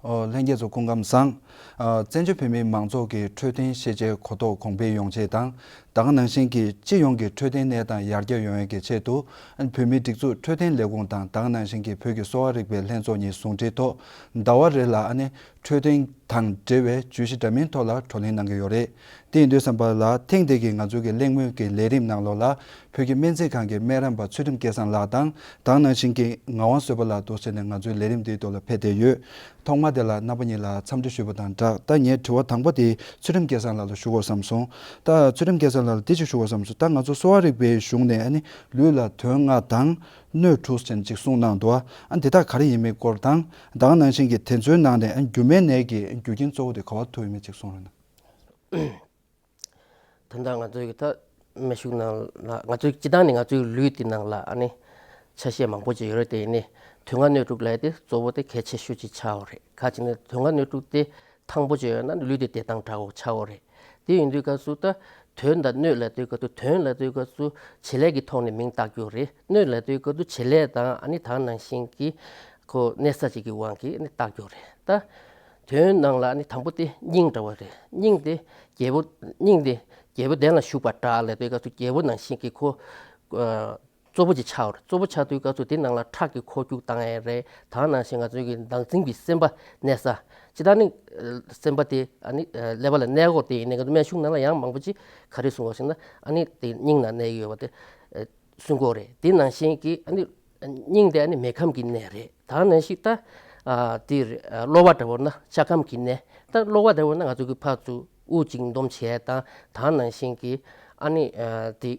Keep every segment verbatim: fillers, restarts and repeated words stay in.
ཨོ། ལྷན་རྒྱས་ཚོ་སྐུ་ཁམས་བཟང་། ཨ། བཙན་བྱོལ་བོད་མིའི་མང་ཚོགས་ཀྱི་འཕྲོད་བསྟེན་ཤེས་བྱའི་གོ་རྟོགས་གོང་འཕེལ་ཡོང་ཆེད་དང་། ད་ག་ནང་བཞིན་གྱི་སྤྱི་ཡོངས་ཀྱི་འཕྲོད་བསྟེན་གནས་སྟངས་ཡར་རྒྱས་ཡོང་ཡས་ཀྱི་ཆེད་དུ། ཨ་ནི་བོད་མིའི་སྒྲིག་འཛུགས་འཕྲོད་བསྟེན་ལས་ཁུངས་དང་། ད་ག་ནང་བཞིན་གྱི་བོད་ཀྱི་གསོ་བ་རིག་པའི་ལྷན་ཚོགས་གཉིས་ཟུང་འབྲེལ་ཐོག་ཟླ་བ་རེ་ལ་ཨ་ནི་འཕྲོད་བསྟེན་དང་འབྲེལ་བའི་བརྗོད་གཞི་འདྲ་མིན་ཐོག་ལ་བགྲོ་གླེང་གནང་གི་ཡོད་རེད། དེ་ཡིན་དུས་ཙམ་པ་ལ། ཐེངས་འདི་གི་ང་ཚོའི་གི་གླེང་མོལ་གྱི་ལས་རིམ་ནང་ལོགས་ལ། བོད་ཀྱི་སྨན་རྩིས་ཁང་གི་སྨན་རམས་པ་ཚུལ་ཁྲིམས་སྐལ་བཟང་ལགས་དང་། ད་ག་ནང་བཞིན་གྱི་ངག་དབང་བཟོད་པ་ལགས་འདུག་ཟེར་ནས་ང་ཚོའི་ལས་རིམ་འདིའི་ཐོག་ལ་ཕེབས་བསྡད་ཡོད། ཐོག་མ་དེ་ལ་རྣམ་པ་གཉིས་ལ་འཚམས་འདྲི་ཞུས་པ་དང་སྦྲགས། ད་ངའི་དྲི་བ་དང་པོ་དེ་ཚུལ་ཁྲིམས་སྐལ་བཟང་ལགས་ལ་ཞུ་དགོས་བསམ་སོང་། ད་ཚུལ་ཁྲིམས་སྐལ་བཟང་ལགས་ལ་འདི་ཅིག་ཞུ་དགོས་བསམ་སོང་། ད་ང་ཚོ་གསོ་བ་རིག་པའི་གཞུང་ནས་ཨ་ནི་ལུས་ལ་དོན་ལྔ་དང་སྣོད་དྲུག་ཟེར་ནས་ཅིག་གསུངས་གནང་འདུག་ཨ། འདི་དག་ག་རེ་ཡིན་མིན་སྐོར་དང་། ད་ག་ནང་བཞིན་གྱི་དེ་ཚོའི་ནང་ནས་ཨ་ནི་རྒྱུ་མའི་ནད་ཀྱི་རྒྱུ་རྐྱེན་གཙོ་བོ་དེ་ག་པར་ཐུག་ཡོད་མེད་ཅིག་གསུངས་རོགས་གནང་། དོན་དག་ང་ཚོའི་གི་ད་སྨན་གཞུང་ནང་ལ། ང་ཚོའི་སྤྱི་བཏང་ནས་ང་ཚོའི་ལུས་དེ་ནང་ལ་ཨ་ནི་ཆ་ཤས་མང་པོ་ཅིག་ཡོད་རེད། དེ་ནི་དོན་ལྔ་སྣོད་དྲུག་ལབ་དེ་གཙོ་བོ་དེ་གལ་ཆེ་ཤོས་ཅིག་ཆགས་ཡོད་རེད། ག་ཅི་ནས་དོན་ལྔ་སྣོད་དྲུག་དེ་ཐང་པོ་ཅིག་ཡོད་ན་ལུས་དེ་བདེ་ཐང་དྲག་པོ་ཆགས་ཡོད་རེད། དེ་ཡིན་དུས་སྐབས་སུ་ད་དོན་དང་སྣོད་ལབ་དུས་སྐབས་སུ། དོན་ལབ་དུས་སྐབས་སུ་བྱེད་ལས་ཀྱི་ཐོག་ནས་མིང་བཏགས་རྒྱུ་རེད། སྣོད་ལབ་དུས་སྐབས་སུ་བྱེད་ལས་དང་ཨ་ནི་ད་ག་ནང་བཞིན་གྱི་ཁོ་གནས་ས་ཅིག་གི་དབང་གིས་ཨ་ནི་བཏགས་རྒྱུ་རེད། ད་དོན་ནང་ལ་ཨ་ནི་དང་པོ་དེ་སྙིང་འདྲ་བོ་རེད། སྙིང་དེ་རྒྱལ་པོ། སྙིང་དེ་རྒྱལ་པོ་གདན་ལ་བཞུགས་པ་འདྲ་ལབ་དུས་སྐབས་སུ་རྒྱལ་པོ་ནང་བཞིན་གྱི་ཁོ། ཨ། གཙོ་བོ་ཅིག་ཆགས་ཡོད་རེད། གཙོ་བོ་ཆགས་དུས་སྐབས་སུ་དེ་ནང་ལ་ཁྲག་གི་འཁོར་རྒྱུག་བཏང་ཡས་རེད། ད་ག་ནང་བཞིན་ང་ཚོའི་གི་མདངས་འཛིན་པའི་སེམས་པ་གནས་ས། སྤྱིར་བཏང་ནི་སེམས་པ་དེ་ཨ་ནི་ཀླད་པ་ལ་གནས་སྐོར་དེ་ཡིན་ནའི། ང་ཚོ་སྨན་གཞུང་ནང་ལ་ཡང་མང་པོ་ཅིག་ག་རེ་གསུང་གི་ཡོད་ཟེར་ན། ཨ་ནི་དེ་སྙིང་ནང་གནས་ཀྱི་ཡོད་པ་དེ་གསུང་གི་ཡོད་རེད། དེ་ནང་བཞིན་གྱི་ཨ་ནི་སྙིང་དེ་ཨ་ནི་མེ་ཁམས་ཀྱི་གནས་རེད། ད་ག་ནང་བཞིན་ད་དེ་གློ་བ་འདྲ་བོ་ན་ལྕགས་ཁམས་ཀྱི་གནས། ད་གློ་བ་འདྲ་བོ་ན་ང་ཚོ་གི་ཕར་ཚུར་དབུགས་གཅིག་འདོམ་བྱས་དང་། ད་ག་ནང་བཞིན་གྱི་ཨ་ནི་དེ།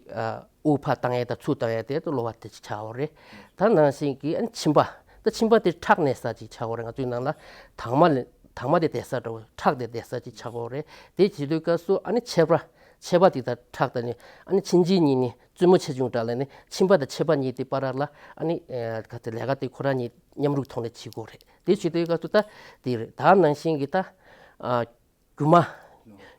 དབུགས་ཕར་བཏང་ཡས་དང་ཚུར་བཏང་ཡས་དེ་ད་གློ་བ་དེ་ཅིག་ཆགས་ཡོད་རེད། ད་ནང་བཞིན་གྱི་ཨ་ནི་མཆིན་པ། ད་མཆིན་པ་དེ་ཁྲག་གནས་ས་ཅིག་ཆགས་ཡོད་རེད། ང་ཚོའི་ནང་ལ་དྭངས་མ་ལ། དྭངས་མ་དེ་བསྡད་ས་འདྲ་བོ། ཁྲག་དེ་བསྡད་ས་ཅིག་ཆགས་ཡོད་རེད། དེ་བྱེད་དུས་སྐབས་སུ་ཨ་ནི་མཆེད་པ། མཆེད་པ་དེ་དང་ཁྲག་དང་ནི་ཨ་ནི་མཆིན་མཆེད་གཉིས་ནི་བཙུན་མོ་ཆེ་ཆུང་འདྲ་ལབ་ནི། མཆིན་པ་དང་མཆེད་པ་གཉིས་དེ་བར་ལ་ཨ་ནི་ག་ཚོད་ལས་ཀ་དེ་ཁོ་རང་གཉིས་མཉམ་རུབ་ཐོག་ནས་བྱེད་དགོས་རེད། དེ་བྱེད་དུས་སྐབས་སུ་ད་དེ་རེད། ད་ནང་བཞིན་གྱི་ད། ཨ། རྒྱུ་མ།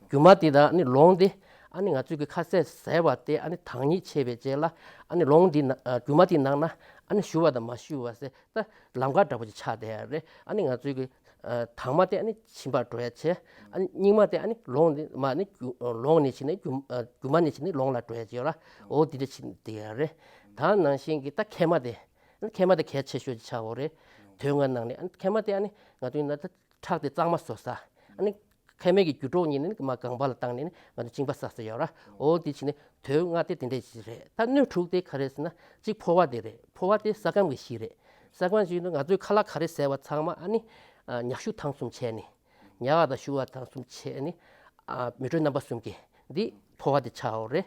རྒྱུ་མ་དེ་དང་ནི་ལོང་དེ། ཨ་ནི་ང་ཚོའི་གི་ཁ་ཟས་ཟས་པ་དེ་ཨ་ནི་དྭངས་སྙིགས་ཕྱེ་བའི་རྗེས་ལ། ཨ་ནི་ལོང་དེ་ན། ཨ། རྒྱུ་མ་དེ་ནང་ན་ཨ་ནི་བཞུ་བ་དང་མ་བཞུ་བ་ཟེར་ད་ལམ་ཁ་འདྲ་པོ་ཅིག་ཆགས་བསྡད་ཡོད་རེད། ཨ་ནི་ང་ཚོའི་གི། ཨ། དྭངས་མ་དེ་ཨ་ནི་མཆིན་པར་འགྲོ་ཡ་བྱས། ཨ་ནི་སྙིགས་མ་དེ་ཨ་ནི་ལོང་དེ་མ་ནི་རྒྱུ། ལོང་ནས་བྱས་ནས་རྒྱུ། ཨ། རྒྱུ་མ་ནས་བྱས་ནས་ལོང་ལ་འགྲོ་ཡ་བྱས་ཡོད་ར། འོ་དེ་འདྲ་ཅིག་བསྡད་ཡོད་རེད། ད་ནང་བཞིན་གྱི་ད་མཁལ་མ་དེ། ཨ་ནི་མཁལ་མ་དེ་གལ་ཆེ་ཤོས་ཅིག་ཆགས་ཡོད་རེད། དོན་ལྔ་ནང་ནས། ཨ་ནི་མཁལ་མ་དེ་ཨ་ནི་ང་ཚོའི་ན་ད་ཁྲག་དེ་གཙང་མ་བཟོ་ས། ཨ་ནི་མཁལ་མའི་གི་རྒྱུ་གྲོགས་གཉིས་ནི་མར་གང་པ་ལ་བཏང་ནས་ནི་ང་ཚོ་གཅིན་པ་ཟ་ས་ཡོད་ར། འོ་དེ་བྱས་ནས་དོན་ལྔ་དེ་དེ་འདྲས་ཞིག་རེད། ད་སྣོད་དྲུག་དེ་ག་རེ་ཟེར་ན། གཅིག་ཕོ་བ་དེ་རེད། ཕོ་བ་དེ་ས་ཁམས་ཀྱི་གཞི་རེད། ས་ཁམས་ཞིག་ནི་ང་ཚོའི་ཁ་ལག་ག་རེ་ཟས་པ་ཚང་མ་ཨ་ནི། ཨ། མྱག་ཤུ་ཐང་གསུམ་བྱས་ནི། མྱག་བ་དང་ཤུ་བ་ཐང་གསུམ་བྱས་ནི། ཨ། མེ་དྲོད་རྣམ་པ་གསུམ་གྱི་འདི་ཕོ་བ་དེ་ཆགས་ཡོད་རེད།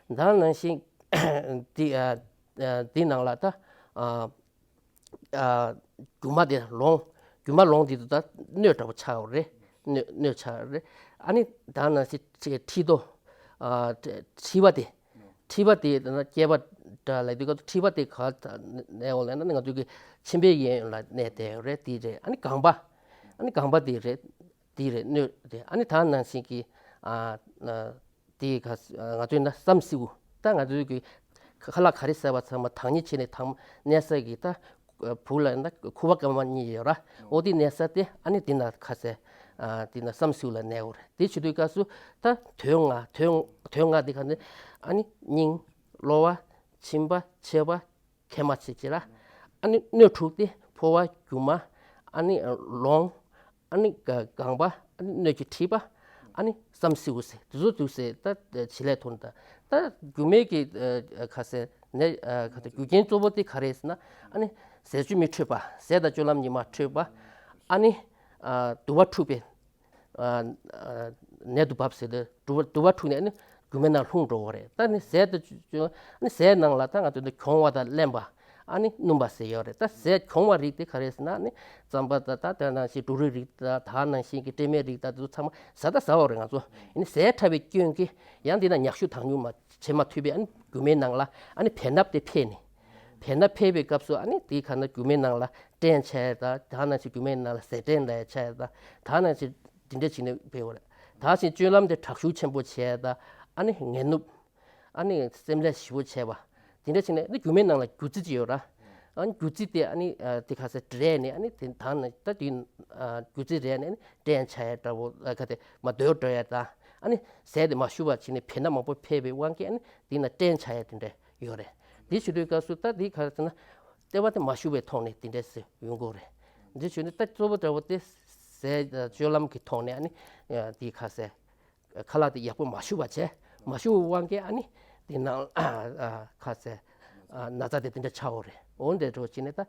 ད་ནང་བཞིན་འདི། ཨ། ཨ། འདི་ནང་ལ་ད། ཨ། ཨ། རྒྱུ་མ་དེ་ལོང་། རྒྱུ་མ་ལོང་དེ་དུ་ད་སྣོད་འདྲ་པོ་ཆགས་ཡོད་རེད། སྣོད། སྣོད་ཆགས་ཡོད་རེད། ཨ་ནི་ད་ནང་བཞིན་མཁྲིས་ཏོ། ཨ། མཁྲིས་པ་དེ། མཁྲིས་པ་དེ་ད་ན་སྐྱེས་པ་འདྲ་ལབ་དུས་སྐབས་སུ་མཁྲིས་པ་དེ་ག་ལ་གནས་ཡོད་ལབ་ན་ང་ཚོ་གི་མཆིན་པའི་གཡས་གཡོན་ལ་གནས་བསྡད་ཡོད་རེད། དེ་རེད། ཨ་ནི་ལྒང་པ། ཨ་ནི་ལྒང་པ་དེ་རེད། དེ་རེད། སྣོད་དེ། ཨ་ནི་ད་ནང་བཞིན་གྱི། ཨ། ཨ། དེ་ག། ང་ཚོའི་ན་བསམ་སེའུ། ད་ང་ཚོའི་གི་ཁ་ལག་ག་རེ་ཟས་པ་ཚང་མ་དྭངས་སྙིགས་ཕྱེ་ནས་དྭངས་མ་གནས་ས་གི་ད་བུ་ལ་ན་ཁུ་བ་སྐར་མ་གཉིས་ཡོད་ར། འོ་དེ་གནས་ས་དེ་ཨ་ནི་དེ་ན་ཁ་ཟས། ཨ། དེ་ན་བསམ་སེའུ་ལ་གནས་ཡོད་རེད། དེ་བྱེད་དུས་སྐབས་སུ་ད་དོན་ལྔ། དོན། དོན་ལྔ་དེ་ག་ནི། ཨ་ནི་སྙིང་། གློ་བ། མཆིན་པ། མཆེད་པ། མཁལ་མ་བྱས་བྱས་ར། ཨ་ནི་སྣོད་དྲུག་དེ་ཕོ་བ། རྒྱུ་མ། ཨ་ནི་ལོང་། ཨ་ནི་ལྒང་པ། ཨ་ནི་སྣོད་ཀྱི་མཁྲིས་པ། ཨ་ནི་བསམ་སེའུ་ཟེར། དེ་ཚོ་དུ་ཟེར། ད་བྱེད་ལས་ཐོན་ད། ད་རྒྱུ་མའི་གི། ཨ། ཁ་ཟས་ནས། ཨ། ཁ་ཟས་རྒྱུ་རྐྱེན་གཙོ་བོ་དེ་ག་རེ་ཟེར་ན། ཨ་ནི་ཟས་སྤྱོད་མི་འཕྲོད་པ། ཟས་དང་སྤྱོད་ལམ་གཉིས་མ་འཕྲོད་པ། ཨ་ནི། ཨ། དུ་བ་འཁྲུགས་པའི། ཨ། ཨ། ནད་དུ་བབས་ཟེར་ཏེ་དུ་བ། དུ་བ་འཁྲུགས་ནས་ཨ་ནི་རྒྱུ་མའི་ནང་ལྷུང་འགྲོ་བ་རེད། ད་ནི་ཟས་དེ་ཨ་ནི་ཟས་ནང་ལ་ད་ང་ཚོ་འདི་གྱོང་བ་དང་རླན་པ། ཨ་ནི་སྣུམ་པ་ཟེར་ཡོད་རེད། ད་ཟས་གྱོང་བ་རིགས་དེ་ག་རེ་ཟེར་ན། ཨ་ནི་རྩམ་པ་དང་། ད་དེ་ནང་བཞིན་འབྲུ་རིགས་རིགས་དང་། ད་ནང་བཞིན་གྱི་སྤྲད་མེད་རིགས་དང་། དེ་ཚོ་ཚང་མ་ཟ་ད་ཟ་བ་རེད་ང་ཚོ། ཨ་ནི་ཟས་ཕྲ་བའི་སྐྱོན་གྱིས་ཡང་འདི་ན་མྱག་ཤུ་དང་ཉུང་མ་བྱེད་མ་ཐུབ་པས། ཨ་ནི་རྒྱུ་མའི་ནང་ལ་ཨ་ནི་བེ་སྣབས་དེ་འཕེལ་ནས། བེ་སྣབས་འཕེལ་བའི་སྐབས་སུ་ཨ་ནི་དེའི་ཁ་ན་རྒྱུ་མའི་ནང་ལ་སྐྲན་ཆགས་ཡས་དང་། ད་ནང་བཞིན་རྒྱུ་མའི་ནང་ལ་ཟས་སྐྲན་ལ་ཆགས་ཡས་དང་། ད་ནང་བཞིན་འདི་འདྲ་བྱས་ནས་འཕེལ་བ་རེད། ད་བཞིན་སྤྱོད་ལམ་དེ་དྲག་ཤུགས་ཆེན་པོ་བྱས་དང་། ཨ་ནི་ངལ་ནུབ། ཨ་ནི་སེམས་ལས་ཞེ་པོ་བྱས་པ། དེ་འདྲ་བྱས་ནས་ནི་རྒྱུ་མའི་ནང་ལ་རྒྱུ་རྩི་ཅིག་ཡོད་ར། ཨ་ནི་རྒྱུ་རྩི་དེ་ཨ་ནི་ཨ་དེ་ག་ཟེར་རལ་ནས་ཨ་ནི་དེ་དང་ནི་ད་དེ་ཨ་རྒྱུ་རྩི་རལ་ནས་ཨ་ནི་སྐྲན་ཆགས་ཡ་འདྲ་བོ་ཨ་ག་དེ་མ་རྡོལ་འགྲོ་ཡ་དང་། ཨ་ནི་ཟས་དེ་མ་ཞུ་བ་བྱས་ནས་བེ་སྣ་མང་པོ་འཕེལ་བའི་དབང་གིས་ཨ་ནི་དེ་ན་སྐྲན་ཆགས་ཡ་དེ་འདྲ་ཡོད་རེད། དེ་བྱེད་དུས་སྐབས་སུ་ད་དེ་ག་ཟེར་ན་ལྟེ་བ་དེ་མ་ཞུ་བའི་ཐོག་ནས་དེ་འདྲ་ཟེར་ཡོང་གི་རེད། དེ་བྱས་ནས་ད་གཙོ་བོ་འདྲ་བོ་དེ་ཟས་སྤྱོད་ལམ་གྱི་ཐོག་ནས་ཨ་ནི་དེ་ག་ཟེར། ཁ་ལག་དེ་ཡག་པོ་མ་ཞུ་བ་བྱས། མ་ཞུ་བའི་དབང་གིས་ཨ་ནི་དེ་ནང་ཨ་ཨ་ཁ་ཟེར་ཨ་ན་ཚ་དེ་དེ་འདྲ་ཆགས་ཡོད་རེད། འོ་འདྲ་འདྲ་བོ་བྱས་ནས་ད་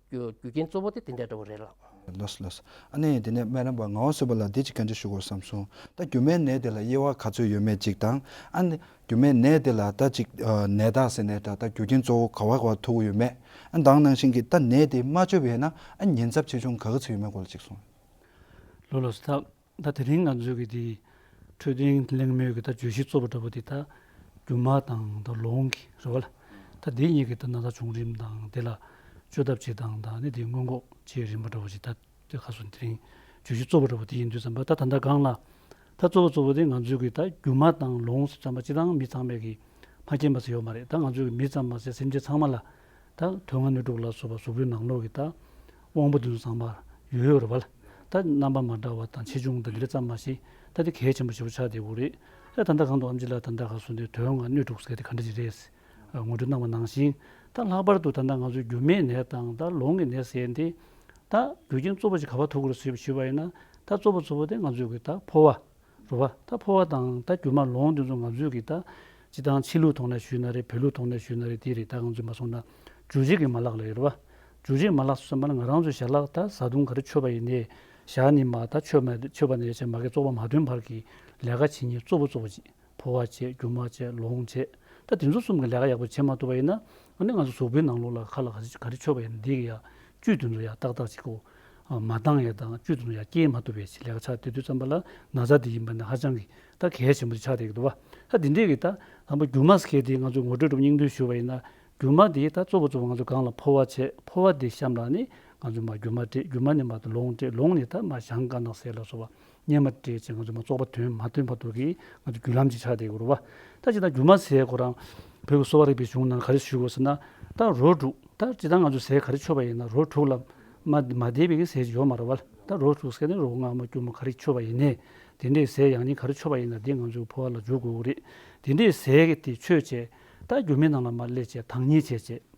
རྒྱུ་རྒྱུ་རྐྱེན་གཙོ་བོ་དེ་དེ་འདྲ་འདྲ་བོ་རེད་ལགས། ལགས་སོ་ལགས་སོ། ཨ་ནི་དེ་ནས་སྨན་རམས་པ་ངག་དབང་བཟོད་པ་ལགས་འདི་ཅིག་བཀའ་འདྲི་ཞུ་དགོས་བསམ་སོང་། ད་རྒྱུ་མའི་ནད་དེ་ལ་དབྱེ་བ་ག་ཚོད་ཡོད་མེད་ཅིག་དང་། ཨ་ནི་རྒྱུ་མའི་ནད་དེ་ལ་ད་ཅིག་ཨ་ནད་རྟགས་ཟེར་ནའི་འདྲ། ད་རྒྱུ་རྐྱེན་གཙོ་བོ་ག་བ་ག་བ་ཐུག་གི་ཡོད་མེད། ཨ་ནི་དེ་ནང་བཞིན་གྱི་ད་ནད་དེ་མ་བཅོས་པ་ཡིན་ན་ཨ་ཉེན་ཚབས་ཆེ་ཆུང་ག་ག་ཚོད་ཡོད་མེད་སྐོར་ལ་ཅིག་གསུངས། ལགས་ལགས་སོ། ད་ད་དེ་རིང་ང་ཚོའི་གི་དེ་འཕྲོད་བསྟེན་གླེང་མོལ་གྱི་ད་བརྗོད་གཞི་གཙོ་བོ་འདྲ་པོ་དེ་ད་རྒྱུ་མ་དང་ད་ལོང་གི་རེད་བ་ལ། ད་དེ་གཉིས་ཀྱི་ད་ན་ཚ་བྱུང་རིམ་དང་དེ་ལ་བཅོས་ཐབས་བྱེད་སྟངས་དང་ནི་དེ་སྔོན་འགོག་བྱེད་རིམ་པ་འདྲ་པོ་ཞིག་ད་དེ་ག་སོང་དེ་རིང་བརྗོད་གཞི་གཙོ་བོ་འདྲ་པོ་དེ་ཡིན་དུས་ཙམ་པ། ད་ད་ལྟ་གང་ལ་ད་གཙོ་བོ་གཙོ་བོ་དེ་ང་ཚོའི་གི་ད་རྒྱུ་མ་དང་ལོང་ཟེར་ཙམ་པ་སྤྱིར་བཏང་མི་ཚང་མས་གི་མ་མཁྱེན་པ་ཟེར་ཡོད་མ་རེད། ད་ང་ཚོའི་གི་མི་ཙམ་མ་ཟད་སེམས་ཅན་ཚང་མ་ལ་ད་དོན་ལྔ་སྣོད་དྲུག་ལ་སོགས་པ་གཟུགས་པོའི་ནང་ལོགས་ཀྱི་ད་དབང་པོ་དེ་ཚོ་ཚང་མ་ཡོད་ཡོད་རེད་བ་ལ། ད་རྣམ་པ་མ་འདྲ་བ་དང་ཆེ་ཆུང་དང་འདི་འདྲ་ཙམ་མ་ཞིག་ད་དེ་གལ་ཆེན་པོ་ཞེ་པོ་ཆགས་བསྡད་ཡོད་རེད། ད་ད་ལྟ་གང་དུ་ཨེམ་ཆི་ལགས་ད་ལྟ་ག་སོང་དེ་དོན་ལྔ་སྣོད་དྲུག་ཟེར་དེ་ག་འདྲ་ཞིག་རེད་ངོ་སྤྲོད་གནང་བ་ནང་བཞིན། ད་ལྷག་པར་དུ་ད་ལྟ་ང་ཚོའི་རྒྱུ་མའི་ནད་དང་ད་ལོང་གི་ནད་ཟེར་དེ་ད་རྒྱུ་རྐྱེན་གཙོ་བོ་ཞིག་ག་པར་ཐུག་གི་རེད་ཟེར་ཞུས་པ་ཡིན་ན། ད་གཙོ་བོ་གཙོ་བོ་དེ་ང་ཚོའི་གི་ད་ཕོ་བ་རེད་བ། ད་ཕོ་བ་དང་ད་རྒྱུ་མ་ལོང་དེ་ཚོ་ང་ཚོའི་གི་ད་སྤྱིར་བཏང་ཕྱི་ལུགས་ཐོག་ནས་ཞུས་ན་རེད། བོད་ལུགས་ཐོག་ནས་ཞུས་ན་རེད། དེ་རེད། ད་ང་ཚོས་མ་སོང་ན་འཇུ་བྱེད་ཀྱི་མ་ལག་ལ་ཡོད་རེད་བ། འཇུ་བྱེད་མ་ལག་སོ་སོ་མ་ལ་ང་རང་ཚོའི་ཞལ་ལག་ད་བཟའ་བཏུང་ག་རེ་མཆོད་པ་ཡིན་ནའི་ཞག་ཉི་མ་ད་མཆོད་མ་མཆོད་པ་ནས་བྱས་མ་གི་བཙོག་པ་མ་ཐོན་བར་གྱི་ལས་ཀ་བྱེད་མཁན་གཙོ་བོ་གཙོ་བོ་ཅིག་ཕོ་བ་བྱས། རྒྱུ་མ་བྱས། ལོང་བྱས། ད་དེ་ཚོ་གསུམ་གྱི་ལས་ཀ་ཡག་པོ་བྱེད་མ་ཐུབ་པ་ཡིན་ན་ཨ་ནི་ང་ཚོ་གཟུགས་པོའི་ནང་ལོགས་ལ་ཁ་ལག་ག་རེ་ག་རེ་མཆོད་པ་ཡིན་ན་འདི་གི་ཡ་བཅུད་དེ་ཚོ་ཡ་ཏག་ཏག་ཅིག་གོ་ཨ་མ་འདང་ཡ་དང་བཅུད་དེ་ཚོ་ཡ་སྐྱེལ་མ་ཐུབ་པའི་ལས་ཀ་ཆགས་དེ་དུས་ཙམ་པ་ལ་ན་ཚ་དེ་ཡིན་པ་ནི་ཧ་ཅང་གི་ད་གལ་ཆེན་པོ་ཆགས་བསྡད་ཀྱི་འདུག་བ། ད་དེ་འདྲས་ཀྱི་ད་དང་པོ་རྒྱུ་མ་ཟེར་དེ་ང་ཚོ་ངོ་སྤྲོད་གྲུབ་སྙིང་བསྡུས་ཞུ་བ་ཡིན་ན། རྒྱུ་མ་དེ་ད་གཙོ་བོ་གཙོ་བོ་ང་ཚོ་གང་ལ་ཕོ་བ་བྱས། ཕོ་བ་དེ་གཤམ་ལ་ནི་ང་ཚོ་མ་རྒྱུ་མ་སྤྲད། རྒྱུ་མ་ནི་མ་ད་ལོང་སྤྲད། ལོང་ནི་ད་མ་བྱང་དཀར་ནག་སེར་ལ་སོགས་པ་གཉེར་མ་སྤྲད་ཅིང་ང་ཚོ་མ་བཙོག་པ་ཐོན་མ་ཐོན་བར་དུ་གི་ང་ཚོ་རྒྱུ་ལམ་ཅིག་ཆགས་བསྡད་ཡོད་རེད་བ། ད་ཅི་ད་རྒྱུ་མ་ཟེར་ཁོ་རང་བོད་ཀྱི་གསོ་བ་རིག་པའི་གཞུང་ནང་ག་རེ་ཞུ་དགོས་ཟེར་ན། ད་རོ་དྲུག་ད་ཅི་ད་ང་ཚོ་ཟས་ག་རེ་མཆོད་པ་ཡིན་ན་རོ་དྲུག་ལ་མ་མ་བསྡད་པའི་གི་ཟས་ཅིག་ཡོད་མ་རེད་བ། ད་རོ་དྲུག་ཟེར་ནས་རོ་མངར་མོ་སྐྱུར་མོ་ག་རེ་མཆོད་པ་ཡིན་ནའི་དེ་འདྲའི་ཟས་ཡང་སྙིང་ག་རེ་མཆོད་པ་ཡིན་ན་དེ་ང་ཚོའི་ཕོ་བ་ལ་འཇུ་དགོས་ཀྱི་རེད། དེ་འདྲའི་ཟས་གི་དེ་མཆོད་བྱས། ད་རྒྱུ་མའི་ནང་ལ་མར་སླེབས་བྱས་དྭངས་སྙིགས་བྱས་བྱས།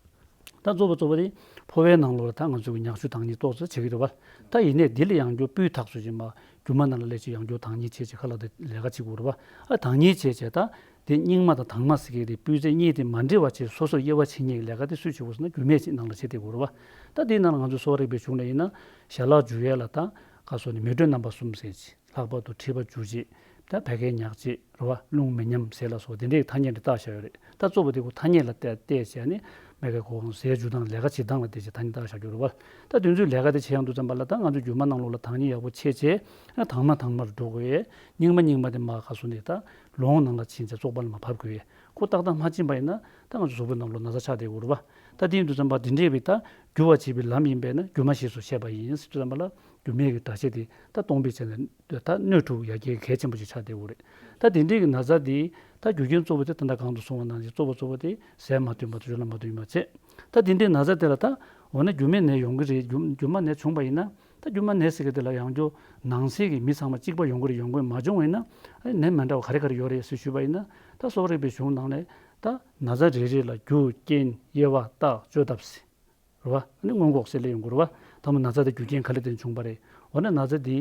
ད་གཙོ་བོ་གཙོ་བོ་དེ་ཕོ་བའི་ནང་ལོགས་ལ་ད་ང་ཚོ་གི་མྱག་ཆུ་དྭངས་སྙིགས་ཏོག་ཙམ་བྱེད་ཀྱི་རེད་བ། ད་ཡིན་ནའི་འདི་ལ་ཡང་བསྐྱར་སྤུས་དག་སུ་ཅིག་མ་རྒྱུ་མ་ནང་ལ་སླེབས་བྱས་ཡང་བསྐྱར་དྭངས་སྙིགས་བྱས་བྱས་ཁ་ལག་དེ་ལས་ཀ་བྱེད་དགོས་རེད་བ། ཨ་དྭངས་སྙིགས་བྱས་བྱས་ད་དེ་སྙིགས་མ་དང་དྭངས་མ་ཟེར་གྱི་དེ་སྤུས་ཚད་གཉིས་དེ་མ་འདྲེས་པ་བྱས་སོ་སོར་དབྱེ་བ་ཕྱེ་མཁན་གྱི་ལས་ཀ་དེ་སུས་བྱེད་དགོས་ཟེར་ན་རྒྱུ་མས་ཅིག་ནང་ལ་བྱེད་བསྡད་དགོས་རེད་བ། ད་དེའི་ནང་ལ་ང་ཚོ་གསོ་བ་རིག་པའི་གཞུང་ལ་ཡིན་ན་ཞལ་ལག་འཇུ་ཡས་ལ་ད་ག་སོ་ནི་མེ་དྲོད་རྣམ་པ་གསུམ་ཟེར་ཅིག་ལྷག་པར་དུ་མཁྲིས་པ་འཇུ་བྱེད། ད་བད་ཀན་མྱག་བྱེད་རེད་བ། རླུང་མེ་མཉམ་ཟས་ལ་སོགས་དེ་འདྲའི་ཐ་སྙད་འདི་བཏགས་བཞག་ཡོད་རེད། ད་གཙོ་བོ་དེ་ཁོ་ཐ་སྙད་ལ་བལྟས་བལྟས་བྱས་ནས་མེ་ཀའི་གོ་འཕང་ཟས་འཇུ་སྟངས་ལས་ཀ་བྱེད་སྟངས་ལ་བལྟས་བྱས་ཐ་སྙད་བཏགས་བཞག་ཡོད་རེད་བ། ད་དེ་ཚོའི་ལས་ཀ་དེ་བྱེད་ཡོང་དུས་ཙམ་པ་ལ་ད་ང་ཚོ་རྒྱུ་མ་ནང་ལོགས་ལ་དྭངས་སྙིགས་ཡག་པོ་ཕྱེ་བྱས་དྭངས་མ་དྭངས་མར་འགྲོ་དགོས་ཡས། སྙིགས་མ་སྙིགས་མ་དེ་མར་ག་སོ་ནས་ད་ལོང་ནང་ལ་ཕྱིན་བྱས་བཙོག་པ་ལ་མར་བབས་དགོས་ཡས། ཁོ་ཏག་ཏག་མ་ཕྱིན་པ་ཡིན་ན་ད་ང་ཚོ་གཟུགས་པོའི་ནང་ལོགས་ན་ཚ་ཆགས་བསྡད་ཡོད་རེད་བ། ད་དེ་ཡིན་དུས་ཙམ་པ་དེ་འདྲས་པའི་ད་རྒྱུ་བ་བྱེད་པའི་ལམ་ཡིན་པས་ན་རྒྱུ་མ་ཞེས་སུ་བཤད་པ་ཡིན་ཟེར་དུས་ཙམ་པ་ལ། རྒྱུ་མའི་གི་སྒྲ་བཤད་དེ་ད་སྟོང་པའི་ཆ་ནས་ད་སྣོད་དྲུག་ཡ་གྱལ་གལ་ཆེན་པོ་ཞིག་ཆགས་བསྡད་ཡོད་རེད། ད་དེ་འདྲའི་གི་ན་ཚ་དེ་ད་རྒྱུ་རྐྱེན་གཙོ་བོ་དེ་ད་ལྟ་གོང་དུ་གསུངས་པ་ནང་བཞིན་གཙོ་བོ་གཙོ་བོ་དེ་ཟས་མ་ཐོན་པ་དང་སྤྱོད་ལམ་མ་ཐོན་པ་བྱས། ད་དེ་འདྲའི་ན་ཚ་དེ་ལ་ད་འོ་ན་རྒྱུ་མའི་ནད་ཡོང་གི་རེད། རྒྱུ་རྒྱུ་མ་ནད་བྱུང་པ་ཡིན་ན་ད་རྒྱུ་མ་ནད་ཟེར་གི་དེ་ལ་ཡང་བསྐྱར་ནང་གསེས་ཀྱི་མི་ཚང་མ་གཅིག་པ་ཡོང་གི་རེད། ཡོང་གི་མ་བྱུང་བ་ཡིན་ན་ཨ་ནད་མི་འདྲ་བ་ག་རེ་ག་རེ་ཡོད་རེད་ཟེར་ཞུས་པ་ཡིན་ན། ད་གསོ་བ་རིག་པའི་གཞུང་ནང་ནས་ད་ན་ཚ་རེ་རེ་ལ་རྒྱུ་རྐྱེན་དབྱེ་བ་རྟགས་བཅོས་ཐབས་ཟེར། རེད་བ། ཨ་ནི་སྔོན་འགོག་ཟེར་ལེ་ཡོང་གི་རེད་བ། ད་མ་ན་ཚ་དེ་རྒྱུ་རྐྱེན་ག་ལེ་དེ་བྱུང་བ་རེད། འོ་ན་ན་ཚ་དེ་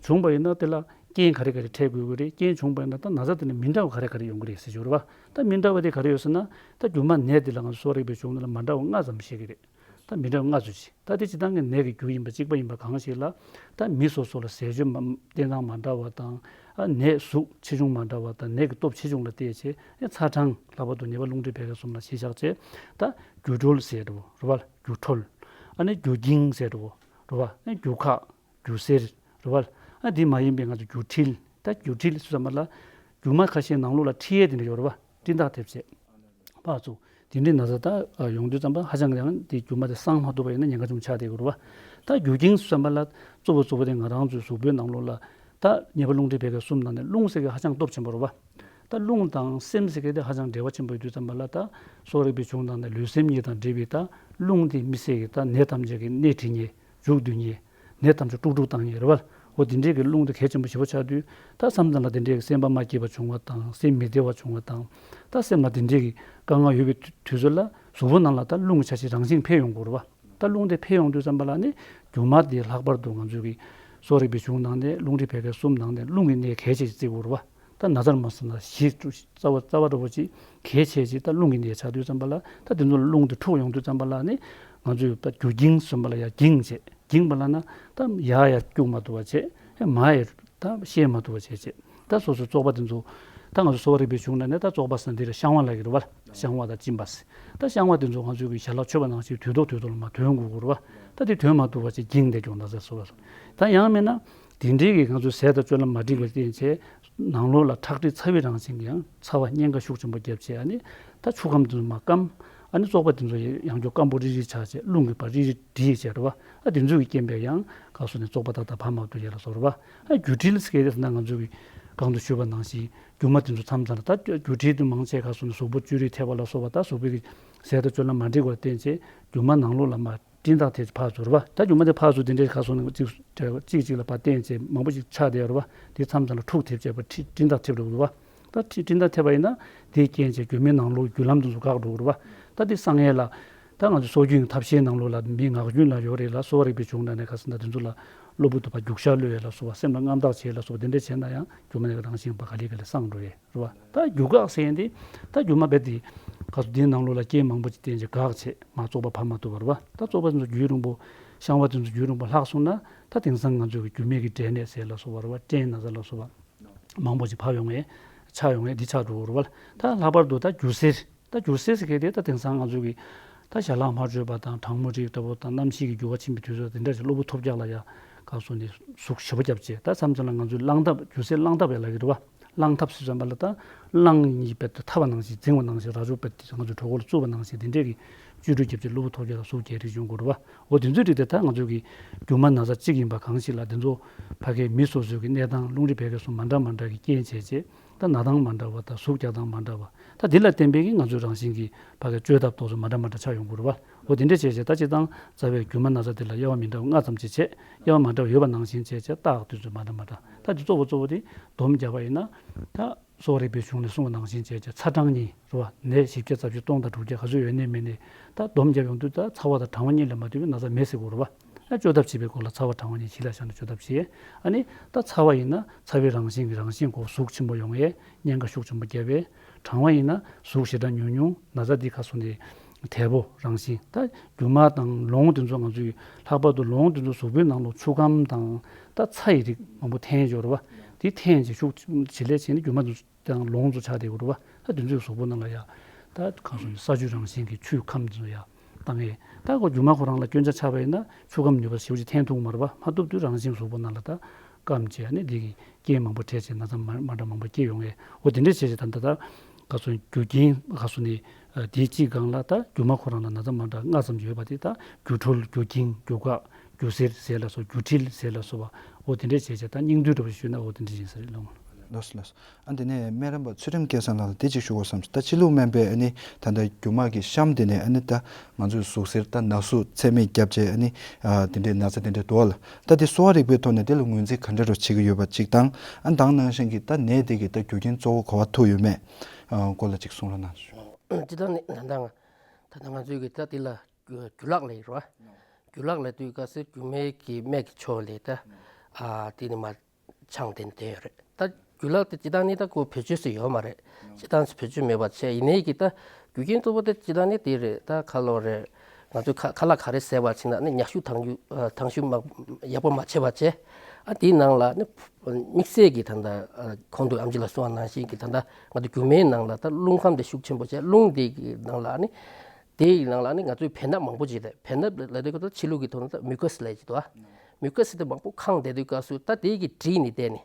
བྱུང་བ་ཡིན་ན་དེ་ལ་རྐྱེན་ག་རེ་ག་རེ་འཕྲད་དགོས་ཀྱི་རེད། རྐྱེན་བྱུང་བ་ཡིན་ན་ད་ན་ཚ་དེ་ནི་མི་འདྲ་བ་ག་རེ་ག་རེ་ཡོང་གི་རེད་ཟེར་ཞུ་རེད་བ། ད་མི་འདྲ་བ་དེ་ག་རེ་ཡོད་ཟེར་ན། ད་རྒྱུ་མ་ནད་དེ་ལ་ང་ཚོ་གསོ་བ་རིག་པའི་གཞུང་ནང་ལ་མ་འདྲ་བ་ལྔ་ཙམ་བཤད་ཀྱི་རེད། ད་མི་འདྲ་བ་ལྔ་ཙམ་ཞིག་ད་དེ་སྤྱིར་བཏང་གི་ནད་ཀྱི་རྒྱུ་ཡིན་པ་གཅིག་པ་ཡིན་པ་གང་ཞིག་ལ། ད་མི་སོ་སོ་ལ་ཟས་སྤྱོད་མ་བསྟེན་སྟངས་མ་འདྲ་བ་དང་། ཨ་ནད་ཟུག་ཆེ་ཆུང་མ་འདྲ་བ་དང་ནད་ཀྱི་སྟོབས་ཆེ་ཆུང་ལ་བལྟས་བྱས་ཚ་གྲང་ལྷག་པར་དུ་ནད་པ་རླུང་མཁྲིས་བད་ཀན་གསུམ་ལ་གཞི་བཞག་བྱས། ད་རྒྱུ་འགྲུལ་ཟེར་འདྲ་བོ་རེད་བ། རྒྱུ་འཕྲོད། ཨ་ནི་རྒྱུ་རྐྱེན་ཟེར་འདྲ་བོ་རེད་བ། ཨ་ནི་རྒྱུ་ཁ། རྒྱུ་གཟེར། རེད་བ། ཨ་འདི་མ་ཡིན་པའི་ང་ཚོ་རྒྱུ་འཁྲིལ། ད་རྒྱུ་འཁྲིལ་ཟེར་ཙམ་པ་ལ། རྒྱུ་མ་ཁ་ཤས་ནང་ལོགས་ལ་འཁྲིལ་ཡས་དེ་འདྲ་ཡོད་རེད་བ། སྤྲིན་ཐག་ཐེབས་བྱས། ཕར་ཚུར། དེ་འདྲའི་ན་ཚ་ད་ཡོང་དུས་ཙམ་པ་ཧ་ཅང་ཡང་དེ་རྒྱུ་མ་དེ་སངས་མ་ཐུབ་པ་ཡིན་ན་ཉེན་ཁ་ཆུང་ཆགས་བསྡད་ཀྱི་རེད་བ། ད་རྒྱུ་རྐྱེན་ཟེར་ཙམ་པ་ལ་གཙོ་བོ་གཙོ་བོ་དེ་ང་རང་ཚོའི་གཟུགས་པོའི་ནང་ལོགས་ལ། ད་ནད་པ་རླུང་མཁྲིས་བད་ཀན་གསུམ་ནང་ནས་རླུང་ཟེར་གྱི་ཧ་ཅང་སྟོབས་ཆེན་པོ་རེད་བ། ད་རླུང་དང་སེམས་ཟེར་མཁན་དེ་ཧ་ཅང་འབྲེལ་བ་ཆེན་པོ་ཡོད་དུས་ཙམ་པ་ལ། ད་གསོ་བ་རིག་པའི་གཞུང་ནང་ནས་ལུས་སེམས་གཉིས་དང་འབྲེལ་བའི་ད་རླུང་དེ་མི་ཚེ་གི་ད་ནད་ཐམས་ཅད་ཀྱི་སྣེ་ཁྲིད་མཁན། མཇུག་བསྡུ་མཁན། ནད་ཐམས་ཅད་དཀྲུག་དཀྲུག་བཏང་མཁན་རེད་བ། འོ་དེ་འདྲའི་གི་རླུང་དེ་གལ་ཆེན་པོ་ཞེ་པོ་ཆགས་དུས། ད་མཚམས་མཚམས་ལ་དེ་འདྲའི་གི་སེམས་པ་མ་སྐྱིད་པ་བྱུང་བ་དང་། སེམས་མི་བདེ་བ་བྱུང་བ་དང་། ད་སེམས་ལ་དེ་འདྲའི་གི་དཀའ་ངལ་ཡོད་པའི་དུས་ཚོད་ལ་གཟུགས་པོ་ནང་ལ་ད་རླུང་གི་ཆ་ཤས་རང་བཞིན་འཕེལ་ཡོང་གི་རེད་བ། ད་རླུང་དེ་འཕེལ་ཡོང་དུས་ཙམ་པ་ལ་ནི་རྒྱུ་མ་དེ་ལྷག་པར་དུ་ང་ཚོའི་གི་གསོ་བ་རིག་པའི་གཞུང་ནང་ནས་རླུང་མཁྲིས་བད་ཀན་གསུམ་ནང་ནས་རླུང་གི་གནས་གལ་ཆེ་ཞིག་བརྩི་གི་རེད་བ། ད་ན་ཚར་མ་སོང་ན་གཞི་རྩ་བ་རྩ་བ་འདྲ་པོ་ཅིག་གལ་ཆེ་ཅིག་ད་རླུང་གི་གནས་ཆགས་དུས་ཙམ་པ་ལ། ད་དེ་ཚོ་ལ་རླུང་དེ་འཁྲུགས་ཡོང་དུས་ཙམ་པ་ལ་ནི་ང་ཚོས་ད་རྒྱུ་འགྱིང་ཟེར་བ་ལ་ཡར་འགྱིང་བྱེད། འགྱིང་བ་ལབ་ན་ད་ཡར་ཡར་སྐྱུག་མ་ཐུབ་པ་བྱེད། མར་ཡར་ད་བཤལ་མ་ཐུབ་པ་བྱེད་བྱེད། ད་སོ་སོའི་བཙོག་པ་དེ་ཚོ། ད་ང་ཚོ་གསོ་བ་རིག་པའི་གཞུང་ནང་ནས་ད་བཙོག་པ་ཟེར་ན་འདི་ལ་བཤང་བ་ལབ་ཀྱི་རེད་བ། བཤང་བ་དང་གཅིན་པ་ཟེར། ད་བཤང་བ་དེ་ཚོ་ང་ཚོའི་གི་ཞལ་ལག་མཆོད་པ་ནང་བཞིན་དུས་ཐོག་དུས་ཐོག་ལ་མར་འདོན་དགོས་ཀྱི་རེད་བ། ད་དེ་འདོན་མ་ཐུབ་པ་བྱས་འགྱིང་བསྡད་ཀྱང་ན་ཟེར་སོ་བ། ད་ཡང་མིན་ན་དེ་འདྲའི་གི་ང་ཚོའི་ཟས་དང་སྤྱོད་ལམ་མ་འགྲིག་པ་བརྟེན་བྱས་ནང་ལོགས་ལ་ཁྲག་མཁྲིས་ཚ་བའི་རང་བཞིན་གྱི་ཡང་ཚ་བ་གཉན་ཁ་ཤུགས་ཆེན་པོ་བརྒྱབ་བྱས། ཨ་ནི་ད་ཆུ་ཁམས་དེ་ཚོ་མར་སྐམ། ཨ་ནི་བཙོག་པ་དེ་ཚོ་ཡང་བསྐྱར་སྐམ་པོ་རིལ་རིལ་ཆགས་བྱས། རླུང་གིས་ཕར་རིལ་རིལ་བསྒྲིལ་བྱས་རེད་བ། ཨ་དེ་ཚོ་གི་རྐྱེན་པས་ཡང་ག་སོ་ནས་བཙོག་པ་ད་ལྟ་བར་མ་དུ་ཡལ་ལ་སོགས་རེད་བ། ཨ་རྒྱུ་འབྲས་ཟེར་གྱི་དེ་ན་ང་ཚོ་གི་གོང་དུ་ཞུས་པ་ནང་བཞིན་རྒྱུ་མ་དེ་ཚོ་མཚམས་མཚམས་ལ་ད་རྒྱུ་འབྲས་དེ་མང་ཆེ་ག་སོ་ནས་གཟུགས་པོ་བཅོས་རིགས་ཐེབས་པ་ལ་སོགས་པ། ད་གཟུགས་པོའི་གི་ཟས་དང་སྤྱོད་ལམ་མ་འགྲིག་པར་བརྟེན་བྱས་རྒྱུ་མ་ནང་ལོགས་ལ་མར་སྤྲིན་ཐག་ཐེབས་ཕར་ཚུར་བ། ད་རྒྱུ་མ་དེ་ཕར་ཚུར་དེ་འདྲའི་ཁ་སོང་ནས་གཅིག་གཅིག་གཅིག་ལ་ཕར་བརྟེན་བྱས་མང་པོ་ཞིག་ཆགས་བསྡད་ཡོད་རེད་བ། དེ་མཚམས་མཚམས་ལ་འཁྲུག་ཐེབས་བྱས་པ་སྤྲིན་སྤྲིན་ཐག་ཐེབས་འགྲོ་གི་འདུག་བ། ད་སྤྲིན་སྤྲིན་ཐག་ཐེབས་པ་ཡིན་ན་དེའི་རྐྱེན་བྱས་རྒྱུ་མའི་ནང་ལོགས་རྒྱུ་ལམ་དེ་ཚོ་འགག་འགྲོ་གི་རེད་བ། ད་དེ་བསང་ཡས་ལ། ད་ང་ཚོ་སྲོལ་རྒྱུན་ཐབས་ཤེས་ནང་ལོགས་ལ་མི་ངག་རྒྱུན་ལ་ཡོད་རེད་ལ། གསོ་བ་རིག་པའི་གཞུང་ནང་ནས་ཁ་སང་ད་དེ་ཚོ་ལ་གློ་བུར་དུ་ཕར་རྒྱུག་ཤར་གློད་ཡས་ལ་སོགས་པ། སེམས་ལ་མངའ་བདག་བྱེད་ཡས་ལ་སོགས་པ་དེ་འདྲ་བྱས་ན་ཡང་རྒྱུ་མ་ནས་རང་བཞིན་པ་ག་ལེ་ག་ལེ་སངས་འགྲོ་ཡས། རེད་བ། ད་རྒྱུ་འགག་ཟེར་ཡས་འདི་ད་རྒྱུ་མ་རྦད་དེ་ག་སོ་འདིའི་ནང་ལོགས་ལ་རྐྱེན་མང་པོ་ཅིག་བརྟེན་བྱས་འགག་བྱས་མར་བཙོག་པ་བར་མ་དུ་བ་རེད་བ། ད་བཙོག་པ་དེ་ཚོ་རྒྱུན་རིང་པོ། བཤང་བ་དེ་ཚོ་རྒྱུན་རིང་པོ་ལྷག་སོང་ན། ད་དེང་སང་ང་ཚོའི་གི་རྒྱུ་མའི་གི་འབྲས་ནད་ཟེར་ལ་སོགས་པ་རེད་བ། སྐྲན་ན་ཚ་ལ་སོགས་པ་མང་པོ་ཅིག་ཕབ་ཡོང་ངེས། ཆགས་ཡོང་ངེས། འདི་ཆགས་འགྲོ་གི་རེད་བ། ད་ལྷག་པར་དུ་ད་རྒྱུ་གཟེར། ད་རྒྱུ་གཟེར་ཟེར་མཁན་དེ་ད་དེང་སང་ང་ཚོའི་གི་ད་ཞལ་ལག་མ་མཆོད་པ་དང་གྲང་མོ་རིགས་འདྲ་པོ་དང་གནམ་གཤིས་ཀྱི་འགྱུར་བ་ཕྱིན་པའི་དུས་ཚོད་དེ་འདྲ་ཞིག་གློ་བུར་ཐོལ་རྒྱག་ལ་ཡ་ག་སོ་ནས་ཟུག་ཞེ་པོ་བརྒྱབ་བྱས། ད་མཚམས་མཚམས་ལ་ང་ཚོའི་རླངས་ཐབ། རྒྱུ་གཟེར་རླངས་ཐབ་ཡ་ལ་ཡོད་རེད་བ། རླངས་ཐབ་ཟེར་ཙམ་པ་ལ་ད་རླངས་གཉིས་རྦད་དེ་འཐབ་པ་ནང་བཞིན། འཛིང་བ་ནང་བཞིན། རྭ་ཅོ་རྦད་དེ་ང་ཚོའི་གྲོད་ཁོག་ལ་བཙུགས་པ་ནང་བཞིན་དེ་འདྲས་ཀྱི་བཅོས་སྒྲིག་བརྒྱབ་བྱས་གློ་བུར་ཐོལ་རྒྱག་དང་ཟུག་རྒྱས་རིགས་ཡོང་གི་རེད་བ། འོ་དེ་ཚོའི་རིགས་དེ་ད་ང་ཚོའི་གི་རྒྱུ་མ་ན་ཚ་གཅིག་ཡིན་པ་གང་ཞིག་ལ་དེ་ཚོ་ཕ་གིའི་མི་སོ་སོའི་གི་གནས་སྟངས་རླུང་མཁྲིས་བད་ཀན་སོགས་མ་འདྲ་མ་འདྲ་གི་རྐྱེན་བྱས་བྱས། ད་ན་སྟངས་མ་འདྲ་བ་དང་ཟུག་རྒྱག་སྟངས་མ་འདྲ་བ། ད་འདི་ལ་བརྟེན་པའི་གི་ང་ཚོའི་རང་བཞིན་གྱི་ཕ་གིའི་བཅོས་ཐབས་དེ་ཚོ་མ་འདྲ་མ་འདྲ་ཆགས་ཡོང་གི་རེད་བ། འོ་དེ་འདྲས་བྱས་བྱས་ད་སྤྱིར་བཏང་རྩ་བའི་རྒྱུ་མ་ན་ཚ་དེ་ལ་དབྱེ་བ་མི་འདྲ་བ་ལྔ་ཙམ་ཅིག་བྱས། དབྱེ་བ་མ་འདྲ་བ་ཡོད་པ་ནང་བཞིན་བྱས་བྱས་རྟགས་དེ་ཚོ་མ་འདྲ་མ་འདྲ། ད་འདི་གཙོ་བོ་གཙོ་བོ་དེ་སྡོམ་བརྒྱབ་པ་ཡིན་ན། ད་གསོ་བ་རིག་པའི་གཞུང་ནས་གསུངས་པ་ནང་བཞིན་བྱས་བྱས་ཚ་གྲང་གཉིས་རེད་བ། ནད་བཞི་བརྒྱ་རྩ་བཞི་སྟོང་དང་དྲུག་བརྒྱ་ག་ཚོད་ཡོད་ནའི་མེད་ནའི་ད་སྡོམ་བརྒྱབ་ཡོང་དུས་ད་ཚ་བ་དང་གྲང་བ་གཉིས་ལས་མ་བཏུས་པའི་ན་ཚ་མེད་ཟེར་དགོས་རེད་བ། ཨ་བཅོས་ཐབས་བྱེད་པའི་སྐོར་ལ་ཚ་བ་གྲང་བ་གཉིས་གཞི་ལ་བཞག་ནས་བཅོས་ཐབས་བྱེད། ཨ་ནི་ད་ཚ་བ་ཡིན་ན་ཚ་བའི་རང་བཞིན་གྱི་རང་བཞིན་གོ་ཟུག་ཆེན་པོ་ཡོང་ཡས། གཉན་ཁ་ཤུགས་ཆེན་པོ་བརྒྱབ་པས། གྲང་བ་ཡིན་ན་ཟུག་ཞེ་དྲག་ཉུང་ཉུང་། ན་ཚ་འདི་ཁ་སོ་ནས་དལ་པོ་རང་བཞིན། ད་རྒྱུ་མ་དང་ལོང་དེ་ཚོ་ང་ཚོའི་ལྷག་པར་དུ་ལོང་དེ་ཚོ་གཟུགས་པོའི་ནང་ལོགས་ཆུ་ཁམས་དང་ད་ཚྭ་ཡི་རིགས་མང་པོ་འཐེན་ཡོད་རེད་བ། དེ་འཐེན་བྱས་ཤུགས་ཇེ་ལེགས་བྱས་ནས་རྒྱུ་མ་དེ་ཚོ་དང་ལོང་ཚོ་ཆགས་བསྡད་ཡོད་རེད་བ། ད་དེ་ཚོའི་གཟུགས་པོ་ནང་ལ་ཡ་ད་གང་སོང་ས་ཆུ་རང་བཞིན་གྱི་ཆུའི་ཁམས་དེ་ཚོ་ཡ་བཏང་ཡས། ད་ཁོ་རྒྱུ་མ་ཁོ་རང་ལ་སྐྱོན་ཆ་ཆགས་པ་ཡིན་ན་ཆུ་ཁམས་ནུས་པ་ཞེ་པོ་ཅིག་འཐེན་ཐུབ་ཀྱི་མ་རེད་བ། མ་ཐུབ་དུས་རང་བཞིན་གཟུགས་པོ་ནང་ལ་ད་སྐམ་བྱས་ནས་འདི་གི་རྐྱེན་མང་པོ་འཕྲད་བྱས་ན་ཚ་མ་མ་འདྲ་མང་པོ་སྐྱེ་ཡོང་ངས། འོ་དེ་འདྲ་བྱས་བྱས་ད་ད་ད་ག་སོ་རྒྱུ་རྐྱེན་ག་སོ་ནས་དེའི་གཅིག་སྒང་ལ་ད་རྒྱུ་མ་ཁོ་རང་ལ་ན་ཚ་མ་འདྲ་ལྔ་ཙམ་ཡོད་པ་དེ། ད་རྒྱུ་འཁྲུལ། རྒྱུ་རྐྱེན། རྒྱུ་འགག། རྒྱུ་གཟེར་ཟེར་ལ་སོགས། རྒྱུ་འབྲས་ཟེར་ལ་སོགས་པ། འོ་དེ་འདྲ་བྱས་བྱས་ད་སྙིང་བསྡུས་འདྲ་པོ་ཞུས་ན་འོ་དེ་འདྲ་ཡིན་ས་རེད་ལགས། ལགས་སོ་ལགས་སོ། ཨ་འདི་ནས་སྨན་རམས་པ་ཚུལ་ཁྲིམས་སྐལ་བཟང་ལགས་ལ་དེ་གཅིག་ཞུ་དགོས་བསམ་སོང་། ད་ཕྱི་ལུགས་སྨན་པས་ཨ་ནི་ད་ལྟ་རྒྱུ་མ་གི་གཤམ་དེ་ནས་ཨ་ནི་ད་ང་ཚོའི་ཟུག་གཟེར་ད་ན་ཟུག་ཚད་མེད་བརྒྱབ་བྱས་ཨ་ནི་ཨ་དེ་འདྲའི་ན་ཚ་དེ་འདྲ་འདུག་བ་ལ། ད་དེ་གསོ་བ་རིག་པའི་ཐོག་ནས་དེ་ལ་ངོས་འཛིན་ག་འདྲ་རུ་བྱེད་ཀྱི་ཡོད་པ་གཅིག་དང་། ཨ་ནི་ད་ག་ནང་བཞིན་གྱི་ད་ནད་དེ་གི་ད་རྒྱུ་རྐྱེན་གཙོ་བོ་ག་པར་ཐུག་ཡོད་མེད་ཨ་སྐོར་ལ་གཅིག་གསུང་རོགས་གནང་ཞུ། སྤྱིར་བཏང་ནི་ད་ལྟ་ང་ད་ལྟ་ང་ཚོའི་གི་ད་དེ་ལ་རྒྱུ་རྒྱུ་ལག་ལབ་ཀྱི་རེད་བ། རྒྱུ་ལག་ལབ་དུས་སྐབས་སུ་རྒྱུ་མའི་གི་སྨད་ཀྱི་ཕྱོགས་ལ་ད་ཨ་དེ་ནི་མར་ཆང་དེ་འདྲ་ཡོད་རེད། ད་རྒྱུ་ལག་དེ་སྤྱིར་བཏང་ནི་ད་ཁོ་བེད་སྤྱོད་སུ་ཡོད་མ་རེད། སྤྱིར་བཏང་བེད་སྤྱོད་མེད་པ་བྱས། ཡིན་ནའི་གི་ད་རྒྱུ་རྐྱེན་གཙོ་བོ་དེ་སྤྱིར་བཏང་ནི་དེ་རེད། ད་ཁ་ལོ་རེད། ང་ཚོས་ཁ་ཁ་ལག་ག་རེ་བཟས་པ་ཕྱིན་ན་ནི་ཉག་ཤུབས་དྭངས་ཤུབས་ཨ་དྭངས་ཤུབས་མ་ཡག་པོ་མ་བྱས་པ་བྱས། ཨ་དེའི་ནང་ལ་ནི་དམིགས་བསལ་གྱི་ད་ལྟ་ཨ་གོང་དུ་ཨེམ་ཆི་ལགས་གསུངས་པ་ནང་བཞིན་གྱི་ད་ལྟ་ང་ཚོ་རྒྱུ་མའི་ནང་ལ་ད་རླུང་ཁམས་དེ་ཤུགས་ཆེན་པོ་བྱས། རླུང་དེ་གི་ནང་ལ་ནི་དེའི་ནང་ལ་ནི་ང་ཚོའི་བེ་སྣབས་མང་པོ་ཅིག་རེད། བེ་སྣབས་ལབ་དུས་ཁོ་ད་ཕྱི་ལུགས་ཀྱི་ཐོག་ནས་ད་མུ་ཀ་སི་ལབ་ཀྱི་འདུག་ཨ། མུ་ཀ་སི་དེ་མང་པོ་ཁེངས་བསྡད་དུས་སྐབས་སུ་ད་དེ་གི་དྲིས་ནི་བསྡད་ནི།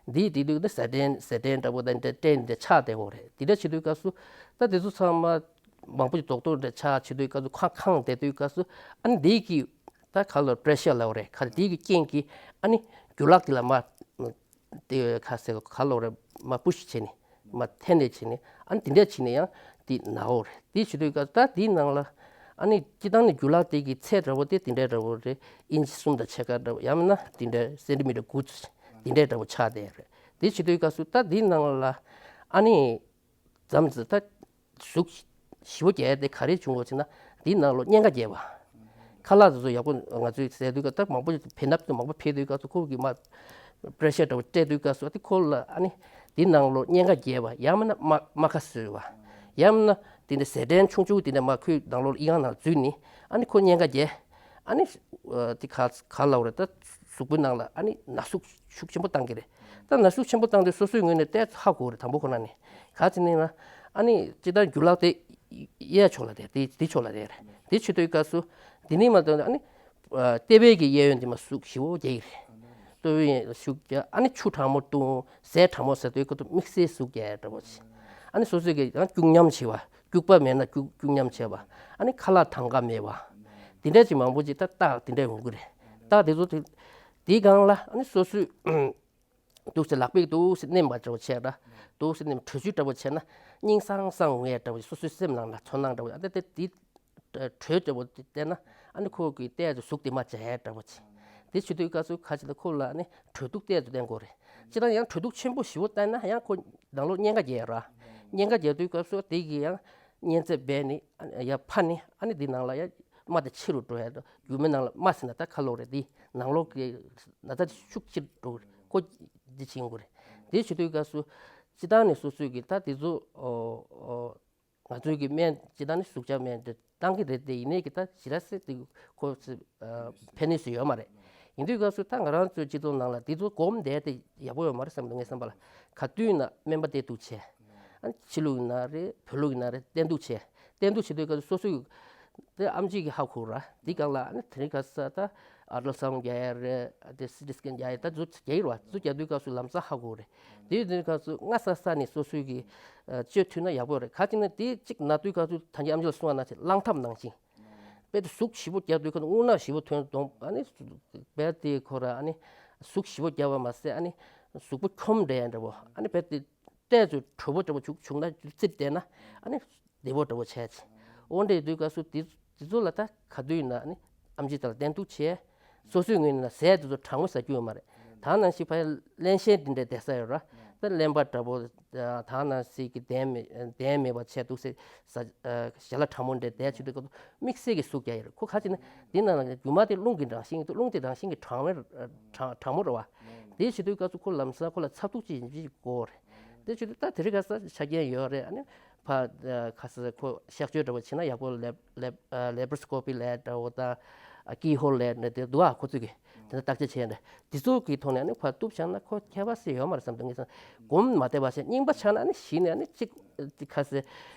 འདིའི་དེ་དུས་ནི་ཟ་སྐྲན་ཟ་སྐྲན་འདྲ་པོ་དང་འདྲ་སྐྲན་འདྲ་ཆགས་བསྡད་ཡོད་རེད། དེ་འདྲ་བྱེད་དུས་སྐབས་སུ་ད་དེ་ཚོ་ཚང་མ་མང་པོ་ཞིག་རྡོག་རྡོག་འདྲ་ཆགས་བྱེད་དུས་སྐབས་སུ་ཁ་ཁེངས་བསྡད་དུས་སྐབས་སུ་ཨ་ནི་འདི་གི་ད་ག་ལོ་པེ་རེ་ཤར་ལབ་རེད། ག་རེ་འདི་གི་རྐྱེན་གྱིས་ཨ་ནི་རྒྱུ་ལག་དེ་ལ་མ་དེ་ག་ཟེར་ག་ལོ་རེད་མ་པུ་ཤི་བྱས་ནས་ མ་འཐེན་ནས་བྱས་ནས་ཨ་ནི་དེ་འདྲས་བྱས་ནས་ཡང་དེ་ན་འོ་རེད། དེ་བྱེད་དུས་སྐབས་ད་དེའི་ནང་ལ་ཨ་ནི་སྤྱི་བཏང་ནས་རྒྱུ་ལག་དེ་གི་ཚད་འདྲ་བོ་དེ་དེ་འདྲས་འདྲ་བོ་རེད། ཨིན་ཅི་གསུམ་དང་ཕྱེད་ཀ་འདྲ་བོ་ཡང་མིན་ན་དེ་འདྲས་སེན་ཊི་མི་ཊར་དགུ་དེ་འདྲས་འདྲ་བོ་ཆགས་བསྡད་རེད། དེ་བྱེད་དུས་སྐབས་སུ་ད་དེའི་ནང་ལ་ཨ་ནི་མཚམས་ད་ཟུག་ཞི་བོ་རྒྱག་ཡ་དེ་ག་རེ་བྱུང་བ་ཟེར་ན། དེའི་ནང་ལོགས་གཉན་ཁ་རྒྱས་པ། ཁ་ལག་དེ་ཚོ་ཡག་པོ་ང་ཚོས་ཟས་དུས་སྐབས་ད་མང་པོ་བེ་སྣབས་དེ་མང་པོ་འཕེལ་དུས་སྐབས་སུ་ཁོ་གི་མ་པེ་རེ་ཤར་འདྲ་བོ་སྤྲད་དུས་སྐབས་སུ་དེ་ཁོ་ལ་ཨ་ནི་དེའི་ནང་ལོགས་གཉན་ཁ་རྒྱས་པ་ཡང་མིན་ན་རྨ་རྨ་ཁ་གསོས་པ། ཡང་མིན་ན་དེ་འདྲ་ཟས་སྐྲན་ཆུང་ཆུང་དེ་འདྲ་མ་ཁོའི་ནང་ལོགས་ཨི་ཁང་ནང་འཛུལ་ནས་ཨ་ནི་ཁོ་གཉན་ཁ་རྒྱས། ཨ་ནི་དེ་ག་ག་ལབ་རེད། ད་གཟུགས་པོའི་ནང་ལ་ཨ་ནི་ན་ཟུག་ཤུགས་ཆེན་པོ་བཏང་གི་རེད། ད་ན་ཟུག་ཆེན་པོ་བཏང་དུས་སོ་སོའི་ངོས་ནས་ཏོག་ཙམ་ཧ་གོ་རེད། དང་པོ་ཁོ་ན་ནས་ག་ཅི་ནས་ན་ཨ་ནི་ཅི་ལྟར་རྒྱུ་ལག་དེ་གཡས་ཕྱོགས་ལ་རེད། དེ་དེ་ཕྱོགས་ལ་རེད། དེ་བྱེད་དུས་སྐབས་སུ་དེ་ནས་མ་གཏོགས་ཨ་ནི་ལྟེ་བའི་གི་གཡས་གཡོན་དེ་མ་ཟུག་ཞི་བོ་རྒྱག་གི་རེད། ལྟེ་བའི་ཟུག་རྒྱག་ཨ་ནི་ཆུ་གྲང་མོ་བཏུང་ཟས་གྲང་མོ་ཟ་དུས་ཁོ་ཚོ་དམིགས་བསལ་ཟུག་རྒྱག་འདྲ་པོ་བྱེད། ཨ་ནི་སོ་སོའི་གི་ཡང་སྐྱུག་ཉམས་བྱེད་པ། སྐྱུག་པ་མེད་ན་སྐྱུག་སྐྱུག་ཉམས་བྱེད་པ། ཨ་ནི་ཁ་ལག་དང་ག་མེད་པ། དེ་འདྲ་ཅིག་མང་པོ་ཅིག་ད་རྟགས་དེ་འདྲ་ཡོང་གི་རེད། རྟགས་དེ་ཚོ་དེ་དེའི་སྒང་ལ་ཨ་ནི་སོ་སོའི་འདུག་སེ་ལག་པས་འདུག་སེ་མནན་པ་འདྲ་པོ་བྱས་ན། འདུག་སེ་མནན་དྲོད་ཚུལ་འདྲ་པོ་བྱས་ན་སྙིང་སང་སང་ངེས་འདྲ་པོ་སོ་སོའི་སེམས་ནང་ལ་ཚོར་སྣང་འདྲ་པོ་ཨ་ནི་དེ་དེ་དྲོད་འདྲ་པོ་བསྟེན་ན་ཨ་ནི་ཁོ་གི་ཏོག་ཙམ་ཟུག་དེ་མ་བྱས་འདྲ་པོ་བྱས། དེ་བྱེད་དུས་སྐབས་སུ་ཁ་ཅིག་ལ་ཁོ་ལ་ཨ་ནི་དྲོད་ཐུག་ཏོག་ཙམ་བསྟེན་དགོས་རེད། སྤྱིར་བཏང་ཡང་དྲོད་ཐུག་ཆེན་པོ་ཞེ་པོ་བསྟེན་ན་ཡང་ཁོ་ནང་ལོགས་གཉན་ཁ་རྒྱས་ར། གཉན་ཁ་རྒྱས་དུས་སྐབས་སུ་དེ་གི་ཡང་གཉན་ཚད་སྦས་ནས་ཨ་ནི་ཡར་འཕར་ནས་ཨ་ནི་དེ་ནང་ལ་ཡང་རྨ་དེ་ཆེ་རུ་འགྲོ་ཡ་འདུག་རྒྱུ་མའི་ནང་ལ་རྨ་ཟེར་ན་ད་ཁ་ལོག་རེད། དེ་ནང་ལོགས་ཀྱི་ན་ཚ་དེ་ཤུགས་ཆེ་རུ་འགྲོ་གི་རེད། ཁོ་དེ་བྱེད་དགོས་རེད། དེ་བྱེད་དུས་སྐབས་སུ་སྤྱིར་བཏང་ནས་སོ་སོས་ཀྱི་ད་དེ་ཚོ་ཨོ་ཨོ། ང་ཚོའི་གི་སྨན་སྤྱིར་བཏང་ནི་ཟུག་གཅོག་སྨན་དེ་བཏང་གི་རེད་དེ། ཡིན་ནའི་གི་ད་ཞེ་དྲག་སེ་དེ་ཁོ་ཚོ་ཨ་ཕན་ནུས་སུ་ཡོད་མ་རེད། ཡིན་དུས་སྐབས་སུ་ད་ང་རང་ཚོའི་སྤྱི་ཚོགས་ནང་ལ་དེ་ཚོ་སྒོམ་བསྡད་དེ་ཡག་པོ་ཡོད་མ་རེད་བསམ་འདུག་ངའི་བསམ་པ་ལ། ག་དུས་ན་སྨན་པ་བསྟེན་འདུག་བྱས། ཨ་ཕྱི་ལུགས་ཡིན་ན་རེད། བོད་ལུགས་ཡིན་ན་རེད། བསྟེན་འདུག་བྱས། བསྟེན་འདུག་བྱེད་དུས་སྐབས་སུ་སོ་སོའི་དེ་ཨེམ་ཆི་གི་ཧ་གོ་ར། དེ་སྒང་ལ་ཨ་ནི་དེ་རིང་ཁ་སང་ད་ཨལ་ཊ་སའུན་རྒྱག་ཡ་རེད། དེ་སི་ཊི་སི་ཀེན་རྒྱག་ཡ་ད་ཚོ་རྒྱག་གི་རེད་བ། ཚོ་རྒྱག་དུས་སྐབས་སུ་ལམ་སང་ཧ་གོ་རེད། དེའི་དུས་སྐབས་སུ་སྔ་ས་ས་ནས་སོ་སོའི་གི་ཨ་བཅོས་ཐུབ་ན་ཡག་པོ་རེད། ག་ཅི་ན་དེ་གཅིག་ན་དུས་སྐབས་སུ་ད་གིན་ཨེམ་ཆི་ལ་གསུངས་པ་ནང་བཞིན་གླང་ཐབས་ནང་བཞིན། དཔེ་དེ་ཟུག་ཞེ་པོ་རྒྱག་དུས་སྐབས་སུ་རྔུལ་ནག་ཞེ་པོ་ཐོན་གདོང་ཨ་ནི་དཔེ་དེ་ཁོ་ར་ཨ་ནི་ཟུག་ཞེ་པོ་རྒྱག་པ་མ་ཟད་ཨ་ནི་གཟུགས་པོ་འཁྱོམ་འདྲ་ཡ་འདྲ་པོ་ཨ་ནི་དཔེ་དེ་ཏོག་ཙམ་དྲོ་པོ་འདྲ་པོ་བྱུང་བྱུང་ན་རྩིབ་བསྡད་ན་ཨ་ནི་བདེ་པོ་འདྲ་པོ་བྱས་ཚེ། འོ་འདྲའི་དུས་སྐབས་སུ་དེ་དེ་ཚོ་ལ་ད་ག་དུས་ཡིན་ན་ཨ་ནི་ཨེམ་ཆི་དང་བསྟེན་གཏུགས་བྱས། སོ་སོའི་ངོས་ནས་ཟས་དེ་ཚོ་གྲང་མོ་ཟ་རྒྱུ་ཡོད་མ་རེད། ད་ནང་བཞིན་ཕ་ཡ་རླན་གཤེར་འདི་འདྲའི་བསྡད་ས་ཡོད་ར། ད་རླན་པ་འདྲ་པོ་ད་ནང་བཞིན་གྱི་དེ་མེད་དེ་མེད་པ་བྱས་འདུག་སེ་ཟ་ཞལ་ལག་གྲང་མོ་འདྲ་བསྡད་བྱེད་དུས་སྐབས་སུ་དམིགས་བསལ་གྱི་ཟུག་རྒྱག་ཡོད་རེད། ཁོ་ག་ཅི་ན་འདི་ནང་ལ་རྒྱུ་མ་དེ་རླུང་གི་རང་བཞིན་འདུག་རླུང་དེ་རང་བཞིན་གྱི་གྲང་མོ་གྲང་གྲང་མོ་རེད་བ། དེ་བྱེད་དུས་སྐབས་སུ་ཁོ་ལམ་སང་ཁོ་ལ་ཚ་གདུག་ཅིག་ཡིན་གྱི་དགོས་རེད། དེ་བྱེད་དུས་ད་དེ་རིང་ཁ་སང་ཆ་རྐྱེན་ཡོད་རེད། ཨ་ནི་ཕ་ཁ་སང་ཁོ་གཤག་བཅོས་འདྲ་པོ་བྱེད་ན་ཡག་པོ་ལེབ་ལེབ་ལེ་པར་སི་ཀོ་པི་ལབ་འདྲ་པོ་དང་ཀི་ཧོལ་ལབ་ནས་དེ་འདུག་ཨ། ཁོ་ཚོས་གི་དེ་ནས་བརྟག་དཔྱད་བྱས་ནས་དེ་ཚོ་གི་ཐོག་ནས་ཨ་ནི་ཕར་གཏུབ་བཞག་ན་ཁོ་ཁྱད་པར་སེ་ཡོད་མ་རེད་བསམ་འདུག་ངས་བསམ། སྒོམ་མ་བསྡད་པ་བྱས་རྙིང་པ་ཆགས་ན་ཨ་ནི་གཞི་ནས་ཨ་ནི་གཅིག་ཁ་སང་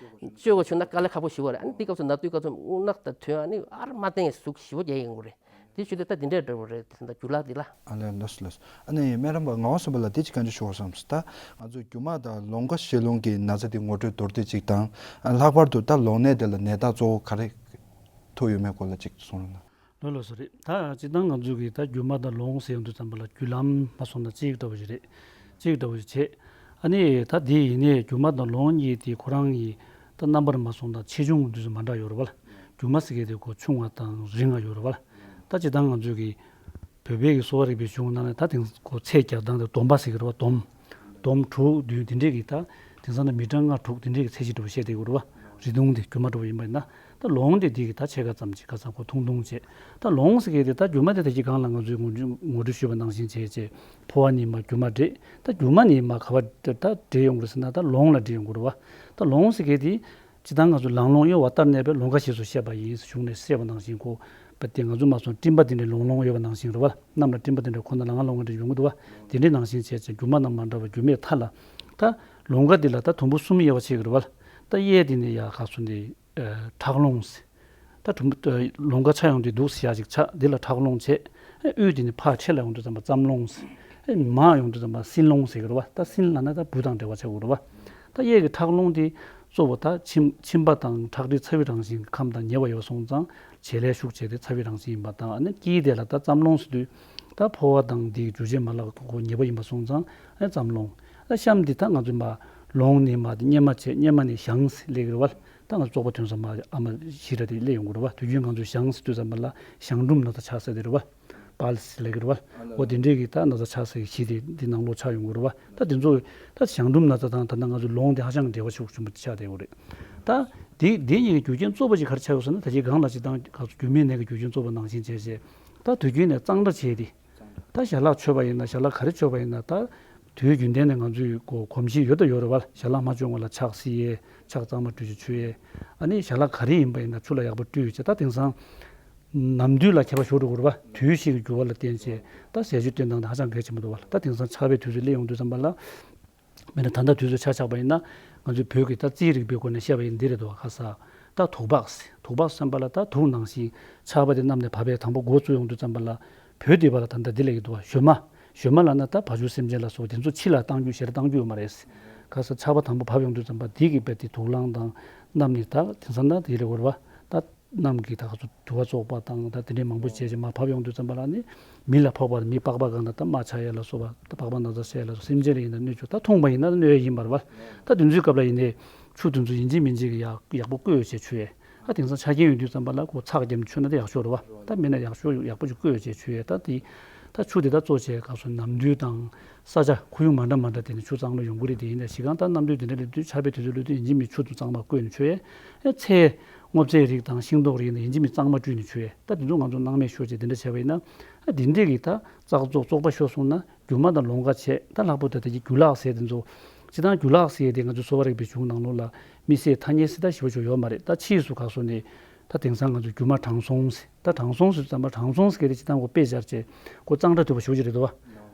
བཅོས་དགོས་བྱུང་ན་དཀའ་ལས་ཁག་པོ་ཞིག་ཡོད་རེད། ཨ་ནི་དེ་སྐབས་སུ་ན་དུས་སྐབས་སུ་རྔུལ་ནག་དང་ཐོན་ཨ་ནི་ཨར་མ་བསྟན་ཟུག་ཞེ་པོ་རྒྱག་ཡོང་གི་རེད། དེ་བྱེད་དུས་ད་འདི་འདྲས་འདྲ་པོ་རེད། དེ་ད་རྒྱུ་ལག་འདི་ལ། ཨ་ལས་ལགས་སོ་ལགས་སོ། ཨ་ནི་སྨན་རམས་པ་ངག་དབང་བསམ་འཕེལ་ལགས་འདི་ཅིག་བཀའ་འདྲི་ཞུ་བར་བསམས་སོང་། ད་ང་ཚོ་རྒྱུ་མ་དང་ལོང་ཀ་ཞེ་ལོང་གི་ན་ཚ་འདི་ངོ་སྤྲོད་མདོར་བསྡུས་ཅིག་དང་། ལྷག་པར་དུ་ད་ལོང་ནད་འདི་ལ་ནད་རྟགས་གཙོ་བོ་ག་རེ་ཐུག་ཡོད་མེད་སྐོར་ལ་ཅིག་གསུང་རོགས་གནང་། ལགས་ལགས་སོ་རེད། ད་སྤྱིར་བཏང་ང་ཚོ་གི་ད་རྒྱུ་མ་དང་ལོང་ཟེར་ཡོང་དུས་ཙམ་པ་ལ་རྒྱུ་ལམ་མ་སོང་ན་གཅིག་འདྲ་པོ་ཞིག་རེད། གཅིག་འདྲ་པོ་ཞིག་བྱས། ཨ་ནི་ད་དེ་ཡིན་ནའི་རྒྱུ་མ་དང་ལོང་གཉིས་དེ་ཁོ་རང་གི་ད་རྣམ་པར་མ་སོང་དང་ཆེ་ཆུང་འདི་ཚོ་མ་འདྲ་ཡོད་རེད་བ་ལ། རྒྱུ་མ་ཟེར་མཁན་དེ་ཁོ་ཆུང་བ་དང་རིང་བ་ཡོད་རེད་བ་ལ། ད་སྤྱིར་བཏང་ང་ཚོས་ཀྱི་བོད་པའི་གི་གསོ་བ་རིག་པའི་གཞུང་ནང་ནས་ད་དེང་ཁོ་ཚད་བརྒྱབ་སྟངས་དེ་སྡོམ་པ་ཟེར་གི་རེད་བ། སྡོམ། སྡོམ་དྲུག་བདུན་དེ་འདྲས་ཀྱི་ད་དེང་སང་ན་མི་གྲངས་ལྔ་དྲུག་དེ་འདྲས་ཀྱི་ཚད་གཞི་འདྲ་པོ་བཤད་བསྡད་ཡོད་རེད་བ། རི་དུང་དེ་རྒྱུ་མ་འདྲ་པོ་ཡིན་པ་ཡིན་ན། ད་ལོང་དེ་དེ་གི་ད་ཕྱེད་ཀ་ཙམ་ཅིག་ཁ་སང་ཁོ་ཐུང་ཐུང་བྱས། ད་ལོང་ཟེར་མཁན་དེ་ད་རྒྱུ་མ་དེ་ད་ཅི་གང་ལ་ང་ཚོས་ངོ་སྤྲོད་ངོ་སྤྲོད་ཞུས་པ་ནང་བཞིན་བྱས་བྱས་ཕོ་བ་ནས་མར་རྒྱུ་མ་འདྲེས། ད་རྒྱུ་མ་ནས་མར་ག་པར་ད་འདྲེས་ཡོང་གི་རེད་ཟེར་ན་ད་ལོང་ལ་འདྲེས་ཡོང་གི་རེད་བ། ད་ལོང་ཟེར་མཁན་དེ། སྤྱིར་བཏང་ང་ཚོ་ལང་ལོང་གཡོ་བ་ལྟར་གནས་པའི་ལོང་ཀ་ཞེས་སུ་བཤད་པ་ཡིན་ཟེར་གཞུང་ནས་བཤད་པ་ནང་བཞིན་གོ། བ་དེ་ང་ཚོ་མ་སོང་སྤྲིན་པ་དེ་འདྲའི་ལོང་ལོང་གཡོ་བ་ནང་བཞིན་རེད་བ། གནམ་ལ་སྤྲིན་པ་དེ་འདྲའི་ཁོ་ན་ལང་ལོང་ག་འདྲ་ཡོང་གི་འདུག་བ། དེ་འདྲའི་ནང་བཞིན་བྱས་བྱས་རྒྱུ་མ་རྣམས་མ་འདྲ་བ་རྒྱུ་མའི་མཐའ་ལ། ད་ལོང་ཀ་འདི་ལ་ད་དུམ་བུ་གསུམ་དབྱེ་བ་ཕྱེ་གི་རེད་བ། ད་གཡས་དེ་ནས་ཡར་ཁ་སོ་ནས་ཨ་ཁྲག་ལོང་ཟེར། ད་དུམ་བུ་ལོང་ཀ་ཆགས་ཡོང་དུས་འདུག་སེ་ཡར་ཅིག་ཆགས་འདི་ལ་ཁྲག་ལོང་བྱས། དབུས་དེ་ནས་ཕར་འཕྲེད་ལ་ཡོང་དུས་ཙམ་པ་རྩམ་ལོང་ཟེར། མར་ཡོང་དུས་ཙམ་པ་སྲིན་ལོང་ཟེར་གི་རེད་བ། ད་སྲིན་ལབ་ན་ད་འབུ་དང་འབྲེལ་བ་ཆགས་ཀྱི་རེད་བ། ད་གཡས་ཀྱི་ཁྲག་ལོང་དེ་གཙོ་བོ་ད་མཆིན་མཆིན་པ་དང་ཁྲག་མཁྲིས་ཚ་བའི་རང་བཞིན་གྱི་ཁམས་དང་ཉེ་བ་ཡོད་སོང་ཙང་བྱེད་ལས་ཤུགས་ཆེ་སྟེ་ཚ་བའི་རང་བཞིན་ཡིན་པ་དང་། ཨ་ནི་དཀྱིལ་དེ་ལ་ད་རྩམ་ལོང་ཟེར་དུས་ད་ཕོ་བ་དང་འདིའི་རྒྱུ་ཆའི་མ་ལག་གོ་ཉེ་བ་ཡིན་པ་སོང་ཙང་ཨ་ནི་རྩམ་ལོང་། ད་གཤམ་འདི་ད་ང་ཚོས་མར་ ལོང་ནི་མ་དེ་གཉེར་མ་བྱས། གཉེར་མ་ནི་བཞེངས་ཟེར་ལབ་ཀྱི་རེད་བ། ད་ང་ཚོ་བཙོག་པ་ཐོན་ས་མ་ཨ་མ་ཞེ་དྲག་དེ་སླེབས་ཡོང་གི་རེད་བ། དུས་རྒྱུན་ང་ཚོ་བཞེངས་ཟེར་དུས་ཙམ་པ་ལ་གཞང་འབྲུམ་ན་ཚ་ཆགས་ས་དེ་རེད་བ། པཱལ་སི་ལབ་ཀྱི་རེད་བ། འོ་དེ་འདྲས་ཀྱི་ད་ན་ཚ་ཆགས་ས་གི་གཞི་དེ་འདི་ནང་ལོགས་ཆགས་ཡོང་གི་རེད་བ། ད་དེ་ཚོ་ད་གཞང་འབྲུམ་ན་ཚ་དང་ད་ལྟ་ང་ཚོ་ལོང་དེ་ཧ་ཅང་འབྲེལ་བ་ཤུགས་ཆེན་པོ་ཆགས་བསྡད་ཡོད་རེད། ད་དེ་དེ་གཉིས་ཀྱི་རྒྱུ་རྐྱེན་གཙོ་བོ་ཞིག་ག་རེ་ཆགས་ཡོད་ཟེར་ན། ད་ཅི་སྒང་ལ་ཅི་དང་ག་ཚོད་རྒྱུ་མའི་ནད་ཀྱི་རྒྱུ་རྐྱེན་གཙོ་བོ་ནང་བཞིན་བྱས་བྱས། ད་དུས་རྒྱུན་ནས་གཙང་སྦྲ་བྱས་ཏེ། ད་ཞལ་ལག་མཆོད་པ་ཡིན་ན། ཞལ་ལག་ག་རེ་མཆོད་པ་ཡིན་ན། ད་དུས་རྒྱུན་ལྡན་ནས་ང་ཚོའི་གོ་གོམས་གཤིས་ཡོད་དང་ཡོད་རེད་བ། ཞལ་ལག་མ་མཆོད་སྔོན་ལ་ཕྱག་བསིལ་ཡས། ཕྱག་གཙང་མ་བཀྲུས་བྱས་མཆོད་ཡས། ཨ་ནི་ཞལ་ལག་ག་རེ་ཡིན་པ་ཡིན་ན་ཆུ་ལ་ཡག་པོ་བཀྲུས་བྱས། ད་དེང་སང་ནམ་དུས་ལ་ཁྱད་པར་ཞིག་འགྲོ་གི་རེད་བ། དུས་བཞི་གི་འགྱུར་བ་ལ་བརྟེན་བྱས་ད་ཟས་བཅུད་བསྟེན་སྟངས་དེ་ཧ་ཅང་གལ་ཆེན་པོ་འདུག་བ། ད་དེང་སང་ཆར་པའི་དུས་ཚོད་སླེབས་ཡོང་དུས་ཙམ་པ་ལ། མིན་ན་ད་ལྟ་དུས་ཚོད་ཆ་ཆགས་པ་ཡིན་ན། ང་ཚོའི་བོད་ཀྱི་ད་རྩིས་རིག་པའི་སྒོ་ནས་བཤད་པ་ཡིན་འདི་རེད་འདུག་བ། ཁ་ས་ད་དུག་བག་ཟེར། དུག་བག་བསམ་པ་ལ་ད་དུག་ནང་བཞིན་ཆར་པ་དེ་གནམ་ནས་བབས་པའི་དང་པོ་འགོ་བཙུགས་ཡོང་དུས་ཙམ་པ་ལ། བོད་འདི་བ་ལ་ད་ལྟ་འདི་ལབ་ཀྱི་འདུག་བ། ཞོལ་མ། ཞོལ་མ་ལབ་ན་ད་བ་ཕྱུགས་སེམས་ཅན་ལ་སོགས་དེ་ཚོ་ཕྱི་ལ་བཏང་རྒྱུ་ཞལ་བཏང་རྒྱུ་ཡོད་མ་རེད། ཁ་ས་ཆར་པ་དང་པོ་བབས་ཡོང་དུས་ཙམ་པ་འདི་གི་བས་དེ་དུག་རླངས་དང་གནམ་ནས་ད་དེང་སང་ད་དེ་ལས་འོར་བ་ད། གནམ་གྱི་ད་ག་ཚོད་དུ་བ་བཙོག་པ་དང་ད་དེ་འདྲའི་མང་པོ་བྱས་བྱས་མར་བབས་ཡོང་དུས་ཙམ་པ་ལ་ནི། མི་ལ་ཕོག་པ་མི་པགས་པ་གང་ལ་ད་རྨ་ཆགས་ཡས་ལ་སོགས་པ། ད་པགས་པ་ན་ཚ་ཆགས་ཡས་ལ་སོགས་སེམས་ཅན་ལ་ཡིན་ན་གནོད་བྱེད། ད་འཐུངས་པ་ཡིན་ན་གནོད་ཡས་ཡིན་པ་རེད་བ། ད་དེ་ཚོའི་སྐབས་ལ་ཡིན་ནའི་ཆུ་དེ་ཚོ་ཡིན་གཅིག་མིན་གཅིག་གི་ཡག་ཡག་པོ་བསྐོལ་བྱས་མཆོད་ཡས། ཨ་དེང་སང་ཆ་རྐྱེན་ཡོད་དུས་ཙམ་པ་ལ་ཁོ་ཚགས་བརྒྱབ་མཆོད་ན་དེ་ཡག་ཤོས་རེད་བ། ད་མིན་ན་ཡག་ཤོས་ཡག་པོ་ཅིག་བསྐོལ་བྱས་མཆོད་ཡས། ད་དེ་ད་ཆུ་དེ་ད་གཙོ་བྱས་ག་སོ་ནམ་དུས་དང་ས་ཆ་ཁོར་ཡུག་མ་འདྲ་མ་འདྲ་དེ་ནས་ཆུ་གཙང་མ་ཡོང་གི་རེད། དེ་ཡིན་ན་གཞི་གང་ད་གནམ་དུས་དེ་འདྲ་སླེབས་དུས་ཆར་པའི་དུས་ཚོད་སླེབས་དུས་ཡིན་གཅིག་མིན་ཆུ་དང་གཙང་མ་བསྐོལ་ནས་མཆོད་ཡས། ཨ་ཚལ། སྔོ་ཚལ་རིགས་དང་ཤིང་ཏོག་རིགས་ནི་ཡིན་གཅིག་མིན་གཙང་མ་བཀྲུས་ནས་མཆོད་ཡས། ད་དེ་ཚོ་ང་ཚོ་སྣང་མེད་ཤོར་བྱས་དེ་འདྲ་བྱས་པ་ཡིན་ན། ཨ་དེ་འདྲས་ཀྱི་ད་བཙོག་བཙོག་བཙོག་པ་ཤོར་སོང་ན་རྒྱུ་མ་དང་ལོང་ག་བྱས། ད་ལྷག་པར་དུ་ད་ཀྱི་རྒྱུ་ལག་ཟེར་དེ་ཚོ། སྤྱིར་བཏང་རྒྱུ་ལག་ཟེར་དེ་ང་ཚོ་གསོ་བ་རིག་པའི་གཞུང་ནང་ལོགས་ལ་མི་ཟས་ཐ་སྙད་ཟེར་ད་ཞེ་པོ་ཅིག་ཡོད་མ་རེད། ད་ཕྱིས་སུ་ག་སོ་ནས་ད་དེང་སང་ང་ཚོ་རྒྱུ་མ་དྲང་སྲོང་ཟེར། ད་དྲང་སྲོང་ཟེར་ཙམ་པ་དྲང་སྲོང་ཟེར་གྱི་རེད། སྤྱིར་བཏང་ཁོ་དཔེ་སྦྱར་བྱས་ཁོ་གཙང་སྦྲ་དུ་བ་ཞུ་གི་རེད་དོ།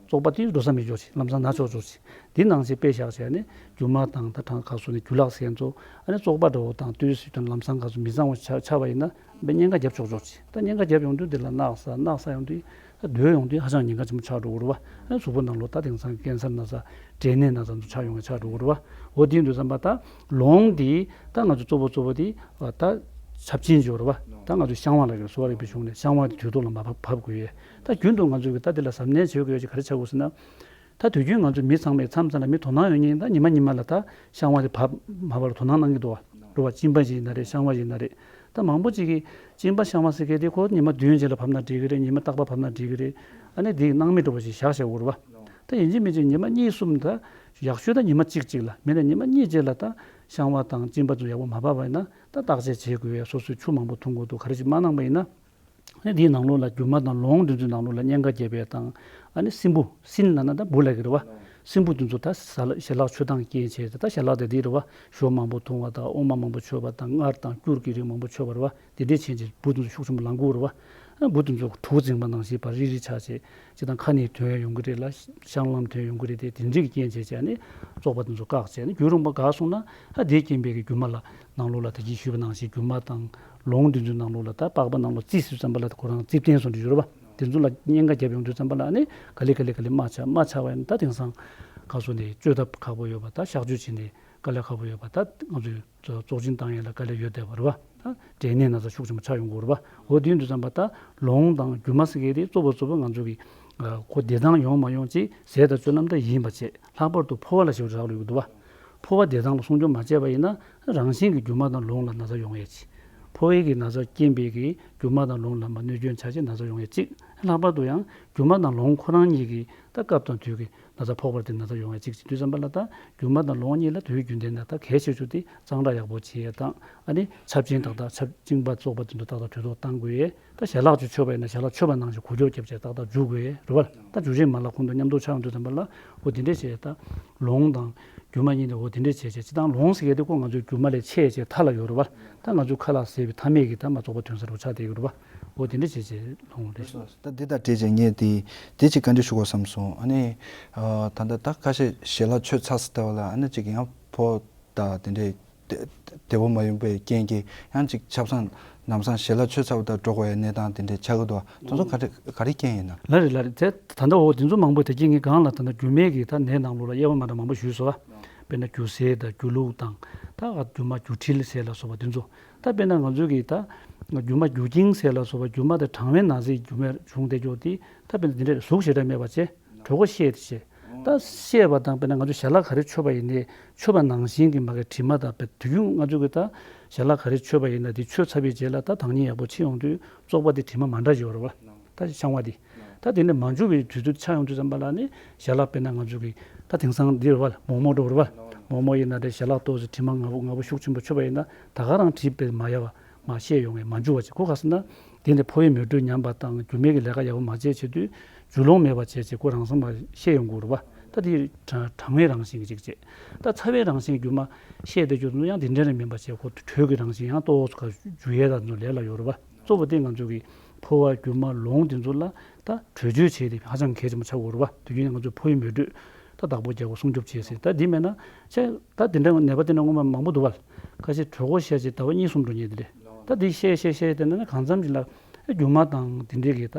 བཙོག་པ་དེ་འགྲོ་ས་མི་འཇོག་ཅིག་ལམ་སང་ན་ཆོག་ཆོག་ཅིག་དེ་ནང་བཞིན་དཔེ་བཞག་བྱས་ནས་རྒྱུ་མ་དང་ད་དྲང་ག་སོ་ནས་རྒྱུ་ལག་ཟེར་ཚོ། ཨ་ནི་བཙོག་པ་འདྲ་བོ་དང་ལྟོས་ཟེར་དུས་ལམ་སང་ག་སོ་མི་གཙང་བ་ཆགས་ཆགས་པ་ཡིན་ན་མི་གཉན་ཁ་རྒྱབ་ཆོག་ཆོག་ཅིག་ད་གཉན་ཁ་རྒྱབ་ཡོང་དུས་དེ་ལ་རྣག་ཟ་རྣག་ཟ་ཡོང་དུས་ད་སྡོད་ཡོང་དུས་ཧ་ཅང་ཉེན་ཁ་ཆེན་པོ་ཆགས་འགྲོ་གི་རེད་བ། ཨ་ནི་གཟུགས་པོ་ནང་ལོགས་ད་དེང་སང་ཀན་སར་ན་ཚ་འབྲས་ནད་ན་ཚ་ཚོ་ཆགས་ཡོང་གི་ཆགས་འགྲོ་གི་རེད་བ། འོ་དེ་ཡིན་དུས་ཙམ་པ་ད་ལོང་དེ་ད་ང་ཚོ་གཙོ་བོ་གཙོ་བོ་དེ་ད་ཆབ་ཆེན་ཅིག་ཡོད་རེད་བ། ད་ང་ཚོ་བཤང་བ་ལབ་ཀྱི་རེད། གསོ་བ་རིག་པའི་གཞུང་ནས་བཤང་བ་དེ་དུས་ཐོག་ལ་མ་བབས་བབས་དགོས་ཡས། ད་རྒྱུན་དུ་ང་ཚོས་ཀྱི་ད་དེ་ལ་གཟབ་ནན་བྱེད་དགོས་ཡ་ཅིག་ག་རེ་ཆགས་དགོས་ཟེར་ན། ད་དུས་རྒྱུན་ང་ཚོ་མི་ཚང་མས་མཚམས་མཚམས་ལ་མི་དོ་སྣང་ཡོད་མཁན་ད་ཉི་མ་ཉི་མ་ལ་ད་བཤང་བ་དེ་བབས་མ་བབས་ལ་དོ་སྣང་གནང་གི་འདུག་བ། རེད་བ། གཅིན་པ་ཞིག་ཡིན་ན་རེད། བཤང་བ་ཞིག་ཡིན་ན་རེད། ད་མང་པོ་ཅིག་གིས་གཅིན་པ་བཤང་བ་ཟེར་མཁན་དེ་ཁོ་ཉི་མ་བདུན་རྗེས་ལ་བབས་ན་འགྲིག་གི་རེད། ཉི་མ་རྟག་པར་བབས་ན་འགྲིག་གི་རེད། ཨ་ནི་དེ་སྣང་མེད་འདྲ་བོ་ཞིག་བཞག་བཞག་དགོས་རེད་བ། ད་ཡིན་གཅིག་མིན་གཅིག་ཉི་མ་གཉིས་གསུམ་ད་ཡག་ཤོས་ད་ཉི་མ་གཅིག་གཅིག་ལ་མིན་ན་ཉི་མ་གཉིས་རྗེས་ལ་ད་བཤང་བ་དང་གཅིན་པ་ཚོ་ཡག་པོ་མ་བབས་པ་ཡིན་ན་ད་བརྟག་དཔྱད་བྱེད་དགོས་ཡ། སོ་སོས་ཆུ་མང་པོ་འཐུང་དགོས་འདུག་ག་རེ་ཞིག་མ་གནང་པ་ཡིན་ན། ཨ་ནི་དེའི་ནང་ལོགས་ལ་རྒྱུ་མ་དང་ལོང་དེ་ཚོའི་ནང་ལོགས་ལ་གཉན་ཁ་རྒྱབ་ཡས་དང་། ཨ་ནི་སྲིན་འབུ། སྲིན་ལབ་ན་ད་འབུ་ལབ་ཀྱི་རེད་བ། སྲིན་འབུ་དེ་ཚོ་ད་ཟ་ལ་ཞལ་ལག་མཆོད་སྟངས་རྐྱེན་བྱས་ཏེ་ད་ཞལ་ལག་དེ་དེ་རེད་བ། ཞོ་མང་པོ་འཐུང་བ་དང་འོ་མ་མང་པོ་མཆོད་པ་དང་མངར་དང་སྐྱུར་གྱི་རིགས་མང་པོ་མཆོད་པ་རེད་བ། དེ་འདྲའི་ཆེན་ཆེན་འབུ་དེ་ཚོ་ཤུགས་ཆེན་པོ་ལངས་ཀྱི་ཡོད་རེད་བ། ཨ་འབུ་དེ་ཚོ་དུག་འཛིན་པ་ནང་བཞིན་ཕར་རིལ་རིལ་ཆགས་བྱས། སྤྱིར་བཏང་ཁ་ནས་ཐོན་ཡོང་གི་རེད་ལ། བཤང་ལམ་ཐོན་ཡོང་གི་རེད་དེ། དེ་འདྲའི་གི་རྐྱེན་བྱས་བྱས་ནས་བཙོག་པ་དེ་ཚོ་བཀག་བྱས་ནས་རྒྱུན་རིང་པོ་འགག་སོང་ན་ཨ་དེའི་རྐྱེན་པས་ཀྱི་རྒྱུ་མ་ལ་ནང་ལོགས་ལ་ད་གིན་ཞུས་པ་ནང་བཞིན་རྒྱུ་མ་དང་ལོང་དེ་ཚོའི་ནང་ལོགས་ལ་ད་པགས་པ་ནང་ལོགས་རྩིབས་ཟེར་ཙམ་པ་ལ་ཁོ་རང་རྩིབས་བརྟན་སོང་དུ་ཡོད་རེད་བ། དེ་ཚོ་ལ་གཉན་ཁ་རྒྱབ་ཡོང་དུས་ཙམ་པ་ལ་ཨ་ནི་ག་ལེ་ག་ལེ་ག་ལེ་རྨ་ཆགས། རྨ་ཆགས་པ་ཡིན་ན་ད་དེང་སང་ག་སོ་ནས་བཅོས་ཐབས་ཁག་པོ་ཡོད་པ། ད་གཤག་བཅོས་བྱས་ནས་དཀའ་ལས་ཁག་པོ་ཡོད་པ། ད་ང་ཚོས་བཙོག་གཅིན་བཏང་ཡས་ལ་དཀའ་ལས་ཡོད་བསྡད་པ་རེད་བ། ད་འབྲས་ནད་ན་ཚ་ཤུགས་ཆེན་པོ་ཆགས་ཡོང་གི་རེད་བ། འོ་དེ་ཡིན་དུས་ཙམ་པ་ད་ལོང་དང་རྒྱུ་མ་ཟེར་མཁན་དེ་གཙོ་བོ་གཙོ་བོ་ང་ཚོ་གི་ཨ་གོ་བདེ་ཐང་ཡོང་མ་ཡོང་ཅིག་ཟས་དང་སྤྱོད་ལམ་དང་ཡིན་པ་བྱས། ལྷག་པར་དུ་ཕོ་བ་ལ་ཞེ་པོ་རག་ལས་ཡོད་འདུག་བ། ཕོ་བ་བདེ་ཐང་ལ་སྲུང་སྐྱོབ་མ་བྱས་པ་ཡིན་ན་རང་བཞིན་གྱིས་རྒྱུ་མ་དང་ལོང་ལ་ན་ཚ་ཡོང་ཡས་ཅིག་ཕོ་བའི་གི་ན་ཚ་རྐྱེན་པས་ཀྱི་རྒྱུ་མ་དང་ལོང་ལ་མ་གནོད་སྐྱོན་ཆ་ཆེ་ན་ཚ་ཡོང་ཡས་ཅིག་ལྷག་པར་དུ་ཡང་རྒྱུ་མ་དང་ལོང་ཁོ་རང་གཉིས་ཀྱི་ད་སྐབས་དང་དུས་ཀྱི་ན་ཚ་ཕོག་པར་དེ་ན་ཚ་ཡོང་ཡས་གཅིག་བྱེད་དུས་ཙམ་པ་ལ། ད་རྒྱུ་མ་དང་ལོང་གཉིས་ལ་དུས་རྒྱུན་ལྡན་ན་ད་གལ་ཆེ་ཤོས་དེ་གཙང་སྦྲ་ཡག་པོ་བྱེད་ཡས་དང་། ཨ་ནི་ཆབ་ཆེན་ཏག་ཏག་ཆབ་གཅིན་པ་བཙོག་པ་དེ་ཚོ་ཏག་ཏག་དུས་ཐོག་བཏང་དགོས་ཡས། ད་ཞལ་ལག་ཅིག་མཆོད་པ་ཡིན་ན་ཞལ་ལག་མཆོད་པ་ནང་བཞིན་གོ་ཆོད་རྒྱབ་བྱས་ཏག་ཏག་འཇུ་དགོས་ཡས་རེད་བ། ད་འཇུ་བྱེད་མ་ལག་ཁོང་དུ་མཉམ་དུ་ཆགས་ཡོང་དུས་ཙམ་པ་ལ་འོ་དེ་འདྲས་བྱས། ད་ལོང་དང་རྒྱུ་མ་གཉིས་ནི་འོ་དེ་འདྲས་བྱས་བྱས། སྤྱིར་བཏང་ལོང་ཟེར་མཁན་དེ་ཁོ་ང་ཚོའི་རྒྱུ་མ་ལས་ཆེ་བྱས་མཐའ་ལ་ཡོད་རེད་བ། ད་ང་ཚོའི་ཁ་ལག་ཟས་པའི་མཐའ་མེད་ཀྱི་ད་མ་བཙོག་པ་ཐོན་ས་རུ་ཆགས་བསྡད་ཡོད་རེད་བ། འོ་དེ་འདྲས་བྱས་བྱས་ལོང་རེད། ད་འདི་དང་འབྲེལ་བྱས་ངས་དེ་དེ་ཅིག་བཀའ་འདྲི་ཞུ་དགོས་བསམ་སོང་། ཨ་ནི་ཨ་ད་ལྟ་ད་ཁ་ཤས་ཞལ་ལག་མཆོད་ཚར་ཟེར་ལྟ་བ་ལ་ཨ་ནི་ཅིག་ཡང་ཕོ་ད་དེ་འདྲའི་བདེ་བདེ་པོ་མ་ཡིན་པའི་རྐྱེན་གྱིས་ཡང་ཅིག་ཆབ་གསང་ལམ་སང་ཞལ་ལག་མཆོད་ཚར་བ་དང་འགྲོ་དགོས་ཡའི་གནས་སྟངས་དེ་འདྲའི་ཆགས་ཀྱི་འདུག་དེ་ཚོ་ག་རེ་ག་རེ་རྐྱེན་ཡིན་ན། ལགས་རེད་ལགས་རེད། དེ་ད་ལྟ་འོ་དེ་ཚོ་མང་པོ་དེ་རྐྱེན་གྱིས་གང་ལ་ད་ལྟ་རྒྱུ་མའི་གི་ད་ནད་ནང་ལོགས་ལ་དབྱེ་བ་མ་འདྲ་མང་པོ་ཞུས་སོང་བ། དཔེར་ན་རྒྱུ་ཟས་དང་རྒྱུ་ལུགས་དང་། ད་རྒྱུ་མ་རྒྱུ་འཁྲིལ་ཟས་ལ་སོགས་པ་དེ་ཚོ། ད་དཔེར་ན་ང་ཚོའི་གི་ད་རྒྱུ་མ་རྒྱུ་རྐྱེན་ཟས་ལ་སོགས་པ་རྒྱུ་མ་དང་གྲང་བའི་ན་ཚའི་རྒྱུ་མའི་བྱུང་བསྡད་ཀྱོག་དེ་ད་དཔེར་ན་དེ་འདྲའི་གཟུགས་ཞེ་དྲག་མེད་པ་བྱས། གྲོད་ཁོག་བཤལ་ཏེ་བྱས། ད་བཤད་པ་དང་དཔེར་ན་ང་ཚོ་ཞལ་ལག་ག་རེ་མཆོད་པ་ཡིན་ནའི་མཆོད་པ་ནང་བཞིན་གྱི་མ་གི་དྲི་མ་དང་དཔེ་དུས་རྒྱུན་ང་ཚོ་གི་ད་ཞལ་ལག་ག་རེ་མཆོད་པ་ཡིན་ན་དེ་མཆོད་ཚར་བའི་རྗེས་ལ་ད་བདག་ཉིད་ཡག་པོ་ཕྱིན་ཡོང་དུས་བཙོག་པ་དེ་དྲི་མ་མ་འདྲ་ཡོད་རེད་བ། ད་ཆང་བ་དེ། ད་དེ་ནས་མ་འཇུ་བའི་དུས་ཚོད་ཆགས་ཡོང་དུས་ཙམ་པ་ལ་ནི་ཞལ་ལག་དཔེར་ན་ང་ཚོ་གི་ད་དེང་སང་འདི་རེད་བ། མོག་མོག་འགྲོ་རེད་བ། མོག་མོག་ཡིན་ན་དེ་ཞལ་ལག་ཏོག་ཙམ་དྲི་མ་ང་པོ་ང་པོ་ཤུགས་ཆེན་པོ་མཆོད་པ་ཡིན་ན་ད་ག་རང་དྲི་དཔེ་མ་ཡལ་བ། མ་བཤད་ཡོང་བས་མ་འཇུ་བ་བྱེད་ཁོ་ག་ཟེར་ན། དེ་ནས་ཕོ་བའི་མེ་དྲོད་ཉམས་པ་དང་རྒྱུ་མའི་གི་ལས་ཀ་ཡག་པོ་མ་བྱས་བྱེད་དུས་འཇུ་ལོང་མེད་པ་བྱས་བྱེད་ཁོ་རང་སེམས་མ་བཤད་ཡོང་དགོས་རེད་བ། ད་དེ་གྲང་གྲང་བའི་རང་བཞིན་གྱི་ཅིག་བྱེད། ད་ཚ་བའི་རང་བཞིན་རྒྱུ་མ་བཤད་དེ་རྒྱུ་ཚོ་ཡང་དེ་འདྲ་རེ་མིན་པ་བྱས་ཁོ་དྲོད་ཀྱི་རང་བཞིན་ཡང་ཏོག་ཙམ་ག་འཇུ་ཡས་ད་ཚོ་ལས་ལ་ཡོད་རེད་བ། གཙོ་བོ་དེ་ང་ཚོ་གི་ཕོ་བ་རྒྱུ་མ་ལོང་དེ་ཚོ་ལ་ད་དྲོད་བཅོས་བྱས་ཏེ་ཧ་ཅང་གལ་ཆེན་པོ་ཆགས་ཡོད་རེད་བ། དེ་རྒྱུ་ང་ཚོ་ཕོ་བའི་མེ་དྲོད་ད་བདག་པོ་རྒྱག་དགོས་སྲུང་སྐྱོབ་བྱས་ཟིན། ད་འདི་མེད་ན་ཆེ་ད་དེ་འདྲ་ནད་པ་དེ་འདྲ་སྔོན་མ་མང་པོ་འདུག་བ། ཁ་ཤས་གྲོད་ཁོག་བཤལ་བྱས་ཟླ་བ་གཉིས་གསུམ་འགྲོ་མཁན་དེ་རེད། ད་དེ་བཤལ་བཤལ་བཤལ་དེ་ནས་གང་འཚམ་ཞིག་ལ་རྒྱུ་མ་དང་དེ་འདྲའི་གི་ད་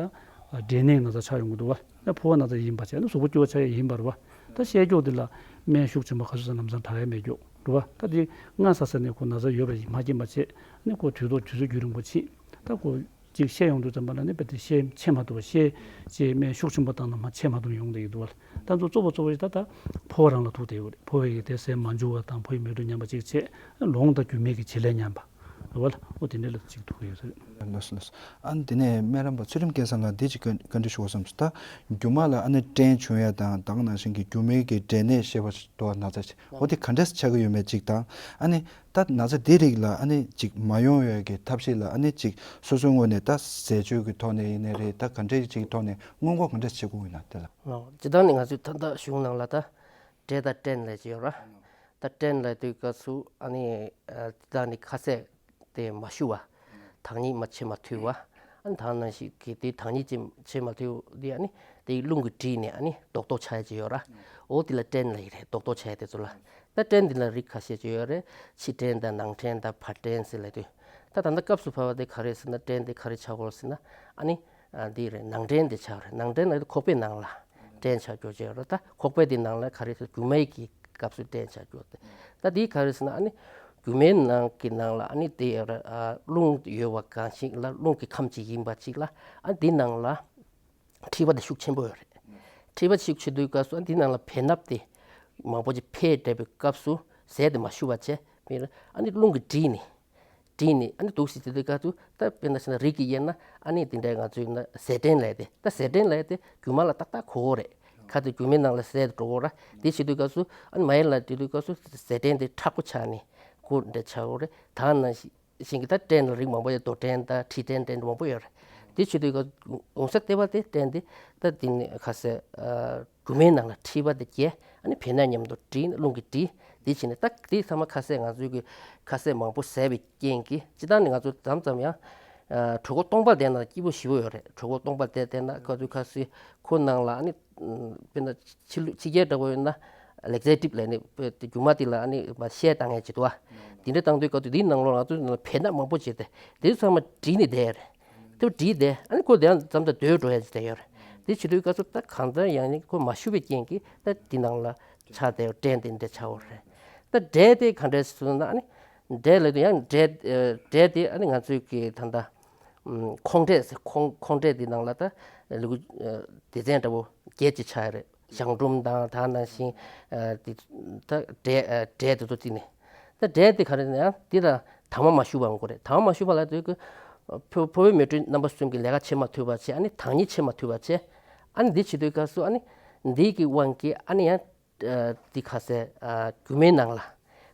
འབྲས་ནད་ན་ཚ་ཆགས་ཡོང་གི་འདུག་བ། ད་ཕོ་བ་ན་ཚ་ཡིན་པ་བྱས་ན་གཟུགས་པོ་སྐྱོ་བ་ཆགས་ཡ་ཡིན་པ་རེད་བ། ད་བཤལ་ཀྱོག་དེ་ལ་སྨན་ཤུགས་ཆེན་པོ་ག་ཚོད་ཟ་ལམ་སང་དྲག་ཡ་མེད་ཀྱོག་རེད་བ། ད་དེ་སྔ་ས་ས་ནས་ཁོ་ན་ཚ་ཡོད་པ་ཡིན་མ་རྐྱེན་པ་བྱས་ནས་ཁོ་དུས་ཐོག་དུས་ཚོད་རྒྱུན་རིང་པོ་ཕྱིན། ད་ཁོ་གཅིག་བཤད་ཡོང་དུས་ཙམ་པ་ལ་ནི་དཔེ་དེ་བཤད་ཆད་མ་ཐུབ་པ། བཤད་བྱས་སྨན་ཤུགས་ཆེན་པོ་བཏང་ན་མ་ཆད་མ་ཐུབ་ཡོང་བསྡད་ཀྱི་འདུག་བ། ད་ཚོ་གཙོ་བོ་གཙོ་བོ་ཞིག་ད་ད་ཕོ་བ་རང་ལ་ཐུག་བསྡད་ཡོད་རེད། ཕོ་བའི་དེ་ཟས་མ་འཇུ་བ་དང་ཕོ་བའི་མེ་དྲོད་ཉམས་པ་གཅིག་བྱས་ལོང་དང་རྒྱུ་མའི་གི་བྱེད་ལས་ཉམས་པ་རེད་བ། ལ་འོ་དེ་འདྲ་ལ་གཅིག་ཐུག་ཡོད་ས་རེད། ལགས་སོ་ལགས་སོ། ཨ་ནི་དེ་ནས་སྨན་རམས་པ་ཚུལ་ཁྲིམས་སྐལ་བཟང་ལགས་འདི་གཅིག་བཀའ་བཀའ་འདྲི་ཞུ་བ་བསམ་སོང་། ད་རྒྱུ་མ་ལ་ཨ་ནི་སྐྲན་བྱུང་ཡ་དང་ད་ག་ནང་བཞིན་གྱི་རྒྱུ་མའི་གི་འབྲས་ནད་ཞེས་པ་ཞིག་འདུག་བ། ན་ཚ་ཞིག་འོ་དེ་ག་འདྲས་ཆགས་ཀྱི་ཡོད་མེད་གཅིག་དང་། ཨ་ནི་ད་ན་ཚ་འདི་རིགས་ལ་ཨ་ནི་ཅིག་མ་ཡོང་ཡོད་ཀྱི་ཐབས་ཤེས་ལ་ཨ་ནི་ཅིག་སོ་སོའི་ངོས་ནས་ད་ཟས་སྤྱོད་ཀྱི་ཐོག་ནས་ཡིན་ནའི་རེད། ད་ག་འདྲའི་ཅིག་ཐོག་ནས་སྔོན་འགོག་ག་འདྲས་བྱེད་དགོས་ཡིན་ན་དེ་ལ། ལོ། སྤྱིར་བཏང་ནས་ང་ཚོའི་ད་ལྟ་གཞུང་ནང་ལ་ད་འབྲས་དང་སྐྲན་ལབ་ཀྱི་ཡོད་ར། ད་སྐྲན་ལབ་དུས་སྐབས་སུ་ཨ་ནི་ད་ནི་ཁ་ཟས་དེ་མ་ཞུ་བ། དྭངས་སྙིགས་མ་བྱེད་མ་ཐུལ་བ། ཨ་ནི་ད་ནང་བཞིན་གྱི་དེ་དྭངས་སྙིགས་ཅན་བྱེད་མ་ཐུལ་དེ་ཨ་ནི་དེ་རླུང་གིས་བསྒྲིལ་ནས་ཨ་ནི་རྡོག་རྡོག་ཆགས་ཡ་ཅིག་ཡོད་ར། འོ་དེ་ལ་སྐྲན་ལབ་ཀྱི་རེད། རྡོག་རྡོག་ཆགས་ཡ་དེ་ཚོ་ལ། ད་སྐྲན་འདི་ལ་རིགས་ཁ་ཤས་ཅིག་ཡོད་རེད། ཕྱི་སྐྲན་དང་ནང་སྐྲན་དང་བར་སྐྲན་ཟེར་ལབ་དུས། ད་ད་ལྟ་སྐབས་སུ་བབས་པ་དེ་ག་རེ་ཟེར་ན་སྐྲན་དེ་ག་རེ་ཆགས་ཀྱི་ཡོད་ཟེར་ན་ཨ་ནི་ཨ་འདི་རེད། ནང་སྐྲན་དེ་ཆགས་རེད། ནང་སྐྲན་ལབ་དུས་ཁོག་པའི་ནང་ལ་སྐྲན་ཆགས་ཀྱི་ཡོད་ཅེས་རེད། ད་ཁོག་པའི་དེ་ནང་ལ་ག་རེ་ཟེར་རྒྱུ་མའི་གི་སྐབས་སུ་སྐྲན་ཆགས་ཀྱི་ཡོད་དེ། ད་དེ་ག་རེ་ཟེར་ན་ཨ་ནི་རྒྱུ་མའི་ནང་གི་ནང་ལ་ཨ་ནི་དེ་ཡོད་རེད། ཨ་རླུང་ཡོད་པ་གང་ཞིག་ལ་རླུང་གི་ཁམས་ཅིག་ཡིན་པ་ཅིག་ལ་ཨ་འདི་ནང་ལ་མཁྲིས་པ་དེ་ཤུགས་ཆེན་པོ་ཡོད་རེད། མཁྲིས་པ་ཤུགས་ཆེ་དུས་སྐབས་སུ་ཨ་འདི་ནང་ལ་བེ་སྣབས་དེ་མང་པོ་ཅིག་འཕེལ་འགྲོ་བའི་སྐབས་སུ་ཟས་དེ་མ་ཞུ་བ་བྱས་མི་ལ་ཨ་ནི་རླུང་གིས་བསྒྲིལ་ནས་བསྒྲིལ་ནས་ཨ་ནི་འདུག་སེ་དེ་དུས་སྐབས་སུ་ད་དཔེར་ན་ཟེར་ན་རིགས་ཀྱི་དབྱེ་ན་ཨ་ནི་དེ་འདྲའི་ང་ཚོའི་ན་ཟས་སྐྲན་ལབ་དེ། ད་ཟས་སྐྲན་ལབ་དེ་རྒྱུ་མ་ལ་ཏག་ཏག་གོ་གི་རེད། ཁ་དེ་རྒྱུ་མའི་ནང་ལ་ཟས་དེ་འགྲོ་གི་ར། དེ་བྱེད་དུས་སྐབས་སུ་ཨ་ནི་མ་ཡལ་ལ་དེ་དུས་སྐབས་སུ་ཟས་སྐྲན་དེ་མཁྲེགས་པོ་ཆགས་ནས་ཁོ་འདྲ་ཆགས་ཡོད་རེད། ད་ནང་བཞིན་གཞན་གྱི་ད་སྐྲན་ལ་རིགས་མང་པོ་ཡོད། རྡོ་སྐྲན་དང་མཁྲིས་སྐྲན་སྐྲན་མང་པོ་ཡོད་རེད། དེ་བྱེད་དུས་ཀ་གོང་ས་ལྟེ་བ་དེ་སྐྲན་དེ་ད་དེ་ནི་ཁ་ཟས་ཨ་རྒྱུ་མའི་ནང་ལ་མཁྲིས་པ་དེ་རྒྱས་ཨ་ནི་བེ་སྣབས་མཉམ་དུ་བསྒྲིལ་རླུང་གིས་བསྒྲིལ། དེ་བྱས་ནས་ད་དེ་ཚང་མ་ཁ་ཟས་ང་ཚོའི་གི་ཁ་ཟས་མང་པོ་ཟས་པའི་རྐྱེན་གྱིས་སྤྱིར་བཏང་ནི་ང་ཚོ་མཚམས་མཚམས་ཡང་ཨ་གྲོད་ཁོག་སྟོང་པ་བསྡད་ན་སྐྱིད་པོ་ཞེ་པོ་ཡོད་རེད། གྲོད་ཁོག་སྟོང་པ་བསྡད་བསྡད་ན་ཁ་ཚོའི་ཁ་ཟས་ཁོ་ནང་ལ་ཨ་ནི་དཔེར་ན་ཕྱི་ལུགས་ཕྱི་རྒྱལ་འདྲ་བོ་ཡོད་ན་ལེག་ཟེ་ཊིབ་ལབ་ནས་དཔེ་དེ་རྒྱུ་མ་དེ་ལ་ཨ་ནི་མ་བཤལ་བཏང་ཡས་བྱེད་དོ། དེ་འདྲ་བཏང་དུས་སྐབས་དུས་དེའི་ནང་ལོགས་ང་ཚོ་ནང་ལ་བེ་སྣབས་མང་པོ་བྱས་ཏེ་དེ་ཚང་མ་བསྒྲིལ་ནས་བསྡད་ཡོད་རེད། དེ་བསྒྲིལ་བསྡད་ཨ་ནི་ཁོ་དེ་ཡང་མཚམས་མཚམས་སྡོད་འགྲོ་ཡས་བྱས་བསྡད་ཡོད་རེད། དེ་བྱེད་དུས་སྐབས་སུ་ད་གང་ལྟར་ཡང་ནི་ཁོ་མ་ཞུ་བའི་རྐྱེན་གྱིས་ད་དེ་ནང་ལ་ཆགས་བསྡད་ཡོད། སྐྲན་དེ་འདྲ་ཆགས་ཡོད་རེད། ད་འབྲས་དེ་ག་འདྲས་སོང་ན་ཨ་ནི་འབྲས་ལབ་དུས་ཡང་འབྲས་འབྲས་དེ་ཨ་ནི་ང་ཚོའི་གི་ད་ལྟ་ཁོང་འབྲས་ཟེར། ཁོང་ཁོང་འབྲས་དེ་ནང་ལ་ད་ལུ་གུ་སྡེ་ཚན་འདྲ་བོ་བརྒྱད་ཅིག་ཆགས་ཡོད་རེད། གཞང་འབྲུམ་དང་ད་ནང་བཞིན་ཨ་དེ་ད་འབྲས་ཨ་འབྲས་དེ་ཚོ་བརྩིས་ནས། ད་འབྲས་དེ་ག་རེ་ཡང་འདི་ལ་དྭངས་མ་མ་ཞུ་བ་འགོ་རེད། དྭངས་མ་མ་ཞུ་བ་ལ་དུས་ཀྱི་ཕོ་ཕོ་བའི་མེ་དྲོད་རྣམ་པ་གསུམ་གྱི་ལས་ཀ་བྱེད་མ་ཐུབ་པ་བྱས། ཨ་ནི་དྭངས་སྙིགས་བྱེད་མ་ཐུབ་པ་བྱས། ཨ་ནི་འདི་བྱེད་དུས་སྐབས་སུ་ཨ་ནི་འདི་གི་དབང་གིས་ཨ་ནི་ཡང་འདི་ཁ་ཟས་རྒྱུ་མའི་ནང་ལ་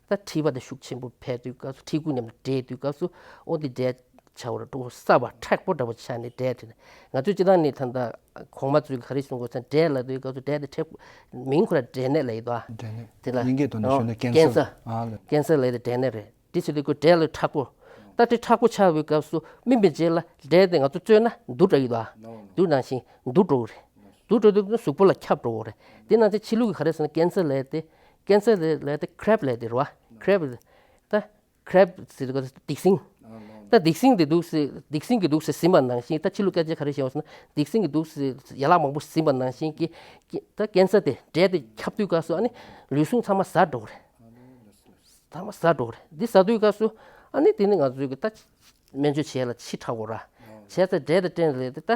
ད་མཁྲིས་པ་དེ་ཤུགས་ཆེན་པོ་འཕེལ་དུས་སྐབས་སུ་མཁྲིས་ཁུང་མཉམ་དུ་འདྲེས་དུས་སྐབས་སུ་ཨོ་འདི་འདྲེས་ཆགས་པ་རེད། སྲ་བ་མཁྲེགས་པོ་འདྲ་བོ་ཆགས་ནས་འབྲས་དེ་ནས་ང་ཚོས་སྤྱིར་བཏང་ནས་ད་ལྟ་གོང་མ་ཚོས་ག་རེ་གསུང་དགོས་ཟེར་ན་འབྲས་ལབ་དུས་སྐབས་སུ་འབྲས་དེ་མཁྲེགས་པོ་མིང་ཁོ་ར་འབྲས་ནད་ལབ་ཡོད་དོ། འབྲས་ནད། དེ་ལ་དབྱིན་སྐད་ཐོག་ནས་ཨོ་ཞུས་ན་ཀེན་སར། ཀེན་སར། ཨ་ལ། ཀེན་སར་ལབ་དེ་འབྲས་ནད་རེད། དེ་བྱེད་དུས་ཁོ་འབྲས་ལ་མཁྲེགས་པོ། ད་དེ་མཁྲེགས་པོ་ཆགས་པའི་སྐབས་སུ་སྨིན་པའི་རྗེས་ལ་འབྲས་དེ་ང་ཚོ་བཙོས་ན་འདུ་འགྲོ་ཡོད་དོ། འདུ་ནང་བཞིན་འདུ་འགྲོ་གི་རེད། འདུ་འགྲོ་དུས་གཟུགས་པོ་ལ་ཁྱབ་འགྲོ་གི་རེད། དེ་ནང་བཞིན་ཕྱི་ལུགས་ཀྱི་ག་རེ་ཟེར་ན་ཀེན་སར་ལབ་དེ་ཀེན་སར་ལབ་དེ་ཁྲེབ་ལབ་དེ་རེད་བ། ཁྲེབ་ད། ཁྲེབ་ཟེར་དུས་སྡིག་སྲིན། ད་སྡིག་སྲིན་དེ་འདུག་སེ་སྡིག་སྲིན་གྱི་འདུག་སེ་ཟིན་པ་ནང་བཞིན་ད་ཕྱི་ལུགས་སྐད་ཆ་ག་རེ་བཤད་པ་ཟེར་ན་སྡིག་སྲིན་གྱི་འདུག་སེ་ཡན་ལག་མང་པོ་ཟིན་པ་ནང་བཞིན་གྱི་ཀི་ད་ཀེན་སར་དེ་འབྲས་དེ་ཁྱབ་དུས་སྐབས་སུ་ཨ་ནི་ལུས་ཟུངས་ཚང་མ་ཟ་འགྲོ་གི་རེད། ཚང་མ་ཟ་འགྲོ་གི་རེད། འདི་ཟ་དུས་སྐབས་སུ་ཨ་ནི་དེ་ནི་ང་ཚོའི་གི་ད་སྨན་བཅོས་བྱས་ལ་ཕྱི་དྲག་གོ་ར། བྱས་ཚེ་འབྲས་དེ་སྐྲན་ལས་དེ་ད་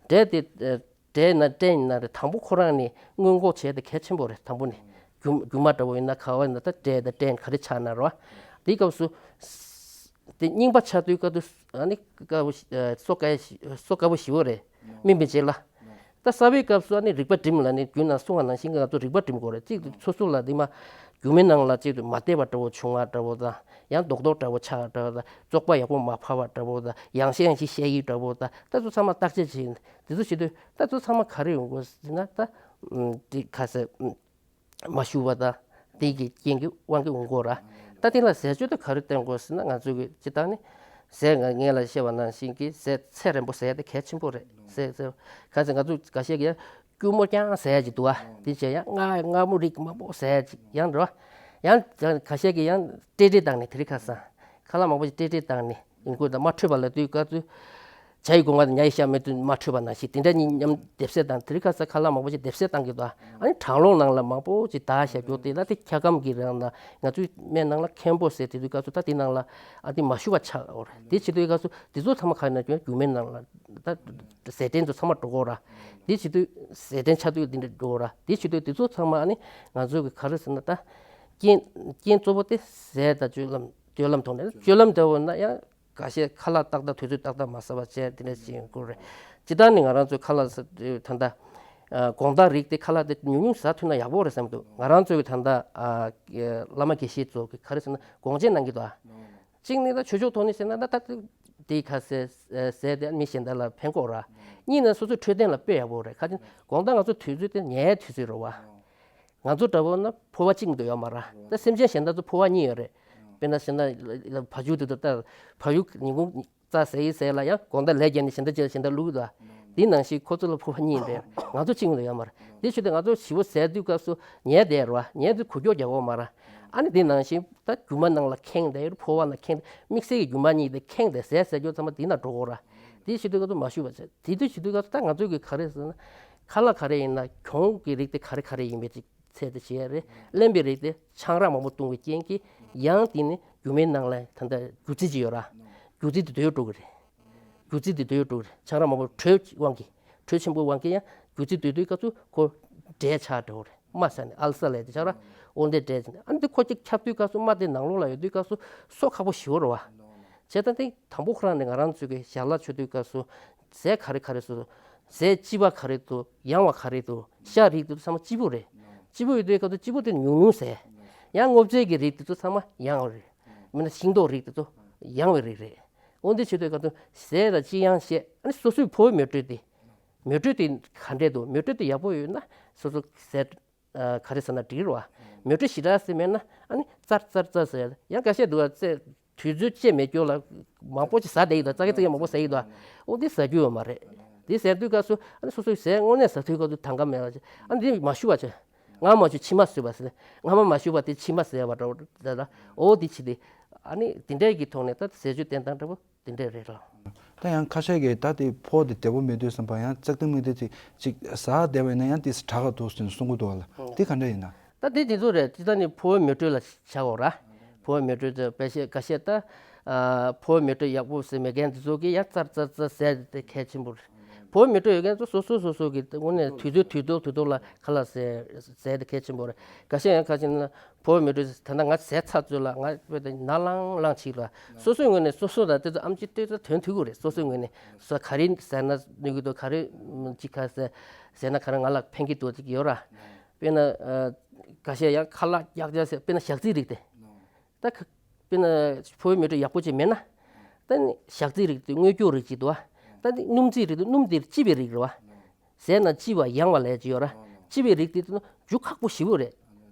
འབྲས་དེ་ འབྲས་ན་སྐྲན་ཡིན་ན་རེད། དང་པོ་ཁོ་རང་ནས་སྔོན་འགོག་བྱས་ཏེ་གལ་ཆེན་པོ་རེད། དང་པོ་ནས་རྒྱུ་རྒྱུ་མ་འདྲ་བོ་ཡིན་ན་ག་བ་ཡིན་ན་ད་འབྲས་དང་སྐྲན་ག་རེ་ཆགས་ན་རེད་བ། དེའི་སྐབས་སུ་དེ་རྙིང་པ་ཆགས་དུས་སྐབས་དུ་ཨ་ནི་དཀར་པོ་ཞི་ཨ་སོ་དཀར་ཞི་སོ་དཀར་པོ་ཞི་བོ་རེད། སྨིན་པའི་རྗེས་ལ། ད་གསར་པའི་སྐབས་སུ་ཨ་ནི་རིག་པ་སྒྲིམ་ལ་ནི་རྒྱུན་ནང་གསུང་བ་ནང་བཞིན་གྱི་ང་ཚོ་རིག་པ་སྒྲིམ་དགོས་རེད། གཅིག་སོ་སོ་ལ་དེ་མ་རྒྱུ་མའི་ནང་ལ་གཅིག་ཏུ་མ་བདེ་བ་འདྲ་བོ་བྱུང་བ་འདྲ་བོ་དང་། ཡང་རྡོག་རྡོག་འདྲ་བོ་ཆགས་འདྲ་བོ་དང་། བཙོག་པ་ཡག་པོ་མ་ཕབ་པ་འདྲ་བོ་དང་། ཡང་ཤེས་ཡང་ཤེས་བཤད་ཡིག་འདྲ་བོ་དང་། ད་ཚོ་ཚང་མ་བརྟག་དཔྱད་བྱེད་ཡིན། དེ་ཚོ་བྱེད་དུས་ད་ཚོ་ཚང་མ་ག་རེ་ཡོང་དགོས་ཟེར་ན། ད་ཨམ་དེ་ག་ཟེར་ཨམ་མ་ཞུ་བ་དང་དེ་གི་རྐྱེན་གྱི་དབང་གིས་ཡོང་གི་ཡོད་ར། ད་དེ་ལ་ཟས་སྤྱོད་དེ་ག་རེ་བསྟེན་དགོས་ཟེར་ན། ང་ཚོ་གི་སྤྱིར་བཏང་ནི་ཟས་ང་ངས་ལ་བཤད་པ་ནང་བཞིན་གྱི་ཟས་ཚད་རན་པོ་ཟས་དེ་གལ་ཆེན་པོ་རེད། ཟས་ཟས་ག་ཟེར་ང་ཚོ་འགའ་ཤས་ཀྱིས་སྐྱུར་མོ་རྐྱང་ཟས་ཅིག་འདུག་ཨ། དེ་བྱས་ཡང་མངར་མངར་མོ་རིགས་མང་པོ་ཟས་ཅིག་ཡང་འགྲོ། ཡང་ཁ་ཤས་ཀྱིས་ཡང་ཏྲེ་ཏྲེ་བཏང་ནས་དེ་རིང་ཁ་སང་ཁ་ལག་མང་པོ་ཞིག་ཏྲེ་ཏྲེ་བཏང་ནས་ཡིན་དགོས་དང་། མ་འཕྲོད་པ་ལབ་དུས་སྐབས་སུ་ཇ་ཡི་སྒོ་ང་དང་ཉ་ཡི་ཤ་མེད་དུས་མ་འཕྲོད་པ་ནང་བཞིན་དེ་འདྲ་གཉིས་མཉམ་སྡེབ་གསོད་བཏང་། དེ་རིང་ཁ་སང་ཁ་ལག་མང་པོ་ཞིག་སྡེབ་གསོད་བཏང་གི་འདུག་ཨ་ནི་གྲང་རླུང་ནང་ལ་མང་པོ་ཞིག་དག་བཞག་རྒྱུ་དེ་ལ་དེ་འཁྱག་སྒམ་གྱི་རང་ལ་ང་ཚོའི་སྨན་ནང་ལ་མཁན་པོ་ཟེར་དེ་དུས་སྐབས་སུ་ད་དེ་ནང་ལ་ཨ་དེ་མ་ཞུ་བ་ཆགས་འོ་རེད། དེ་བྱེད་དུས་སྐབས་སུ་དེ་ཚོ་ཚང་མ་ག་ཡིན་ན་རྒྱུ་རྒྱུ་མའི་ནང་ལ་ད་ཟས་སྐྲན་ཚོ་ཚང་མ་འགྲོ་གི་ཡོད་ར། དེ་བྱེད་དུས་ཟས་སྐྲན་ཆགས་དུས་དེ་འདྲ་འགྲོ་གི་ཡོད་ར། དེ་བྱེད་དུས་དེ་ཚོ་ཚང་མ་ཨ་ནི་ང་ཚོ་གི་ག་རེ་ཟེར་ན་ད། རྐྱེན་རྐྱེན་གཙོ་བོ་དེ་ཟས་དང་སྤྱོད་ལམ། སྤྱོད་ལམ་ཐོག་ནས། སྤྱོད་ལམ་འདྲ་བོ་ན་ཡང་འགའ་ཤས་ཁ་ལག་ཏག་ཏག་དུས་ཚོད་ཏག་ཏག་མ་ཟ་བ་བྱས་དེ་འདྲ་ཞིག་ཡོང་གི་རེད། སྤྱིར་བཏང་ནི་ང་རང་ཚོའི་ཁ་ལག་ཟ་དུས་ད་ལྟ་ཨ་སྒོང་རྡོག་རིགས་དེ་ཁ་ལག་དེ་ཉུང་ཉུང་ཟ་ཐུབ་ན་ཡག་པོ་རེད་བསམ་འདུག་ང་རང་ཚོའི་ད་ལྟ་ཨ་བླ་མ་དགེ་བཤེས་ཚོ་གི་ག་རེ་ཟེར་ན་དགོངས་བཞེས་གནང་གི་འདུག་ཨ། གཅིག་ནི་ད་ཆོས་ཕྱོགས་ཐོག་ནས་ཟེར་ན་ད་ད་དེ་ཁ་ཟས་ཟས་དེ་མི་གཞན་དག་ལ་ཕན་གྱི་ཡོད་ར། གཉིས་ནི་སོ་སོའི་འཕྲོད་བསྟེན་ལ་དཔེ་ཡག་པོ་རེད། ཁ་ཅིག་སྒོང་རྡོག་ང་ཚོ་དུས་ཚོད་དེ་ཉལ་དུས་ཚོད་རེད་བ། ང་ཚོ་འདྲ་བོ་ན་ཕོ་བ་གཅིག་མ་གཏོགས་ཡོད་མ་རེད། ད་སེམས་ཅན་གཞན་དག་ཚོ་ཕོ་བ་གཉིས་ཡོད་རེད། དཔེར་ན་གཞན་དག་ལ་བ་ཕྱུགས་དེ་ཚོ་ད་བ་ཕྱུགས་ཉིན་གུང་རྩྭ་ཟ་ཡི་ཟས་ལ་ཡང་སྒོང་རྡོག་ལས་བརྒྱབ་ནས་གཞན་དག་ཅིག་ལ་གཞན་དག་བླུགས་གི་འདུག་དེ་ནང་བཞིན་ཁོ་ཚོ་ལ་ཕོ་བ་གཉིས་རེད། ང་ཚོ་གཅིག་མ་གཏོགས་ཡོད་མ་རེད། དེ་ཆེད་དུ་ང་ཚོ་བྱིས་པ་ཟས་དུས་སྐབས་སུ་ཉལ་བསྡད་རེད་བ། ཉལ་དུས་འགུལ་སྐྱོད་རྒྱག་དགོས་མ་རེད། ཨ་ནི་དེ་ནང་བཞིན་ད་རྒྱུ་མ་ནང་ལ་ཁེངས་བསྡད་ཡོད། ཕོ་བ་ནང་ཁེངས། དམིགས་བསལ་གྱི་རྒྱུ་མ་གཉིས་དེ་ཁེངས་བསྡད། ཟས་ཟས་སྐྱོ་ཚང་མ་དེ་ན་འགྲོ་དགོས་ར། དེ་བྱེད་དུས་ང་ཚོ་མ་ཞུ་བ་བྱས། དེ་དུས་བྱེད་དུས་ང་ཚོ་ད་ང་ཚོ་གི་ག་རེ་ཟེར་ན། ཁ་ལག་ག་རེ་ཡིན་ན་གྱོང་གི་རིགས་དེ་ག་རེ་ག་རེ་ཡིན་པའི་ཚད་དེ་བྱས་རེད། རླན་པའི་རིགས་དེ་ཆང་རག་མང་པོ་བཏུང་བའི་རྐྱེན་གྱིས་ཡང་དེ་ནི་རྒྱུ་མའི་ནང་ལ་ད་ལྟ་རྒྱུ་རྩི་ཅིག་ཡོད་ར། རྒྱུ་རྩི་དེ་སྡོད་འགྲོ་གི་རེད། རྒྱུ་རྩི་དེ་སྡོད་འགྲོ་གི་རེད། ཆང་རག་མང་པོ་དྲོད་དབང་གིས། དྲོད་ཆེན་པོའི་དབང་གིས་ཡང་རྒྱུ་རྩི་སྡོད་དུས་སྐབས་སུ་ཁོ་འབྲས་ཆགས་འགྲོ་གི་རེད། རྨ་ཟ་ནས་ཨལ་སར་ལབ་དེ་ཆགས་ར། འོ་འདི་འབྲས་ཟ་ནས་ཨ་ནི་འདི་ཁོ་གཅིག་ཁྱབ་དུས་སྐབས་སུ་རྨ་དེ་ནང་ལོགས་ལ་ཡོད་དུས་སྐབས་སུ་སོ་ཁག་པོ་ཞེ་པོ་རེད་བ། བྱས་ཙང་དེ་དང་པོ་ཁོ་རང་ནས་ང་རང་ཚོའི་གི་ཞལ་ལག་མཆོད་དུས་སྐབས་སུ་ཟས་ག་རེ་ག་རེ་ཟོ། ཟས་ལྕི་བ་ག་རེ་འདུག་ཡང་བ་ག་རེ་འདུག་ཤ་རིགས་འདུག་ཚང་མ་ལྕི་པོ་རེད། ལྕི་པོ་ཡོད་དུས་སྐབས་སུ་ལྕི་པོ་དེ་ཉུང་ཉུང་ཟས། ཡང་སྔོ་ཚལ་གྱི་རིགས་དེ་ཚོ་ཚང་མ་ཡང་བ་རེད། མིན་ན་ཤིང་ཏོག་རིགས་དེ་ཚོ་ཡང་བའི་རིགས་རེད། འོ་འདི་བྱེད་དུས་སྐབས་སུ་ཟས་ལ་ལྕི་ཡང་བཤད། ཨ་ནི་སོ་སོའི་ཕོ་བའི་མེ་དྲོད་དེ། མེ་དྲོད་དེ་ག་འདྲས་འདུག་མེ་དྲོད་དེ་ཡག་པོ་ཡོད་ན་སོ་སོ་ཟས་ཨ་ག་རེ་ཟ་ན་འགྲིག་རེད་བ། མེ་དྲོད་ཞེ་དྲག་ཟེར་མེད་ན་ཨ་ནི་ཙར་ཙར་ཙར་ཟེར། ཡང་འགའ་ཤས་འདུག་བ། ཙེ་དུས་ཚོད་བཅད་མེད་སྐྱོ་ལ་མང་པོ་ཅིག་ཟ་བསྡད་ཡོད་དོ། ཙག་གེ་ཙག་གེ་མང་པོ་ཟ་ཡོད་དོ། འོ་འདི་ཟ་རྒྱུ་ཡོད་མ་རེད། འདི་ཟ་དུས་སྐབས་སུ་ཨ་ནི་སོ་སོའི་ཟས་དངོས་གནས་ཟ་དུས་སྐབས་སུ་དང་ག་མེད་པ་ཅིག་ཨ་ནི་འདི་མ་ཞུ་བ་ཅིག་སྔ་མ་མ་ཞུ་ཕྱི་མ་ཟོས་པ་ཟེར། སྔ་མ་མ་ཞུ་བ་དེ་ཕྱི་མ་ཟས་པ་འདྲ་བོ་འདྲ་ལ། འོ་འདི་བྱེད་དེ་ཨ་ནི་འདི་འདྲའི་གི་ཐོག་ནས་ད་ཟས་སྤྱོད་བསྟེན་སྟངས་འདྲ་བོ། དེ་འདྲས་རེད་ལ། ད་ཡང་ཁ་ཤས་ཀྱིས་ད་དེ་ཕོ་དེ་བདེ་པོ་མེད་དུས་བསམ་པ་ཡང་ཙག་ཏུ་མིག་ཏུ་ཅིག་ཅིག་ཟ་བསྡད་པ་ཡིན་ན་ཡང་དེ་དྲག་ག་འདུག་ཟེར་ནས་གསུང་གི་འདུག་བ་ལ། ཨོ། དེ་ག་འདྲ་ཡིན་ན། ད་དེ་དེ་ཚོ་རེད། དེ་ད་ནི་ཕོ་བའི་མེ་དྲོད་ལ་བྱ་འོ་ར། ཕོ་བའི་མེ་དྲོད་དེ་དཔེ་བཤད་ཁ་ཤས་ད། ཨ་ཕོ་བའི་མེ་དྲོད་ཡག་པོ་ཟེར་མེད་མཁན་དེ་ཚོ་གིས་ཡང་ཙར་ཙར་ཙར་ཟས་དེ་གལ་ཆེན་པོ་རེད། ཕོ་བའི་མེ་དྲོད་ཡོད་མཁན་ཚོ་སོ་སོ་སོ་སོ་གིས་དངོས་གནས་དུས་ཚོད་དུས་ཐོག་དུས་ཐོག་ལ་ཁ་ལག་ཟས་ཟས་དེ་གལ་ཆེན་པོ་རེད། ཁ་ཤས་ཡང་ཁ་ཤས་ན། ཕོ་བའི་མེ་དྲོད་ད་ལྟ་ང་ཟས་ཚར་ཚོད་ལ་ང་དཔེ་དེ་ན་ལང་ལང་བྱེད་ལ། སོ་སོའི་ངོས་ནས་སོ་སོ་ལ་དེ་ཚོ་ཨམ་ཆི་ལྟོས་ཚོད་དོན་ཐུག་གི་རེད། སོ་སོའི་ངོས་ནས་སོ་ག་རེ་ཟས་ན་ནུས་ཀྱི་འདུག་ག་རེ་ཅི་ག་ཟས་ཟས་ན་ག་རེ་ང་ལ་ཕན་གྱི་འདུག་ཅིག་ཡོད་ར། དཔེར་ན་ཨ་འགའ་ཤས་ཡང་ཁ་ལག་ཡག་ཡག་ཟས། དཔེར་ན་ཞག་རྩི་རིགས་དེ། ད་ཁ་དཔེར་ན་ཕོ་བའི་མེ་དྲོད་ཡག་པོ་ཅིག་མེད་ན། ད་ནི་ཞག་རྩི་རིགས་དེ་སྔོ་སྐྱུར་རིགས་ཅིག་འདུག་བ། ད་ནི་སྣུམ་རྩི་རིགས་དེ་སྣུམ་དེ་ལྕི་བའི་རིགས་རེད་བ། ཟས་ན་ལྕི་བ་ཡང་བ་ལབ་ཅིག་ཡོད་ར། ལྕི་བའི་རིགས་དེ་ཚོ་ན་འཇུ་ཁག་པོ་ཞེ་པོ་རེད།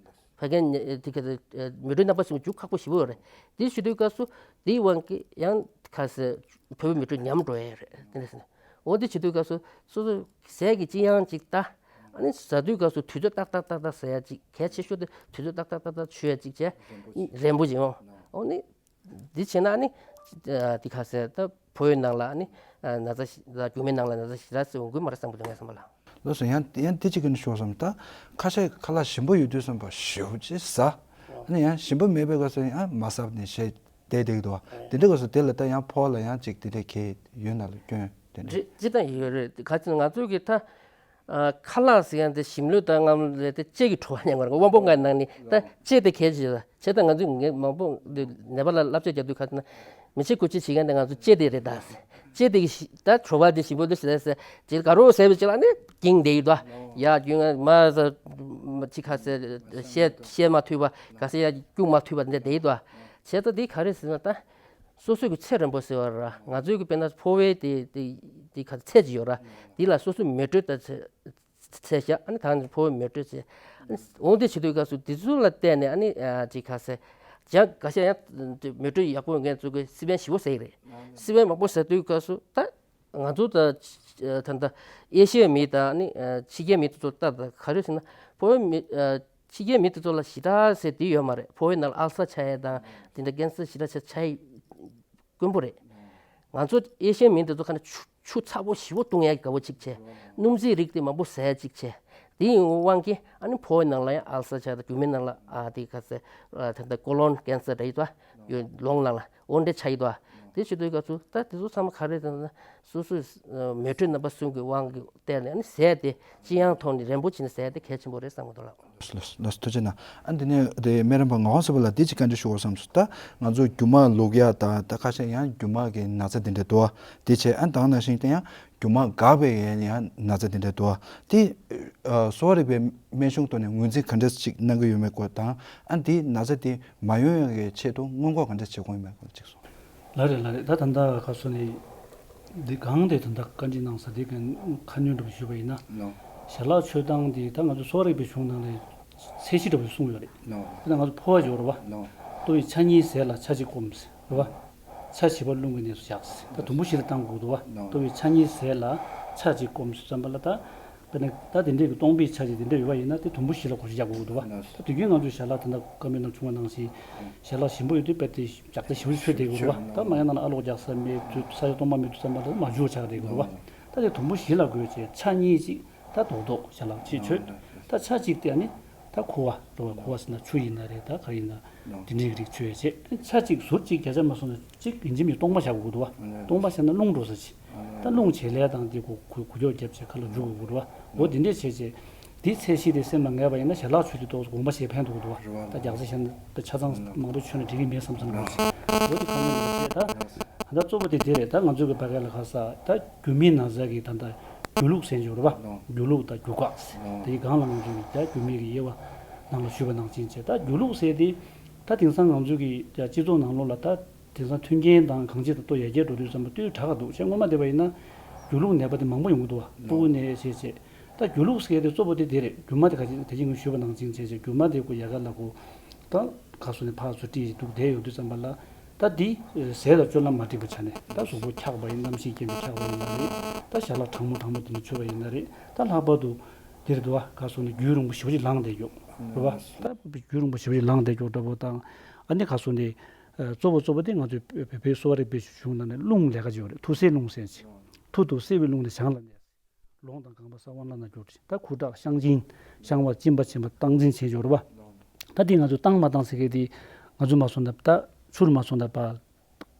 ཕ་གན་དེ་ག་མེ་དྲོད་རྣམ་པ་གསུམ་འཇུ་ཁག་པོ་ཞེ་པོ་རེད། དེ་བྱེད་དུས་སྐབས་སུ་དེའི་དབང་གིས་ཡང་ཁ་ཟས་ཕོ་བའི་མེ་དྲོད་ཉམས་འགྲོ་ཡས་རེད། དེ་འདྲ་ཟེར་ན། འོ་དེ་བྱེད་དུས་སྐབས་སུ་སོ་སོ་ཟས་ཀྱི་ལྕི་ཡང་ཅིག་ལྟ། ཨ་ནི་ཟ་དུས་སྐབས་སུ་དུས་ཚོད་ཏག་ཏག་ཏག་ཏག་ཟ་ཡ་ཅིག་གལ་ཆེ་ཤོས་དེ་དུས་ཚོད་ཏག་ཏག་ཏག་ཏག་མཆོད་ཡ་ཅིག་བྱས། རན་པོ་ཅིག་ཡོང་། འོ་ནི། འདི་བྱས་ན་ནི། ཨ་འདི་ག་ཟེར་ད་ཕོ་བའི་ནང་ལ་ནི། ཨ་ན་ཚ་ཞི་ད་རྒྱུ་མའི་ནང་ལ་ན་ཚ་ཞེ་དྲག་ཟེར་འོང་གི་མ་རེད་བསམ་གི་འདུག་ངའི་བསམ་པ་ལ། ལགས་སོ། ཡང་ཡང་འདི་གཅིག་གི་ནི་ཞུ་བསམ་ད། ཁ་ཤས་ཁ་ལག་ཞིམ་པོ་ཡོད་དུས་བསམ་པ་ཞེ་པོ་ཅིག་ཟ། ཨ་ནི་ཡང་ཞིམ་པོ་མེད་པའི་སྐབས་སུ་ཡང་མ་ཟ་ནས་བཞག་བསྡད་བསྡད་ཀྱི་འདུག་བ། དེ་འདྲའི་སྐབས་སུ་དེ་ལ་ད་ཡང་ཕོ་བ་ལ་ཡང་ཅིག་དེ་འདྲའི་གལ་ཡོད་ན་ལ་སྐྱོན་དེ་འདྲ། རེད། ཅི་ལྟར་ཡོད་རེད། ག་ཚོད་ང་ཚོ་གི་ད། ཨ་ཁ་ལག་ཟེར་མཁན་དེ་ཞིམ་ལོས་དང་རྔམ་ལོས་དེ་ལྕེ་གི་བྲོ་བ་ཉན་དགོས་རེད། དབང་པོ་ལྔ་ནང་ནས་ད་ལྕེ་དེ་གལ་ཆེ་ལ། བྱས་ཙང་ང་ཚོས་ངས་མང་པོ་འདི་ནད་པ་ལ་བསླབ་བྱ་རྒྱག་དུས་ཁ་ན་མི་ཚེ་སྐུལ་ཅིག་བྱེད་མཁན་དེ་ང་ཚོ་ལྕེ་དེ་རེད་ད། ལྕེ་དེ་གི་ཞི་ད་བྲོ་བ་དེ་ཞིམ་པོ་འདུག་ཟེར་ཟེར་ཅིག་ག་རོ་ཟེར་བའི་ཅིག་ལ་ནི་འགྱིང་བསྡད་ཡོད་དོ། ཡ་རྒྱུན་ང་མ་ཟ་ཅིག་ཁ་ཟེར་བཤད་བཤད་མ་ཐུབ་པ་ག་ཟེར་ཡ་སྐྱུག་མ་ཐུབ་པ་འདི་བསྡད་ཡོད་དོ། བྱས་ཙང་དེ་ག་རེ་ཟེར་ན་ད། སོ་སོ་གི་ཚེ་རིང་པོ་ཟེར་བ་ར། ང་ཚོའི་གི་དཔེར་ན་ཕོ་བའི་དེ་དེ་དེ་ག་ཚད་ཅིག་ཡོད་ར། དེ་ལ་སོ་སོའི་མེ་དྲོད་དང་ཚད་ཚད་བཞག་ཨ་ནི་ད་ནི་ཕོ་བའི་མེ་དྲོད་ཚད། ཨ་ནི་འོང་དེ་བྱེད་དུས་སྐབས་སུ་དེ་ཚོ་ལ་བལྟས་ནས་ཨ་ནི་ཨ་ཅིག་ག་ཟེར། ཅང་ག་ཤ་ཡང་མེ་དྲོད་ཡག་པོ་ཡོད་མཁན་ཚོ་གི་སི་པན་ཞི་བོ་ཟེར་གི་རེད། སི་པན་མང་པོ་ཟ་དུས་སྐབས་སུ་ད་ང་ཚོ་ད་ད་ད་ཨེ་ཤི་ཡའི་མི་དང་ཨ་ནི་ཕྱི་རྒྱལ་མི་དེ་ཚོ་ལྟ་ད་ག་རེ་ཟེར་ན་ཕོ་བའི་མི། ཕྱི་རྒྱལ་མི་དེ་ཚོ་ལ་ཞེ་དྲག་ཟེར་དེ་ཡོད་མ་རེད། ཕོ་བའི་ནང་ལ་ཨལ་སར་ཆགས་ཡས་དང་དེ་འདྲ་ཀན་སར་ཞེ་དྲག་ཆགས་ཆགས་ཡས་དཀོན་པོ་རེད། ང་ཚོ་ཨེ་ཤི་ཡའི་མི་དེ་ཚོ་ཁ་ན་ཆུ་ཆུ་ཚ་པོ་ཞེ་པོ་བཏུང་ཡས་ཀྱི་དགའ་པོ་གཅིག་བྱས། སྣུམ་རྩིས་རིགས་དེ་མང་པོ་ཟས་གཅིག་བྱས། དེ་ཡི་དབང་གིས་ཨ་ནི་ཕོ་བའི་ནང་ལ་ཡང་ཨལ་སར་ཆགས་དང་རྒྱུ་མའི་ནང་ལ་ཨ་དེ་ག་ཚད་ད་ལྟ་ཀོ་ལོན་ཀན་སར་རེད་དོ། ཡོད་ལོང་ནང་ལ་འོ་འདྲ་ཆགས་ཡོད་དོ། དེ་བྱེད་དུས་སྐབས་སུ་ད་དེ་ཚོ་ཚང་མ་ག་རེ་ཟེར་ན་སོ་སོའི་མེ་དྲོད་རྣམ་པ་གསུམ་གྱི་དབང་གིས་བལྟས་ནས་ཨ་ནི་ཟས་དེ་ཅི་ཡང་ཐོག་ནས་རན་པོ་བྱས་ནས་ཟས་དེ་གལ་ཆེན་པོ་རེད་བསམ་གྱི་འདུག་ལགས། ལགས་སོ་ལགས་སོ། ཐུགས་རྗེ་གནང་། ཨ་འདི་ནས་དེ་སྨན་རམས་པ་ངག་དབང་ཚེ་དཔལ་ལགས་འདི་ཅིག་བཀའ་འདྲི་ཞུ་དགོས་བསམ་སོང་། ད་ང་ཚོ་རྒྱུ་མ་ལུག་ཡག་དང་ད་ཁ་ཤས་ཡང་རྒྱུ་མ་གི་ན་ཚ་འདི་འདྲ་འདུག་བ། དེ་བྱས་ཨ་ད་ག་ནང་བཞིན་དེ་ཡང་རྒྱུ་མ་འགགས་པའི་ཡང་ན་ཚ་འདི་འདྲ་འདུག་བ། དེ་གསོ་བ་རིག་པའི་སྨན་གཞུང་ཐོག་ནས་ངོས་འཛིན་ག་འདྲ་ཅིག་གནང་གི་ཡོད་མེད་སྐོར་དང་ཨ་འདི་ན་ཚ་དེ་མ་ཡོང་ཡག་གི་ཆེད་དུ་སྔོན་འགོག་ག་འདྲ་བྱེད་དགོས་ཡོད་མེད་སྐོར་ཅིག་གསུངས། ལགས་རེད་ལགས་རེད། ད་ད་ལྟ་ག་སོ་ནས་འདི་གང་དེ་ད་ལྟ་བཀའ་འདྲི་གནང་ས་དེ་ག་ཁ་སྣོན་འདྲ་པོ་ཞུས་པ་ཡིན་ན། ལོ། ཞལ་ལག་མཆོད་སྟངས་དེ་ད་ང་ཚོ་གསོ་བ་རིག་པའི་གཞུང་ནང་ལ་ཚད་གཞི་འདྲ་པོ་གསུངས་ཡོད་རེད། ལོ། ད་ང་ཚོ་ཕོ་བ་ཡོད་རེད་བ། ལོ། ལྟོ་ཡི་ཆ་གཉིས་ཟས་ལ་ཆ་གཅིག་སྐོམ་ཟེར་རེད་བ། ཆ་བཞི་པ་རླུང་གི་གནས་སུ་བཞག་ཟེར། ད་དུམ་བུ་བཞི་ལ་བཏང་དགོས་འདུག་བ། ལོ། ལྟོ་ཡི་ཆ་གཉིས་ཟས་ལ་ཆ་གཅིག་སྐོམ་ཟེར་བསམ་པ་ལ་ད། དཔེར་ན་ད་དེ་འདྲས་ཀྱི་སྟོང་པའི་ཆ་ཅིག་དེ་འདྲས་ཡོད་པ་ཡིན་ན་དེ་དུམ་བུ་བཞི་ལ་གོ་ཤེས་རྒྱག་དགོས་འདུག་བ། ད་དུས་རྒྱུན་ང་ཚོའི་ཞལ་ལག་ད་ལྟ་བཀའ་མོལ་ནང་བྱུང་བ་ནང་བཞིན་ཞལ་ལག་ཞིམ་པོ་ཡོད་དུས་རྦད་དེ་ཞག་ཚ་ཞིམ་པོ་མཆོད་བསྡད་དགོས་རེད་བ། ད་མ་ཡང་ན་ཨ་ལོག་རྒྱག་ས་མེད་དུས་ས་ཆ་སྟོང་པ་མེད་དུས་ཙམ་པ་ལ་མ་འཇུ་བ་ཆགས་བསྡད་དགོས་རེད་བ། ད་དེ་དུམ་བུ་བཞི་ལ་བགོས་བྱས་ཆ་གཉིས་ཅིག་ད་རྡོག་རྡོག་ཞལ་ལག་ཅིག་མཆོད། ད་ཆ་གཅིག་དེ་ཨ་ནི་ད་ཁུ་བ་རེད་བ། ཁུ་བ་ཟེར་ན་ཆུ་ཡིན་ན་རེད། ད་ག་ཡིན་ན་དེ་འདྲའི་རིགས་མཆོད་བྱས་ཆ་གཅིག་ཟུར་གཅིག་བརྒྱ་ཆ་མ་སོང་ན་གཅིག་ཡིན་གཅིག་མིན་གཅིག་སྟོང་པ་བཞག་དགོས་འདུག་བ། སྟོང་པ་བཞག་ན་རླུང་འགྲོ་ས་ཅིག་ད་རླུང་བྱེད་ལས་དང་དེ་གོ་གོ་གོ་ཀྱོག་བརྒྱབ་བྱས་ཁ་ལ་འཇུ་དགོས་རེད་བ། འོ་དེ་འདྲས་བྱས་བྱས་དེའི་ཚད་གཞི་དེ་སེམས་ལ་ངེས་པ་ཡིན་ན་ཞལ་ལག་མཆོད་དུས་ཏོག་ཙམ་དགོངས་པ་བཞེས་ཕན་ཐོགས་འདུག་བ། ད་རྒྱགས་ཚད་བཞག་ན་ད་ཆ་ཚང་མང་པོ་མཆོད་ན་འགྲིག་གི་མེད་བསམ་བསམ་འདུག་བྱས། འོ་དེ་གང་ཡིན་ནམ་བྱས་ད་ད་གཙོ་བོ་དེ་དེ་རེད། ད་ང་ཚོའི་གི་ཕ་གི་ལ་ཁ་ས་ད་རྒྱུ་མའི་ན་ཚ་གི་ད་ད་རྒྱུ་ལུགས་ཟེར་འཇོག་རེད་བ། རྒྱུ་ལུགས་དང་རྒྱུ་འགག་ཟེར་དེའི་སྒང་ལ་ང་ཚོའི་གི་ད་རྒྱུ་མའི་གི་དབྱེ་བ་ནང་ལ་ཞུས་པ་ནང་བཞིན་བྱས། ད་རྒྱུ་ལུགས་ཟེར་དེ་ད་དེང་སང་ང་ཚོའི་གི་སྤྱི་ཚོགས་ནང་ལོགས་ལ་ད། དེང་སང་མཐུན་རྐྱེན་དང་གང་ཅི་དང་ཏོག་ཡར་རྒྱས་འགྲོ་དུས་ཙམ་པ་ལྟོས་དྲག་ག་འདུག་བྱས་སྔོན་མ་དེ་བ་ཡིན་ན་རྒྱུ་ལུགས་ནད་པ་དེ་མང་པོ་ཡོང་གི་འདུག་བ། ཕྲུ་གུ་ནས་བྱས་བྱས་ད་རྒྱུ་ལུགས་ཟེར་དེ་གཙོ་བོ་དེ་དེ་རེད། རྒྱུ་མ་དེ་ག་ཅི་དེ་ཅི་ངས་ཞུས་པ་ནང་བཞིན་བྱས་བྱས་རྒྱུ་མ་དེ་ཁོ་ཡ་ག་ལ་ཁོ་ད་ག་སོ་ནས་ཕར་ཚུར་བཀྲིས་འདུག་བསྡད་ཡོང་དུས་ཙམ་པ་ལ་ད་འདི་ཟས་དང་སྤྱོད་ལམ་མ་འགྲིག་པ་ཆ་ནས་ད་གཟུགས་པོ་འཁྱག་པ་ཡིན། གནམ་གཤིས་རྐྱེན་པས་འཁྱག་པ་ཡིན་ན་རེད། ད་ཞལ་ལག་གྲང་མོ་གྲང་མོ་དེ་འདྲ་མཆོད་པ་ཡིན་ན་རེད། ད་ལྷག་པར་དུ་དེ་རེད་འདུག་བ། ག་སོ་ནས་རྒྱུན་རིང་པོ་ཞེ་པོ་ཅིག་ལངས་བསྡད་རྒྱུ་རེད་བ། ད་རྒྱུན་རིང་པོ་ཞེ་པོ་ཅིག་ལངས་བསྡད་རྒྱུ་འདྲ་པོ་དང་ཨ་ནི་ག་སོ་ནས། གཙོ་བོ་གཙོ་བོ་དེ་ང་ཚོའི་བོད་པའི་གསོ་བ་རིག་པའི་གཞུང་ནང་ནས་རླུང་ལས་ཀ་བྱེད་ཡོད་རེད། ཐུར་སེལ་རླུང་ཟེར་ཅིག་ཐུར་དུ་བསིལ་བའི་རླུང་དེ་བྱང་ལ་གནས། ལོང་དང་རྐང་པ་ས་དབང་ལ་ན་གྱུར་ཅིག་ད་ཁུ་ཁྲག་བཤང་གཅིན་བཤང་བ་གཅིན་པ་བྱེད་པ་སྟངས་འཛིན་བྱེད་ཡོད་རེད་བ། ད་དེ་ང་ཚོས་བཏང་མ་བཏང་ཟེར་མཁན་དེ་ང་ཚོས་མ་སོང་ད་ད་ཆུར་མ་སོང་ད་པ་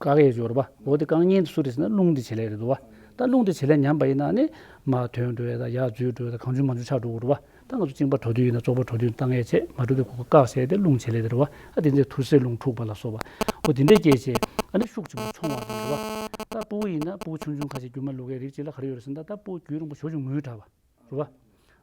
བཀག་ཡས་ཡོད་རེད་བ། འོ་དེ་བཀག་མཁན་དེ་སུ་རེད་ཟེར་ན་རླུང་དེ་བྱེད་ལས་རེད་འདུག་བ། ད་རླུང་དེ་བྱེད་ལས་ཉམས་པ་ཡིན་ན་ནི་མར་ཐོན་འགྲོ་ཡས་དང་ཡར་འཛུལ་འགྲོ་ཡས་དང་གང་བྱུང་མང་བྱུང་ཆགས་འགྲོ་གི་རེད་བ། ད་ང་ཚོ་གཅིན་པ་བྲོ་དུས་ཡིན་ན་བཙོག་པ་བྲོ་དུས་བཏང་ཡས་བྱས་མ་བྲོ་དུས་ཁོ་ཁོ་བཀག་བྱས་ཏེ་རླུང་བྱེད་ལས་དེ་རེད་བ། ཨ་དེ་ཚོས་ཐུར་སེལ་རླུང་འཁྲུགས་པ་ལ་སོགས་པ། འོ་དེ་འདྲས་སྐྱེས་བྱས་ཨ་ནི་ཤུགས་ཆེན་པོ་མཆོང་བ་དང་རེད་བ། ད་ཕྲུ་གུ་ཡིན་ན་ཕྲུ་གུ་ཆུང་ཆུང་ཁ་ཤས་རྒྱུ་མ་ལུག་གའི་རིགས་ཅིག་ལ་ག་རེ་ཡོད་རེད་ཟེར་ན་ད་ཕྲུ་གུ་རྒྱུན་རིང་པོ་ཞེ་པོ་ཅིག་ངུས་དྲགས་པ་རེད་བ།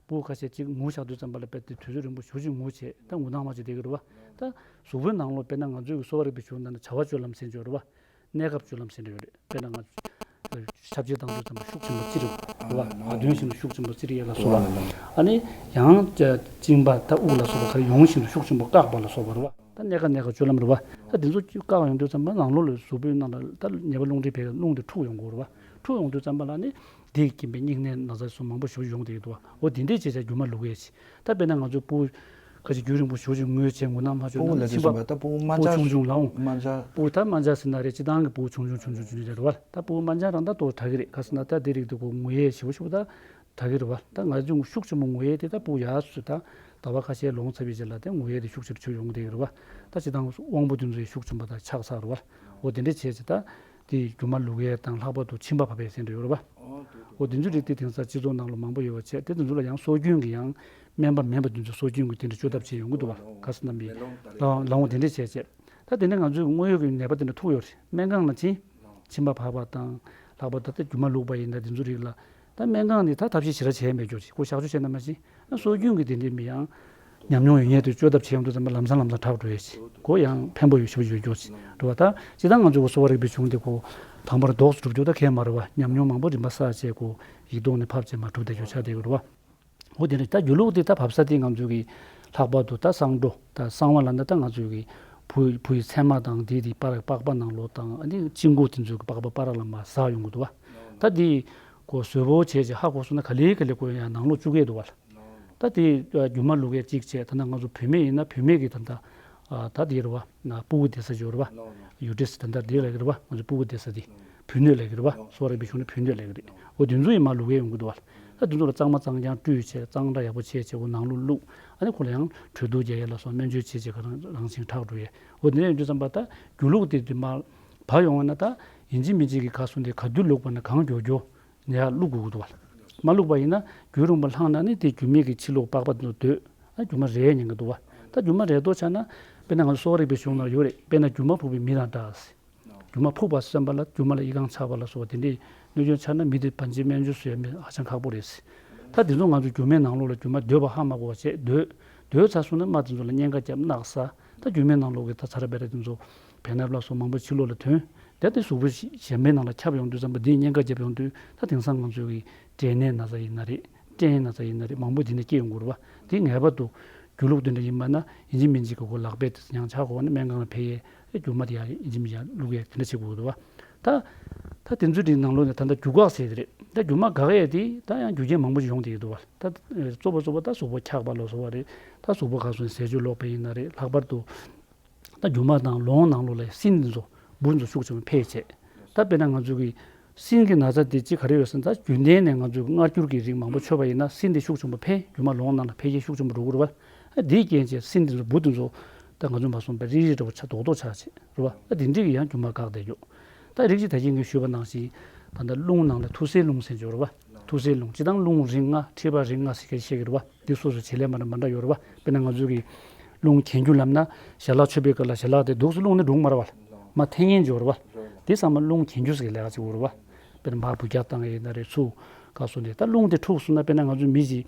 ཕྲུ་གུ་ཁ་ཤས་ཅིག་ངུ་བཞག་དུས་ཙམ་པ་ལ་དཔེ་དེ་དུས་ཚོད་རིང་པོ་ཞེ་པོ་ཅིག་ངུས་བྱས་ད་ངུ་སྣང་མ་བྱེད་བསྡད་ཀྱི་རེད་བ། ད་གཟུགས་པོའི་ནང་ལོགས་དཔེར་ན་ང་ཚོའི་གསོ་བ་རིག་པའི་གཞུང་ནང་ནས་བྱ་བ་སྤྱོད་ལམ་ཟེར་གྱི་ཡོད་རེད་བ། གནས་སྐབས་སྤྱོད་ལམ་ཟེར་འདྲ་ཡོད་རེད། དཔེར་ན་ང་ཚོ་ཞབས་ཕྱི་བཏང་དུས་ཙམ་པ་ཤུགས་ཆེན་པོ་བཙིར་བ་རེད་བ། བ་དོན་བཞིན་དུ་ཤུགས་ཆེན་པོ་བཙིར་ཡས་ལ་སོགས་པ། ཨ་ནི་ཡང་གཅིན་པ་ད་དབུགས་ལ་སོགས་པ་ག་རེ་ཡོང་བཞིན་དུ་ཤུགས་ཆེན་པོ་བཀག་པ་ལ་སོགས་པ་རེད་བ། ད་གནས་ཁ་གནས་ཁ་སྤྱོད་ལམ་རེད་བ། ད་དེ་ཚོ་བཀག་ཡོང་དུས་ཙམ་པ་ནང་ལོགས་ལ་གཟུགས་པོའི་ནང་ལ་ད་ཉེས་པ་རླུང་མཁྲིས་བད་ཀན་རླུང་དེ་འཁྲུགས་ཡོང་གི་རེད་བ། འཁྲུགས་ཡོང་དུས་ཙམ་པ་ལ་ནི་དེས་རྐྱེན་པས་སྙིང་ནད་ན་ཚ་སོགས་མང་པོ་ཞེ་པོ་ཡོང་བསྡད་ཀྱི་འདུག་བ། འོ་དེ་འདྲས་བྱས་བྱས་རྒྱུ་མ་ལུག་གའི་ཕྱི། ད་དཔེར་ན་ང་ཚོ་ཕྲུ་གུ་ཁ་ཅིག་རྒྱུན་རིང་པོ་ཞེ་པོ་ཅིག་ངུས་བྱས་ངུ་སྣང་མ་བྱུང་ཕྲུ་གུ་ན་ལ་ཕྱིན་པ་ད་ཕྲུ་གུ་དམར་ཕྲུ་གུ་ཆུང་ཆུང་ལ་འོང་། དམར་འབྱར། ཕྲུ་གུ་ད་དམར་འབྱར་ཟེར་ན་རེད། སྤྱིར་བཏང་གི་ཕྲུ་གུ་ཆུང་ཆུང་ཆུང་ཆུང་ཆུང་ཆུང་རེད་བ། ད་ཕྲུ་གུ་དམར་འབྱར་རང་ད་ཏོག་དྲག་གི་རེད། ག་ཟེར་ན་ད་དེ་རིགས་དེ་ཁོ་ངུ་ཡས་ཞེ་པོ་ཞེ་པོ་ད་དྲག་གི་རེད་བ། ད་ང་ཚོ་ཤུགས་ཆེན་པོ་ངུ་ཡས་དེ་ད་ཕྲུ་གུ་ཡར་སུ་ད་ཟླ་བ་ཁ་ཤས་ལོངས་ཚར་བའི་རྗེས་ལ་དེ་ངུ་ཡས་དེ་ཤུགས་ཆེར་ཆེར་ཡོང་གི་རེད་བ། ད་སྤྱིར་བཏང་དབང་པོ་དེ་ཚོ་ཡི་ཤུགས་ཆེན་པོ་ད་ཆག་ཚར་རེད་བ། འོ་དེ་འདྲས་བྱས་ཚེ་ད། དེ་རྒྱུ་མ་བླུག་ཡས་དང་ལྷག་པར་དུ་མཆིན་པ་ཕབ་པའི་ཟེར་འདྲ་ཡོད་རེད་པ། འོ་དེ་ཚོ་རིགས་དེ་དེང་སང་སྤྱི་ཚོགས་ནང་ལ་མང་པོ་ཡོད་པ་བྱས། དེ་དེ་ཚོ་ལ་ཡང་སྲོག་རྒྱུན་གྱི་ཡང་སྨན་པ་མིན་པ་དེ་ཚོས་སྲོག་རྒྱུན་གྱི་དེ་འདྲ་བཅོས་ཐབས་བྱས་ཡོང་གི་འདུག་པ། ག་ས་ན་མི་ལའང་དེ་འདྲ་བྱས་བྱས། ད་དེ་ནས་ང་ཚོས་དངོས་ཡོད་ཀྱི་ནད་པ་དེ་འདྲ་ཐུག་ཡོད་རེད། སྨན་ཁང་ལ་ཕྱིན། མཆིན་པ་ཕབ་པ་དང་། ལྷག་པར་ད་ལྟ་རྒྱུ་མ་བླུགས་པ་ཡིན་ན་དེ་ཚོ་རིགས་ལ། ད་སྨན་ཁང་ནས་ད་ཐབས་ཤེས་ཞེ་དྲག་བྱས་མེད་ཀྱོག་ཅིག་ཁོ་གཤག་བཅོས་བྱས་ན་མ་གཞི། སྲོག་རྒྱུན་གྱི་དེ་འདྲའི་མི་ཡང་ཉམས་མྱོང་ཡོད་མཁན་དེ་བཅོས་ཐབས་བྱས་ཡོང་དུས་ཙམ་པ་ལམ་སང་ལམ་སང་དྲག་འགྲོ་ཡས་ཤིག་ཁོ་ཡང་ཕན་པོ་ཡོད་ཞེ་པོ་ཡོད་ཀྱོག་ཅིག་རེད་པ། ད་སྤྱིར་བཏང་ང་ཚོའི་གསོ་བ་རིག་པའི་གཞུང་དེ་ཁོ་དང་པོར་རྡོག་ཏུ་གྲུབ་རྒྱུ་ད་གས་མ་རེད་པ། ཉམས་མྱོང་མང་པོ་རིམ་པ་བསགས་བྱས་ཁོ་ཡིག་ཐོག་ནས་ཕབ་བྱས་མར་གྲུབ་བསྡད་རྒྱུ་ཆགས་བསྡད་ཡོད་རེད་པ། འོ་དེ་རེད། ད་རྒྱུ་ལུགས་དེ་ད་བབས་ས་དེ་ང་ཚོ་གི་ལྷག་པར་དུ་ད་གསང་གྲོགས་ད་གསང་བ་ལབ་ན་ད་ང་ཚོ་གི་བུ་བུ་ཡི་མཚན་མ་དང་དེ་དེ་པར་པགས་པ་ནང་ལོགས་དང་ཨ་ནི་དཔྱི་མགོ་དེ་ཚོ་གི་པགས་པ་པར་ལ་མར་ཟག་ཡོང་གི་འདུག་པ། ད་དེ་ཁོ་བཟོ་བོ་བྱས་བྱས་ཧ་གོ་སོང་ན་ག་ལེ་ག་ལེ་ཁོ་ཡང་ནང་ལོགས་བཅུག་གི་འདུག་པ། ད་དེ་རྒྱུ་མ་བླུག་ཡས་གཅིག་བྱས། ད་ནང་ང་ཚོ་བུད་མེད་ཡིན་ན་བུད་མེད་ཀྱི་ད་ལྟ་ད་དེ་རེད་པ། ན་སྤུ་གུ་བསྡད་ས་ཡོད་རེད་པ། ཡུ་ཊི་རེ་སི་ད་ལྟ་དེ་ལབ་ཀྱི་རེད་པ། ང་ཚོ་སྤུ་གུ་བསྡད་ས་དེ། བུ་སྣོད་ལབ་ཀྱི་རེད་པ། གསོ་བ་རིག་པའི་གཞུང་ནས་བུ་སྣོད་ལབ་ཀྱི་རེད། འོ་དེ་ཚོ་ཡིན་མར་བླུག་ཡས་ཡོང་གི་འདུག་པ། ད་དེ་ཚོ་ལ་གཙང་མ་གཙང་རྐྱང་བཀྲུས་བྱས། གཙང་སྦྲ་ཡག་པོ་བྱས་བྱས་འོ་ནང་ལོགས་བླུགས། ཨ་ནི་ཁོ་ལ་ཡང་དྲོད་བསྡུ་རྒྱག་ཡས་ལ་སོགས་སྨན་བཅོས་བྱས་བྱས་ག་རང་རང་བཞིན་དྲག་འགྲོ་ཡས། འོ་དེ་འདྲ་ཡོང་དུས་ཙམ་པ་ད་རྒྱུ་ལུགས་དེ་དེ་མར་བབས་ཡོང་བ་ན་ད་ཡིན་གཅིག་མིན་གཅིག་གི་ཁ་སོང་དེ་ག་དུས་བླུགས་པ་ན་གང་མགྱོགས་མགྱོགས་ནས་ཡར་བླུག་དགོས་ཀྱི་འདུག་པ། མ་བླུག་པ་ཡིན་ན་རྒྱུན་རིང་པོ་ལྷག་ན་ནི་དེ་རྒྱུ་མའི་གི་ཕྱི་ལོགས་པགས་པ་དེ་ཚོ་སྡོད། ཨ་རྒྱུ་མ་རལ་ཉེན་གྱི་འདུག་པ། ད་རྒྱུ་མ་རལ་མདོག་ཆགས་ན་དཔེར་ན་ང་ཚོ་གསོ་བ་རིག་པའི་གཞུང་ནང་ཡོད་རེད། དཔེར་ན་རྒྱུ་མ་ཕུག་པའི་མི་དང་འདྲ། རྒྱུ་མ་ཕུག་པ་བསམ་པ་ལ་རྒྱུ་མ་ལ་ཨི་ཁུང་ཆགས་པ་ལ་སོགས་པ་དེ་འདྲའི་གནོད་སྐྱོན་ཆགས་ན་མི་དེ་ཕན་ཆད་སྨན་བཅོས་བཟོ་ཡ་མི་ཧ་ཅང་ཁག་པོ་རེད། ད་དེ་ཚོ་ང་ཚོ་རྒྱུ་མའི་ནང་ལོགས་ལ་རྒྱུ་མ་སྡོད་པ་ཧ་མ་གོ་བ་བྱས། སྡོད་སྡོད་ཚར་སོང་ན་རྨ་དེ་ཚོ་ལ་གཉན་ཁ་བརྒྱབ་རྣག་ཟ། ད་རྒྱུ་མའི་ནང་ལོགས་ཀྱི་ད་ཚ་ར་བེ་ར་དེ་ཚོ་བེ་ནབ་ལ་སོགས་མང་པོ་ཕྱི་ལོགས་ལ་ཐོན། དེ་དེ་གཟུགས་པོ་གཞན་པའི་ནང་ལ་ཁྱབ་ཡོང་དུས་ཙམ་པ་འདིས་གཉན་ཁ་བརྒྱབ་ཡོང་དུས་ད་དེང་སང་ང་ཚོ་གི་སྐྲན་ནད་ན་ཚ་ཡིན་ན་རེད། སྐྲན་ན་ཚ་ཡིན་ན་རེད། མང་པོ་འདི་ནས་སྐྱེ་ཡོང་གི་རེད་པ། དེ་ངེས་པར་དུ་རྒྱུ་ལུགས་དེ་འདྲ་ཡིན་པ་ན་ཡིན་གཅིག་མིན་གཅིག་གི་ཁོ་ལག་པས་དེ་ཡང་ཆག་གོ་བ་ན་སྨན་ཁང་ལ་ཕེབས་ཡས། ཨེ་རྒྱུ་མ་དེ་ཡང་ཡིན་གཅིག་མིན་གཅིག་ཡང་བླུག་ཡས་དེ་འདྲ་བྱེད་དགོས་འདུག་པ། ད་ད་དེ་ཚོའི་རིགས་ནང་ལོགས་ནས་ད་ལྟ་རྒྱུ་འགག་ཟེར་དེ་རེད། ད་རྒྱུ་མ་འགག་ཡས་དེ་ད་ཡང་རྒྱུ་རྐྱེན་མང་པོ་ཞིག་ཡོང་བསྡད་ཀྱི་འདུག་པ། ད་གཙོ་བོ་གཙོ་བོ་ད་གཟུགས་པོ་འཁྱག་པ་ལ་སོགས་པ་རེད། ད་གཟུགས་པོ་ག་སོང་ཟས་སྤྱོད་ལོག་པ་ཡིན་ན་རེད། ལྷག་པར་དུ་ད་རྒྱུ་མ་དང་ལོང་ནང་ལོགས་ལ་སྲིན་འདི་ཚོ་འབུ་འདི་ཚོ་ཤུགས་ཆེན་པོ་འཕེལ་བྱས། ད་དཔེར་ན་ང་ཚོ་གི་སྲིན་གྱི་ན་ཚ་འདི་ཅི་ག་རེ་ཡོད་ཟེར་ན། ད་རྒྱུན་ལྡན་ནས་ང་ཚོས་མངར་སྐྱུར་གྱི་རིགས་མང་པོ་མཆོད་པ་ཡིན་ན་སྲིན་འདི་ཤུགས་ཆེན་པོ་འཕེལ། རྒྱུ་མ་ལོང་ནང་ལ་འཕེལ་རྒྱས་ཤུགས་ཆེན་པོ་འགྲོ་གི་རེད་པ། ཨ་འདིའི་རྐྱེན་བྱས་སྲིན་འདི་ཚོ་འབུ་འདི་ཚོ་ད་ང་ཚོ་མ་གསུངས་པའི་རིལ་རིལ་འདྲ་པོ་ཆགས་རྡོག་རྡོག་ཆགས་བྱས་རེད་པ། ཨ་འདི་འདྲ་གི་ཡང་རྒྱུ་མ་འགག་བསྡད་ཡོད། ད་རིགས་གཅིག་ད་གིན་ངས་ཞུས་པ་ནང་བཞིན་ད་ལྟ་རླུང་ནང་ལ་ཐུར་སེལ་རླུང་ཟེར་གྱི་ཡོད་རེད་པ། ཐུར་སེལ་རླུང་། སྤྱིར་བཏང་རླུང་རིགས་ལྔ་མཁྲིས་པ་རིགས་ལྔ་ཟེར་མཁན་བཤད་ཀྱི་རེད་པ། འདི་སོ་སོའི་བྱེད་ལས་མ་འདྲ་མ་འདྲ་ཡོད་རེད་པ། དཔེར་ན་ང་ཚོའི་གི་རླུང་གྱེན་རྒྱུ་ལབ་ན་ཞལ་ལག་མཆོད་པའི་སྐབས་ལ་ཞལ་ལག་དེ་འདུག་སེ་རླུང་ནི་འགྲོ་གི་མ་རེད་པ། མར་འཐེན་མཁན་ཅིག་ཡོད་རེད་པ། དེ་ཚང་མ་རླུང་གྱེན་རྒྱུ་ཟེར་གྱི་ལས་ཀ་ཅིག་ཡོད་རེད་པ། དཔེར་ན་མར་འབུད་རྒྱག་བཏང་ཡིན་ན་རེད། ཚུར་ག་སོང་དེ་ད་རླུང་དེ་འཁྲུགས་སོང་ན་དཔེར་ན་ང་ཚོའི་མི་ཞིག་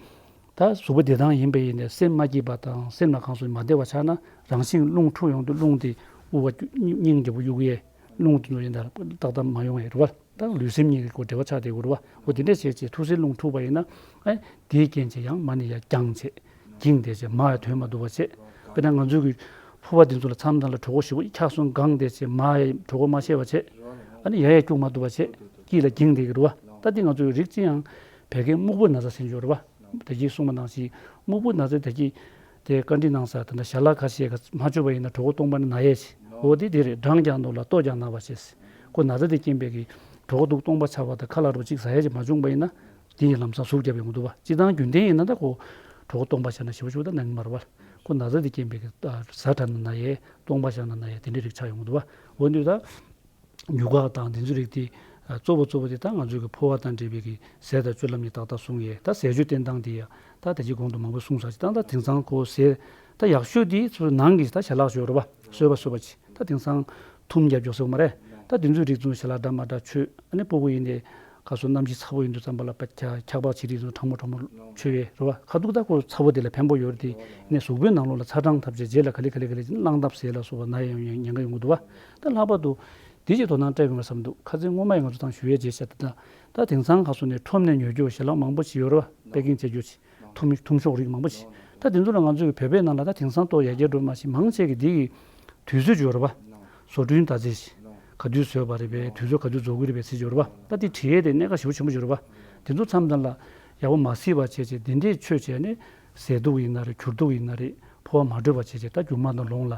ད་གཟུགས་པོ་བདེ་ཐང་ཡིན་པ་ཡིན་ནའི་སེམས་མ་སྐྱིད་པ་དང་སེམས་ལ་གང་སོང་མ་བདེ་བ་ཆགས་ན་རང་བཞིན་རླུང་འཁྲུགས་ཡོང་དུས་རླུང་དེ་དབུགས་པ་སྙིང་རྗེ་པོ་གཡུག་ཡས་རླུང་དེ་ཚོ་ཡིན་ད་ཏག་ཏག་མ་ཡོང་ཡས་རེད་པ། ད་ལུས་སེམས་གཉིས་ཀྱི་སྒོ་འབྲེལ་བ་ཆགས་བསྡད་ཀྱི་རེད་པ། འོ་དེ་འདྲ་བྱས་བྱས་ཐུར་སེལ་རླུང་འཁྲུགས་པ་ཡིན་ན་ཨེ་དེའི་རྐྱེན་བྱས་ཡང་མར་ནས་ཡར་བརྒྱངས་བྱས་འགྱིང་བསྡད་བྱས་མར་ཡར་ཐོན་མ་ཐུབ་པ་བྱས། དཔེར་ན་ང་ཚོའི་གི་ཕོ་བ་འདི་ཚོ་ལ་མཚམས་མཚམས་ལ་གྲོད་ཁོག་ཞེ་པོ་འཁྱག་སོང་གང་བསྡད་བྱས་མར་ཡར་གྲོད་ཁོག་མ་བཤལ་བ་བྱས། ཨ་ནི་ཡར་ཡར་སྐྱུག་མ་ཐུབ་པ་བྱས་དཀྱིལ་ལ་འགྱིང་བསྡད་ཀྱི་རེད་པ། ད་འདི་ང་ཚོའི་རིགས་གཅིག་ཡང་བད་ཀན་སྨུག་པོ་ན་ཚ་ཟེར་གྱི་ཡོད་རེད་པ། ད་གིན་གསུངས་པ་ནང་བཞིན་སྨུག་པོ་ན་ཚ་ད་གིན་དེ་བཀའ་འདྲི་གནང་ས་ད་ལྟ་ཞལ་ལག་ཁ་ཤས་ཀ་མ་མཆོད་པ་ཡིན་ན་གྲོད་ཁོག་སྟོང་པ་ནས་ན་ཡས་ཤིག་འོ་དེ་དེ་རེད། སྦྲང་རྒྱག་མདོག་ལ་ལྟོ་རྒྱག་ན་བ་ཞེས། ཁོ་ན་ཚ་དེ་རྐྱེན་པས་ཀྱི་གྲོད་ཁོག་འདུག་སྟོང་པ་ཆགས་པ་དང་ཁ་ལག་རོ་གཅིག་ཟ་ཡས་ཅིག་མ་བྱུང་པ་ཡིན་ན་དེ་ཡི་ལམ་སང་ཟུག་རྒྱབ་ཡོང་གི་འདུག་པ། སྤྱིར་བཏང་རྒྱུན་ལྡན་ཡིན་ན་ད་ཁོ་གྲོད་ཁོག་སྟོང་པ་ཆགས་ན་ཞེ་པོ་ཞེ་པོ་ད་ན་གི་མ་རེད་པ། ཁོ་ན་ཚ་དེ་རྐྱེན་པས་ཀྱི་ཟ་དྲགས་ན་ན་ཡས་སྟོང་པ་ཆགས་ན་ན་ཡས་དེ་འདྲའི་རིགས་ཆགས་ཡོང་གི་འདུག་པ། འོ་འདི་ད། རྒྱུ་འགག་དང་དེ་ཚོའི་རིགས་དེ། གཙོ་བོ་གཙོ་བོ་དེ་ད་ང་ཚོའི་གི་ཕོ་བ་དང་འབྲེལ་བའི་གི་ཟས་དང་སྤྱོད་ལམ་གཉིས་ཏག་ཏག་བསྲུང་ཡས། ད་ཟས་སྤྱོད་བསྟེན་སྟངས་དེ་ཡང་ད་ད་ཅི་གོང་དུ་མང་པོ་གསུངས་ས་ཅིག་ད་ད་དེང་སང་ཁོ་ཟས་ད་ཡག་ཤོས་དེ་ཚོ་ནང་གི་ད་ཞལ་ལག་ཞོ་རེད་པ། སོས་པ་སོས་པ་ཅིག་ད་དེང་སང་ཐུམ་རྒྱབ་འཇོག་ཟེར་བ་མ་རེད། ད་དེ་ཚོའི་རིགས་ཚོ་ཞལ་ལག་འདྲ་མ་འདྲ་མཆོད། ཨ་ནི་སྤུ་གུ་ཡིན་ཏེ་ག་སོ་གནམ་གཤིས་ཚ་པོ་ཡིན་དུས་ཙམ་པ་ལ་པ་འཁྱག་འཁྱག་པ་བྱེད་རིགས་ཚོ་གྲང་མོ་གྲང་མོ་མཆོད་ཡས་རེད་པ། ཁ་ཐུག་ད་ཁོ་ཚ་པོ་དེ་ལ་ཕན་པོ་ཡོད་རེད་དེ། ཨ་ནི་གཟུགས་པོའི་ནང་ལོགས་ལ་ཚ་གྲང་ཐེབས་བྱས་རྗེས་ལ་ག་ལེ་ག་ལེ་ག་ལེ་བྱས་ནས་རླངས་ཐབས་ཟས་ལ་སོགས་པ་ན་ཡང་ཡང་ཉེན་ཁ་ཡོང་གི་འདུག་པ། ད་ལྷག་པར་དུ། དེ་ཅིག་དོ་སྣང་སྤྲད་དགོས་ན་བསམ་འདུག་ཁ་སང་སྔོན་མ་ཡང་ང་ཚོ་ཐང་ཞུ་ཡས་བྱས་བཞག་ད་ད་དེང་སང་ཁ་སང་ནས་ཁྲོམ་ནས་ཉོ་རྒྱུ་ཞལ་ལག་མང་པོ་ཞིག་ཡོད་རེད་པ། པེ་ཀིང་བྱེད་རྒྱུ་ཞིག་ཐུམ་ཐུམ་ཤོག་རིགས་མང་པོ་ཞིག་ད་དེ་ཚོ་ལ་ང་ཚོའི་བོད་པའི་ནང་ལ་ད་དེང་སང་ཏོག་ཡར་རྒྱས་འགྲོ་མ་ཞིག་མང་ཆེ་གི་འདི་གི་དུས་ཚོད་ཅིག་ཡོད་རེད་པ། བཟོ་སྐྲུན་ཟླ་ཚེས་ཤིག་ག་དུས་བཟོས་པ་རེད་པས། དུས་ཚོད་ག་དུས་བཟོ་དགོས་རེད་པས་ཟེར་གྱི་ཡོད་རེད་པ། ད་དེ་བྲིས་ཡས་དེ་གནད་འགག་ཞེ་པོ་ཆེན་པོ་ཅིག་ཡོད་རེད་པ། དེ་ཚོ་མཚམས་མཚམས་ལ་ཡག་པོ་མ་གཟིགས་པ་བྱས་བྱས་དེ་འདྲས་མཆོད་བྱས་ནས་ཟས་དུག་ཡིན་ན་རེད། གྱུར་དུག་ཡིན་ན་རེད། ཕོ་བ་མ་དྲོས་པ་བྱས་བྱས་ད་རྒྱུ་མ་དང་ལོང་ལ་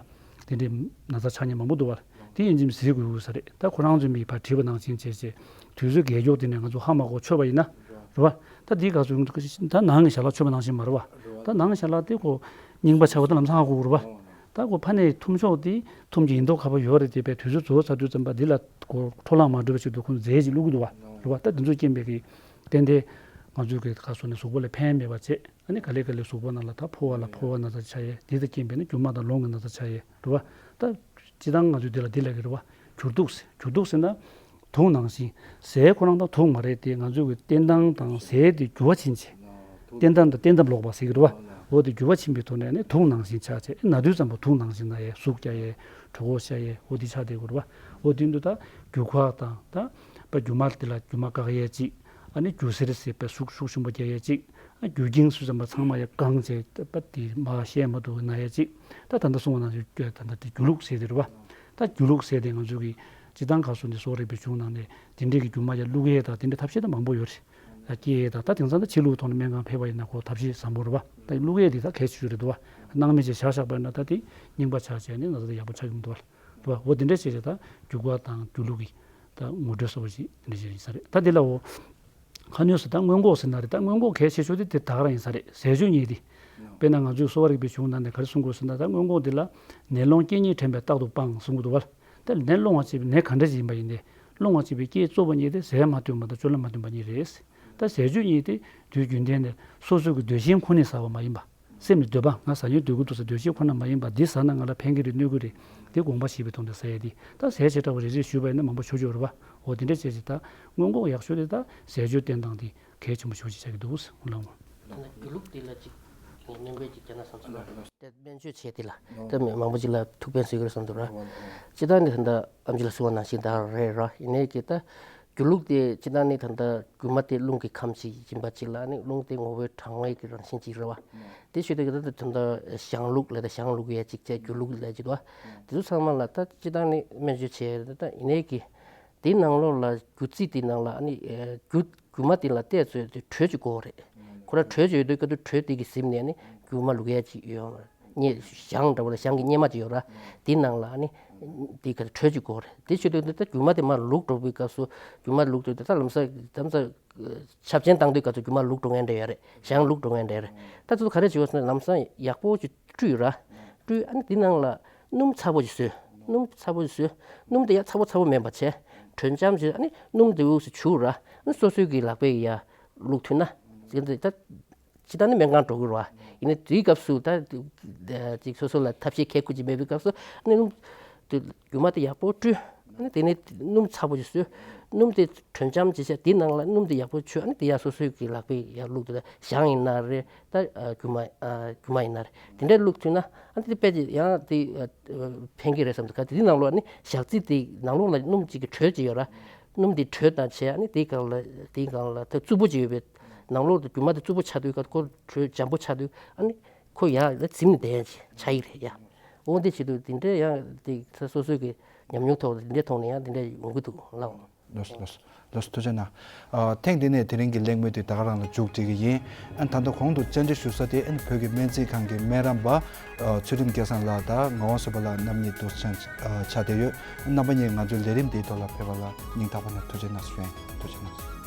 དེ་འདྲའི་ན་ཚ་ཆགས་མཁན་མང་པོ་འདུག་པ། དེ་ཡིན་གཅིག་མིན་གཟིགས་དགོས་ས་རེད། ད་ཁོ་རང་ཚོའི་མིས་ཕར་བྲིས་པ་ནང་བཞིན་བྱས་བྱས་དུས་ཚོད་རྒས་མགྱོགས་དེ་ནས་ང་ཚོ་ཧ་མ་གོ་མཆོད་པ་ཡིན་ན་རེད་པ། ད་འདི་ག་ཚོད་ད་ནང་གི་ཞལ་ལག་མཆོད་པ་ནང་བཞིན་མ་རེད་པ། ད་ནང་གི་ཞལ་ལག་དེ་ཁོ་རྙིང་པ་ཆགས་པ་ད་ལམ་སང་ཧ་གོ་དགོས་རེད་པ། ད་ཁོ་ཕ་ནས་འཐུང་ཆོག་དེ་འཐུང་གི་ཡིན་མདོག་ཁ་པོ་ཡོད་རེད་དེ། པའི་དུས་ཚོད་རྫོགས་ཚར་དུས་ཙམ་པ་འདི་ལ་ཁོ་འཕྲོ་བརླག་མ་འགྲོ་བའི་ཆེད་དུ་ཁོ་རྫས་ཅིག་བླུག་གི་འདུག་བ། རེད་བ། ད་འདི་ཚོ་རྐྱེན་པས་གི་ཏན་ཏན་ང་ཚོའི་གི་ཁ་སོ་ནས་གཟུགས་པོ་ལ་ཕན་མེད་པ་བྱས། ཨ་ནི་ག་ལེ་ག་ལེ་གཟུགས་པོ་ནང་ལ་ད་ཕོ་བ་ལ་ཕོ་བ་ན་ཚ་ཆགས་ཡས། འདི་ལ་རྐྱེན་པས་ནི་རྒྱུ་མ་དང་རླུང་གི་ན་ཚ་ཆགས་ཡས། རེད་བ། ད་སྤྱི་བཏང་ང་ཚོས་འདི་ལ་འདི་ལབ་ཀྱི་རེད་བ། འགྱུར་ལྡོག་ཟེར། འགྱུར་ལྡོག་ཟེར་ན་དུག་ནང་བཞིན། ཟས་ཁོ་རང་ད་དུག་མ་རེད་དེ། ང་ཚོའི་གི་བསྟེན་སྟངས་དང་ཟས་དེ་འགྱུར་བ་ཕྱིན་ཆད། བསྟེན་སྟངས་དང་བསྟེན་ཐབས་ལོག་པ་ཟེར་གྱི་རེད་བ། འོ་དེ་འགྱུར་བ་ཕྱིན་པའི་ཐོག་ནས་ནི་དུག་ནང་བཞིན་ཆགས་བྱས། ན་དུས་ཙམ་པ་དུག་ནང་བཞིན་ན་ཡས། ཟུག་རྒྱག་ཡས། གྲོད་ཁོག་ཤ་ཡས། འོ་དེ་ཆགས་བསྡད་ཀྱི་རེད་བ། འོ་དེ་དུས་ད་རྒྱུ་ཁ་དང་ད་པ་རྒྱུ་མ་དེ་ལ་རྒྱུ་མ་བཀག་ཡས་ཅིག་ཨ་ནི་རྒྱུ་གསེར་ཟེར་བའི་ཟུག་ཤུགས་ཆེན་པོ་རྒྱག་ཡས་ཅིག་ཨ་རྒྱུ་རྐྱེན་སུ་ཙམ་པ་ཚང་མ་ཡ་གང་བྱས་པ་དེ་མ་བཤད་མ་ཐུབ་ན་ཡ་གཅིག་ད་ད་ལྟ་གསུངས་པ་ནང་བཞིན་ད་ལྟ་དེ་རྒྱུ་ལུགས་ཟེར་དེ་རེད་བ། ད་རྒྱུ་ལུགས་ཟེར་དེ་ང་ཚོ་གི་སྤྱི་བཏང་ཁ་སོ་ནས་གསོ་རིག་པའི་གཞུང་ནང་ནས་དེ་འདྲའི་གི་རྒྱུ་མ་ཡ་བླུག་ཡས་དང་དེ་འདྲའི་ཐབས་ཤེས་ད་མང་པོ་ཡོད་རེད། ད་སྐྱེ་ཡས་དང་ད་དེང་སང་ད་ཕྱི་ལུགས་ཐོག་ནས་སྨན་ཁང་ཕེབས་པ་ཡིན་ན་ཁོ་ཐབས་ཤེས་བཟང་པོ་རེད་བ། ད་བླུག་ཡས་དེ་ད་གལ་ཆེ་ཤོས་རེད་འདུག་བ། སྣང་མེད་ཅིག་བཞག་བཞག་པ་ཡིན་ན་ད་དེ་རྙིང་པ་ཆགས་བྱས་ནས་ན་ཚ་དེ་ཡག་པོ་ཆགས་ཀྱི་མི་འདུག་བ། འདུག་བ། འོ་དེ་འདྲ་བྱས་བྱས་ད་རྒྱུ་ཁ་དང་རྒྱུ་ལུགས་ཀྱི་ད་ངོ་སྤྲོད་གསར་པ་ཞིག་དེ་འདྲ་ཞིག་ཡིན་ས་རེད། ད་དེ་ལ་འོ། ཁ་སྣོན་ཟེར་ད་སྔོན་འགོག་ཟེར་ན་རེད། ད་སྔོན་འགོག་གལ་ཆེ་ཤོས་དེ་དེ་ད་ག་རང་ཡིན་ས་རེད། ཟས་སྤྱོད་གཉིས་དེ། དཔེར་ན་ང་ཚོའི་གསོ་བ་རིག་པའི་གཞུང་ནང་ནས་ག་རེ་གསུང་དགོས་ཟེར་ན། ད་སྔོན་འགོག་འདི་ལ་ནད་སློང་རྐྱེན་ངན་དྲན་པས་རྟག་ཏུ་སྤང་གསུང་གི་འདུག་བ། ད་ནད་སློང་བ་བྱས་པའི་ནད་ག་འདྲ་ཞིག་ཡིན་པ་ཡིན་ཏེ། སློང་བ་བྱས་པའི་རྐྱེན་གཙོ་བོ་གཉིས་དེ་ཟས་མ་བསྟུན་པ་དང་སྤྱོད་ལམ་མ་བསྟུན་པ་གཉིས་རེད། ད་ཟས་སྤྱོད་གཉིས་དེ་དུས་རྒྱུན་ལྡན་ནས་སོ་སོའི་གི་འདོད་ཞེན་ཁོ་ནས་ཟ་བ་མ་ཡིན་པ། སེམས་ནས་འདོད་པ་ང་ཟ་སྙིང་འདོད་ཀྱི་འདུག་ཟེར་འདོད་ཞེན་ཁོ་ན་མ་ཡིན་པ། འདི་ཟ་ན་ང་ལ་ཕན་གྱི་རེད་གནོད་ཀྱི་རེད། དེ་དགོངས་པ་བཞེས་པའི་ཐོག་ནས་ཟ་ཡས་དེ། ད་ཟས་བྱེ་བྲག་པ་རེ་རེ་ཞུས་པ་ཡིན་ན་མང་པོ་ཞུ་རྒྱུ་ཡོད་རེད་བ། འོ་དེ་འདྲ་བྱས་ཅིག་ད་སྔོན་འགོག་ཡག་ཤོས་དེ་ད་ཟས་སྤྱོད་བསྟེན་སྟངས་དེ་གལ་ཆེན་པོ་ཞེ་པོ་ཅིག་ཆགས་ཀྱི་འདུག་ཟེར་ལགས་འོང་། ད་ལྟ་རྒྱུ་ལུགས་དེ་ལ་ཅིག་སྙན་པའི་ཅིག་བྱས་ན་བསམ་སོང་། ད་སྨན་བཅོས་བྱས་དེ་ལ་ད་མང་པོ་ཅིག་ལ་ཐུགས་ཕན་གསོས་ཀྱི་རེད་བསམ་འདུག་ར། སྤྱིར་བཏང་ནས་ད་ལྟ་ཨེམ་ཆི་ལགས་གསུངས་པ་ནང་བཞིན་ད་རེད་ར། ཡིན་ནའི་ཅིག་ད་རྒྱུ་ལུགས་དེ་སྤྱིར་བཏང་ནས་ད་ལྟ་རྒྱུ་མ་དེ་རླུང་གི་ཁམས་ཤིག་ཡིན་པ་ཅིག་ལ་ནི་རླུང་དེ་ངོ་བོའི་གྲང་བའི་གི་རང་བཞིན་ཅིག་རེད་བ། དེ་ཞུ་དུས་ད་ལྟ་ད་ལྟ་ཞང་བླུགས་ལ་ད་ཞང་བླུགས་ཡས་ཅིག་བྱས། རྒྱུ་བླུགས་ལ་ཅིག་འདུག་བ། དེ་ཚོ་ཚང་མ་ལ་ད་སྤྱིར་བཏང་ནས་སྨན་བཅོས་བྱས། ད་ཡིན་ནའི་གི་དེའི་ནང་ལོགས་ལ་རྒྱུ་རྩི་དེའི་ནང་ལ་ཨ་ནི་ཨེ་རྒྱུ་རྒྱུ་མ་དེ་ལ་བལྟས་ཚོད་དེ་དྲོད་ཅིག་དགོས་རེད། ཁོ་རང་དྲོད་ཅིག་ཡོད་དུས་སྐབས་དུ་དྲོད་དེ་གི་གཟིམ་ནས་ཨ་ནི་རྒྱུ་མ་བླུགས་ཡས་ཅིག་ཡོད། ཞང་འདྲ་བོ་ལ་ཞང་གི་སྙེ་མ་ཅིག་ཡོད་ར། དེའི་ནང་ལ་ཨ་ནི་དེ་ག་དྲོད་ཅིག་དགོས་རེད། དེ་བྱེད་དུས་འདི་ལྟ་རྒྱུ་མ་དེ་མར་བླུགས་འགྲོ་བའི་སྐབས་སུ་རྒྱུ་མ་བླུགས་དུས་ད་ལམ་སང་ལམ་སང་ཆབ་ཆེན་བཏང་དུས་སྐབས་སུ་རྒྱུ་མ་བླུགས་འགྲོ་མཁན་འདྲ་ཡོད་རེད། ཞང་བླུགས་འགྲོ་མཁན་འདྲ་ཡོད་རེད། ད་ཚོ་ག་རེ་བྱེད་དགོས་ཟེར་ན་ལམ་སང་ཡག་པོ་ཅིག་བཀྲུས་ར། བཀྲུས་ཨ་ནི་དེ་ནང་ལ་སྣུམ་ཚ་པོ་ཅིག་བཟོས། སྣུམ་ཚ་པོ་ཅིག་བཟོས། སྣུམ་དེ་ཡང་ཚ་པོ་ཚ་པོ་མིན་པ་བྱས། དྲོད་འཇམ་བྱས། ཨ་ནི་སྣུམ་དེ་འུག་སེ་བྱུག་ར། ཨ་ནི་སོ་སོའི་གི་ལག་པས་ཡར་བླུགས་ཐུབ་ན། དེ་ད་ཅི་ད་ནི་སྨན་ཁང་འགྲོ་གི་རེད་བ། ཡིན་ནའི་དེའི་སྐབས་སུ་ད་ཅིག་སོ་སོ་ལ་ཐབས་ཤེས་ཁེ་ཁུ་ཅིག་མེད་པའི་སྐབས་སུ་ཨ་ནི་སྣུམ་དེ་རྒྱུ་མ་དེ་ཡག་པོ་བཀྲུས། ཨ་ནི་དེ་ནས་སྣུམ་ཚ་པོ་ཅིག་བཟོས། སྣུམ་དེ་དྲོད་འཇམ་ཅིག་བྱས། དེའི་ནང་ལ་སྣུམ་དེ་ཡག་པོ་བྱུགས། ཨ་ནི་དེ་ཡར་སོ་སོའི་གི་ལག་པས་ཡར་བླུགས། དེ་ལ་ཞང་ཡིན་ན་རེད། ད་རྒྱུ་མ་རྒྱུ་མ་ཡིན་ན་རེད། དེ་འདྲ་བླུགས་ཐུབ་ན་ཨ་ནི་དེ་དཔེ་ཅིག་ཡང་དེ་ཕན་གྱི་རེད་བསམ་འདུག་ག་དེའི་ནང་ལོགས་ཨ་ནི་ཞག་རྩི་དེ་ནང་ལོགས་ལ་སྣུམ་ཅིག་གི་དྲོད་ཅིག་ཡོད་ར། སྣུམ་དེ་དྲོད་དང་བྱས། ཨ་ནི་དེའི་སྒང་ལ་དེའི་སྒང་ལ་ད་རྩུབ་པོ་ཅིག་ཡོད་པའི་ནང་ལོགས་དུ་རྒྱུ་མ་དེ་རྩུབ་པོ་ཆགས་དུས་སྐབས་ཁོ་དྲོད་འཇམ་པོ་ཆགས་དུས་ཨ་ནི་ཁོ་ཡར་ལ་འཛིམ་ནས་བསྡད་ཡ་ཅིག་ཆགས་ཡི་རེད་ཡ། འོ་འདི་བྱེད་དུས་དེ་འདྲའི་ཡང་དེ་སོ་སོའི་གི་ཉམས་མྱོང་ཐོག་དེ་འདྲའི་ཐོག་ནས་ཡང་དེ་འདྲའི་ཡོང་གི་འདུག་ལགས། ལགས་སོ་ལགས་སོ་ལགས་སོ། ཐུགས་རྗེ་གནང་། ཨ་ཐེངས་འདི་ནས་དེ་རིང་གི་གླེང་མོལ་དེ་ད་ག་རང་ལ་མཇུག་སྒྲིལ་གི་ཡིན། ཨ་ད་ལྟ་གོང་དུ་བཅར་འདྲི་ཞུ་ས་དེ་ཨ་ནི་བོད་ཀྱི་སྨན་རྩིས་ཁང་གི་སྨན་རམས་པ་ཨ་ཚུལ་ཁྲིམས་སྐལ་བཟང་ལགས་དང་ངག་དབང་བསོད་པ་ལགས་རྣམ་གཉིས་དུ་ཕྱག་ཨ་ཕྱག་བསྡད་ཡོད། རྣམ་པ་གཉིས་ང་ཚོའི་ལས་རིམ་འདིའི་ཐོག་ལ་ཕེབས་པ་ལ་སྙིང་ཐག་པ་ནས་ཐུགས་རྗེ་གནང་ཞུ་ཡིན། ཐུགས་རྗེ་གནང་།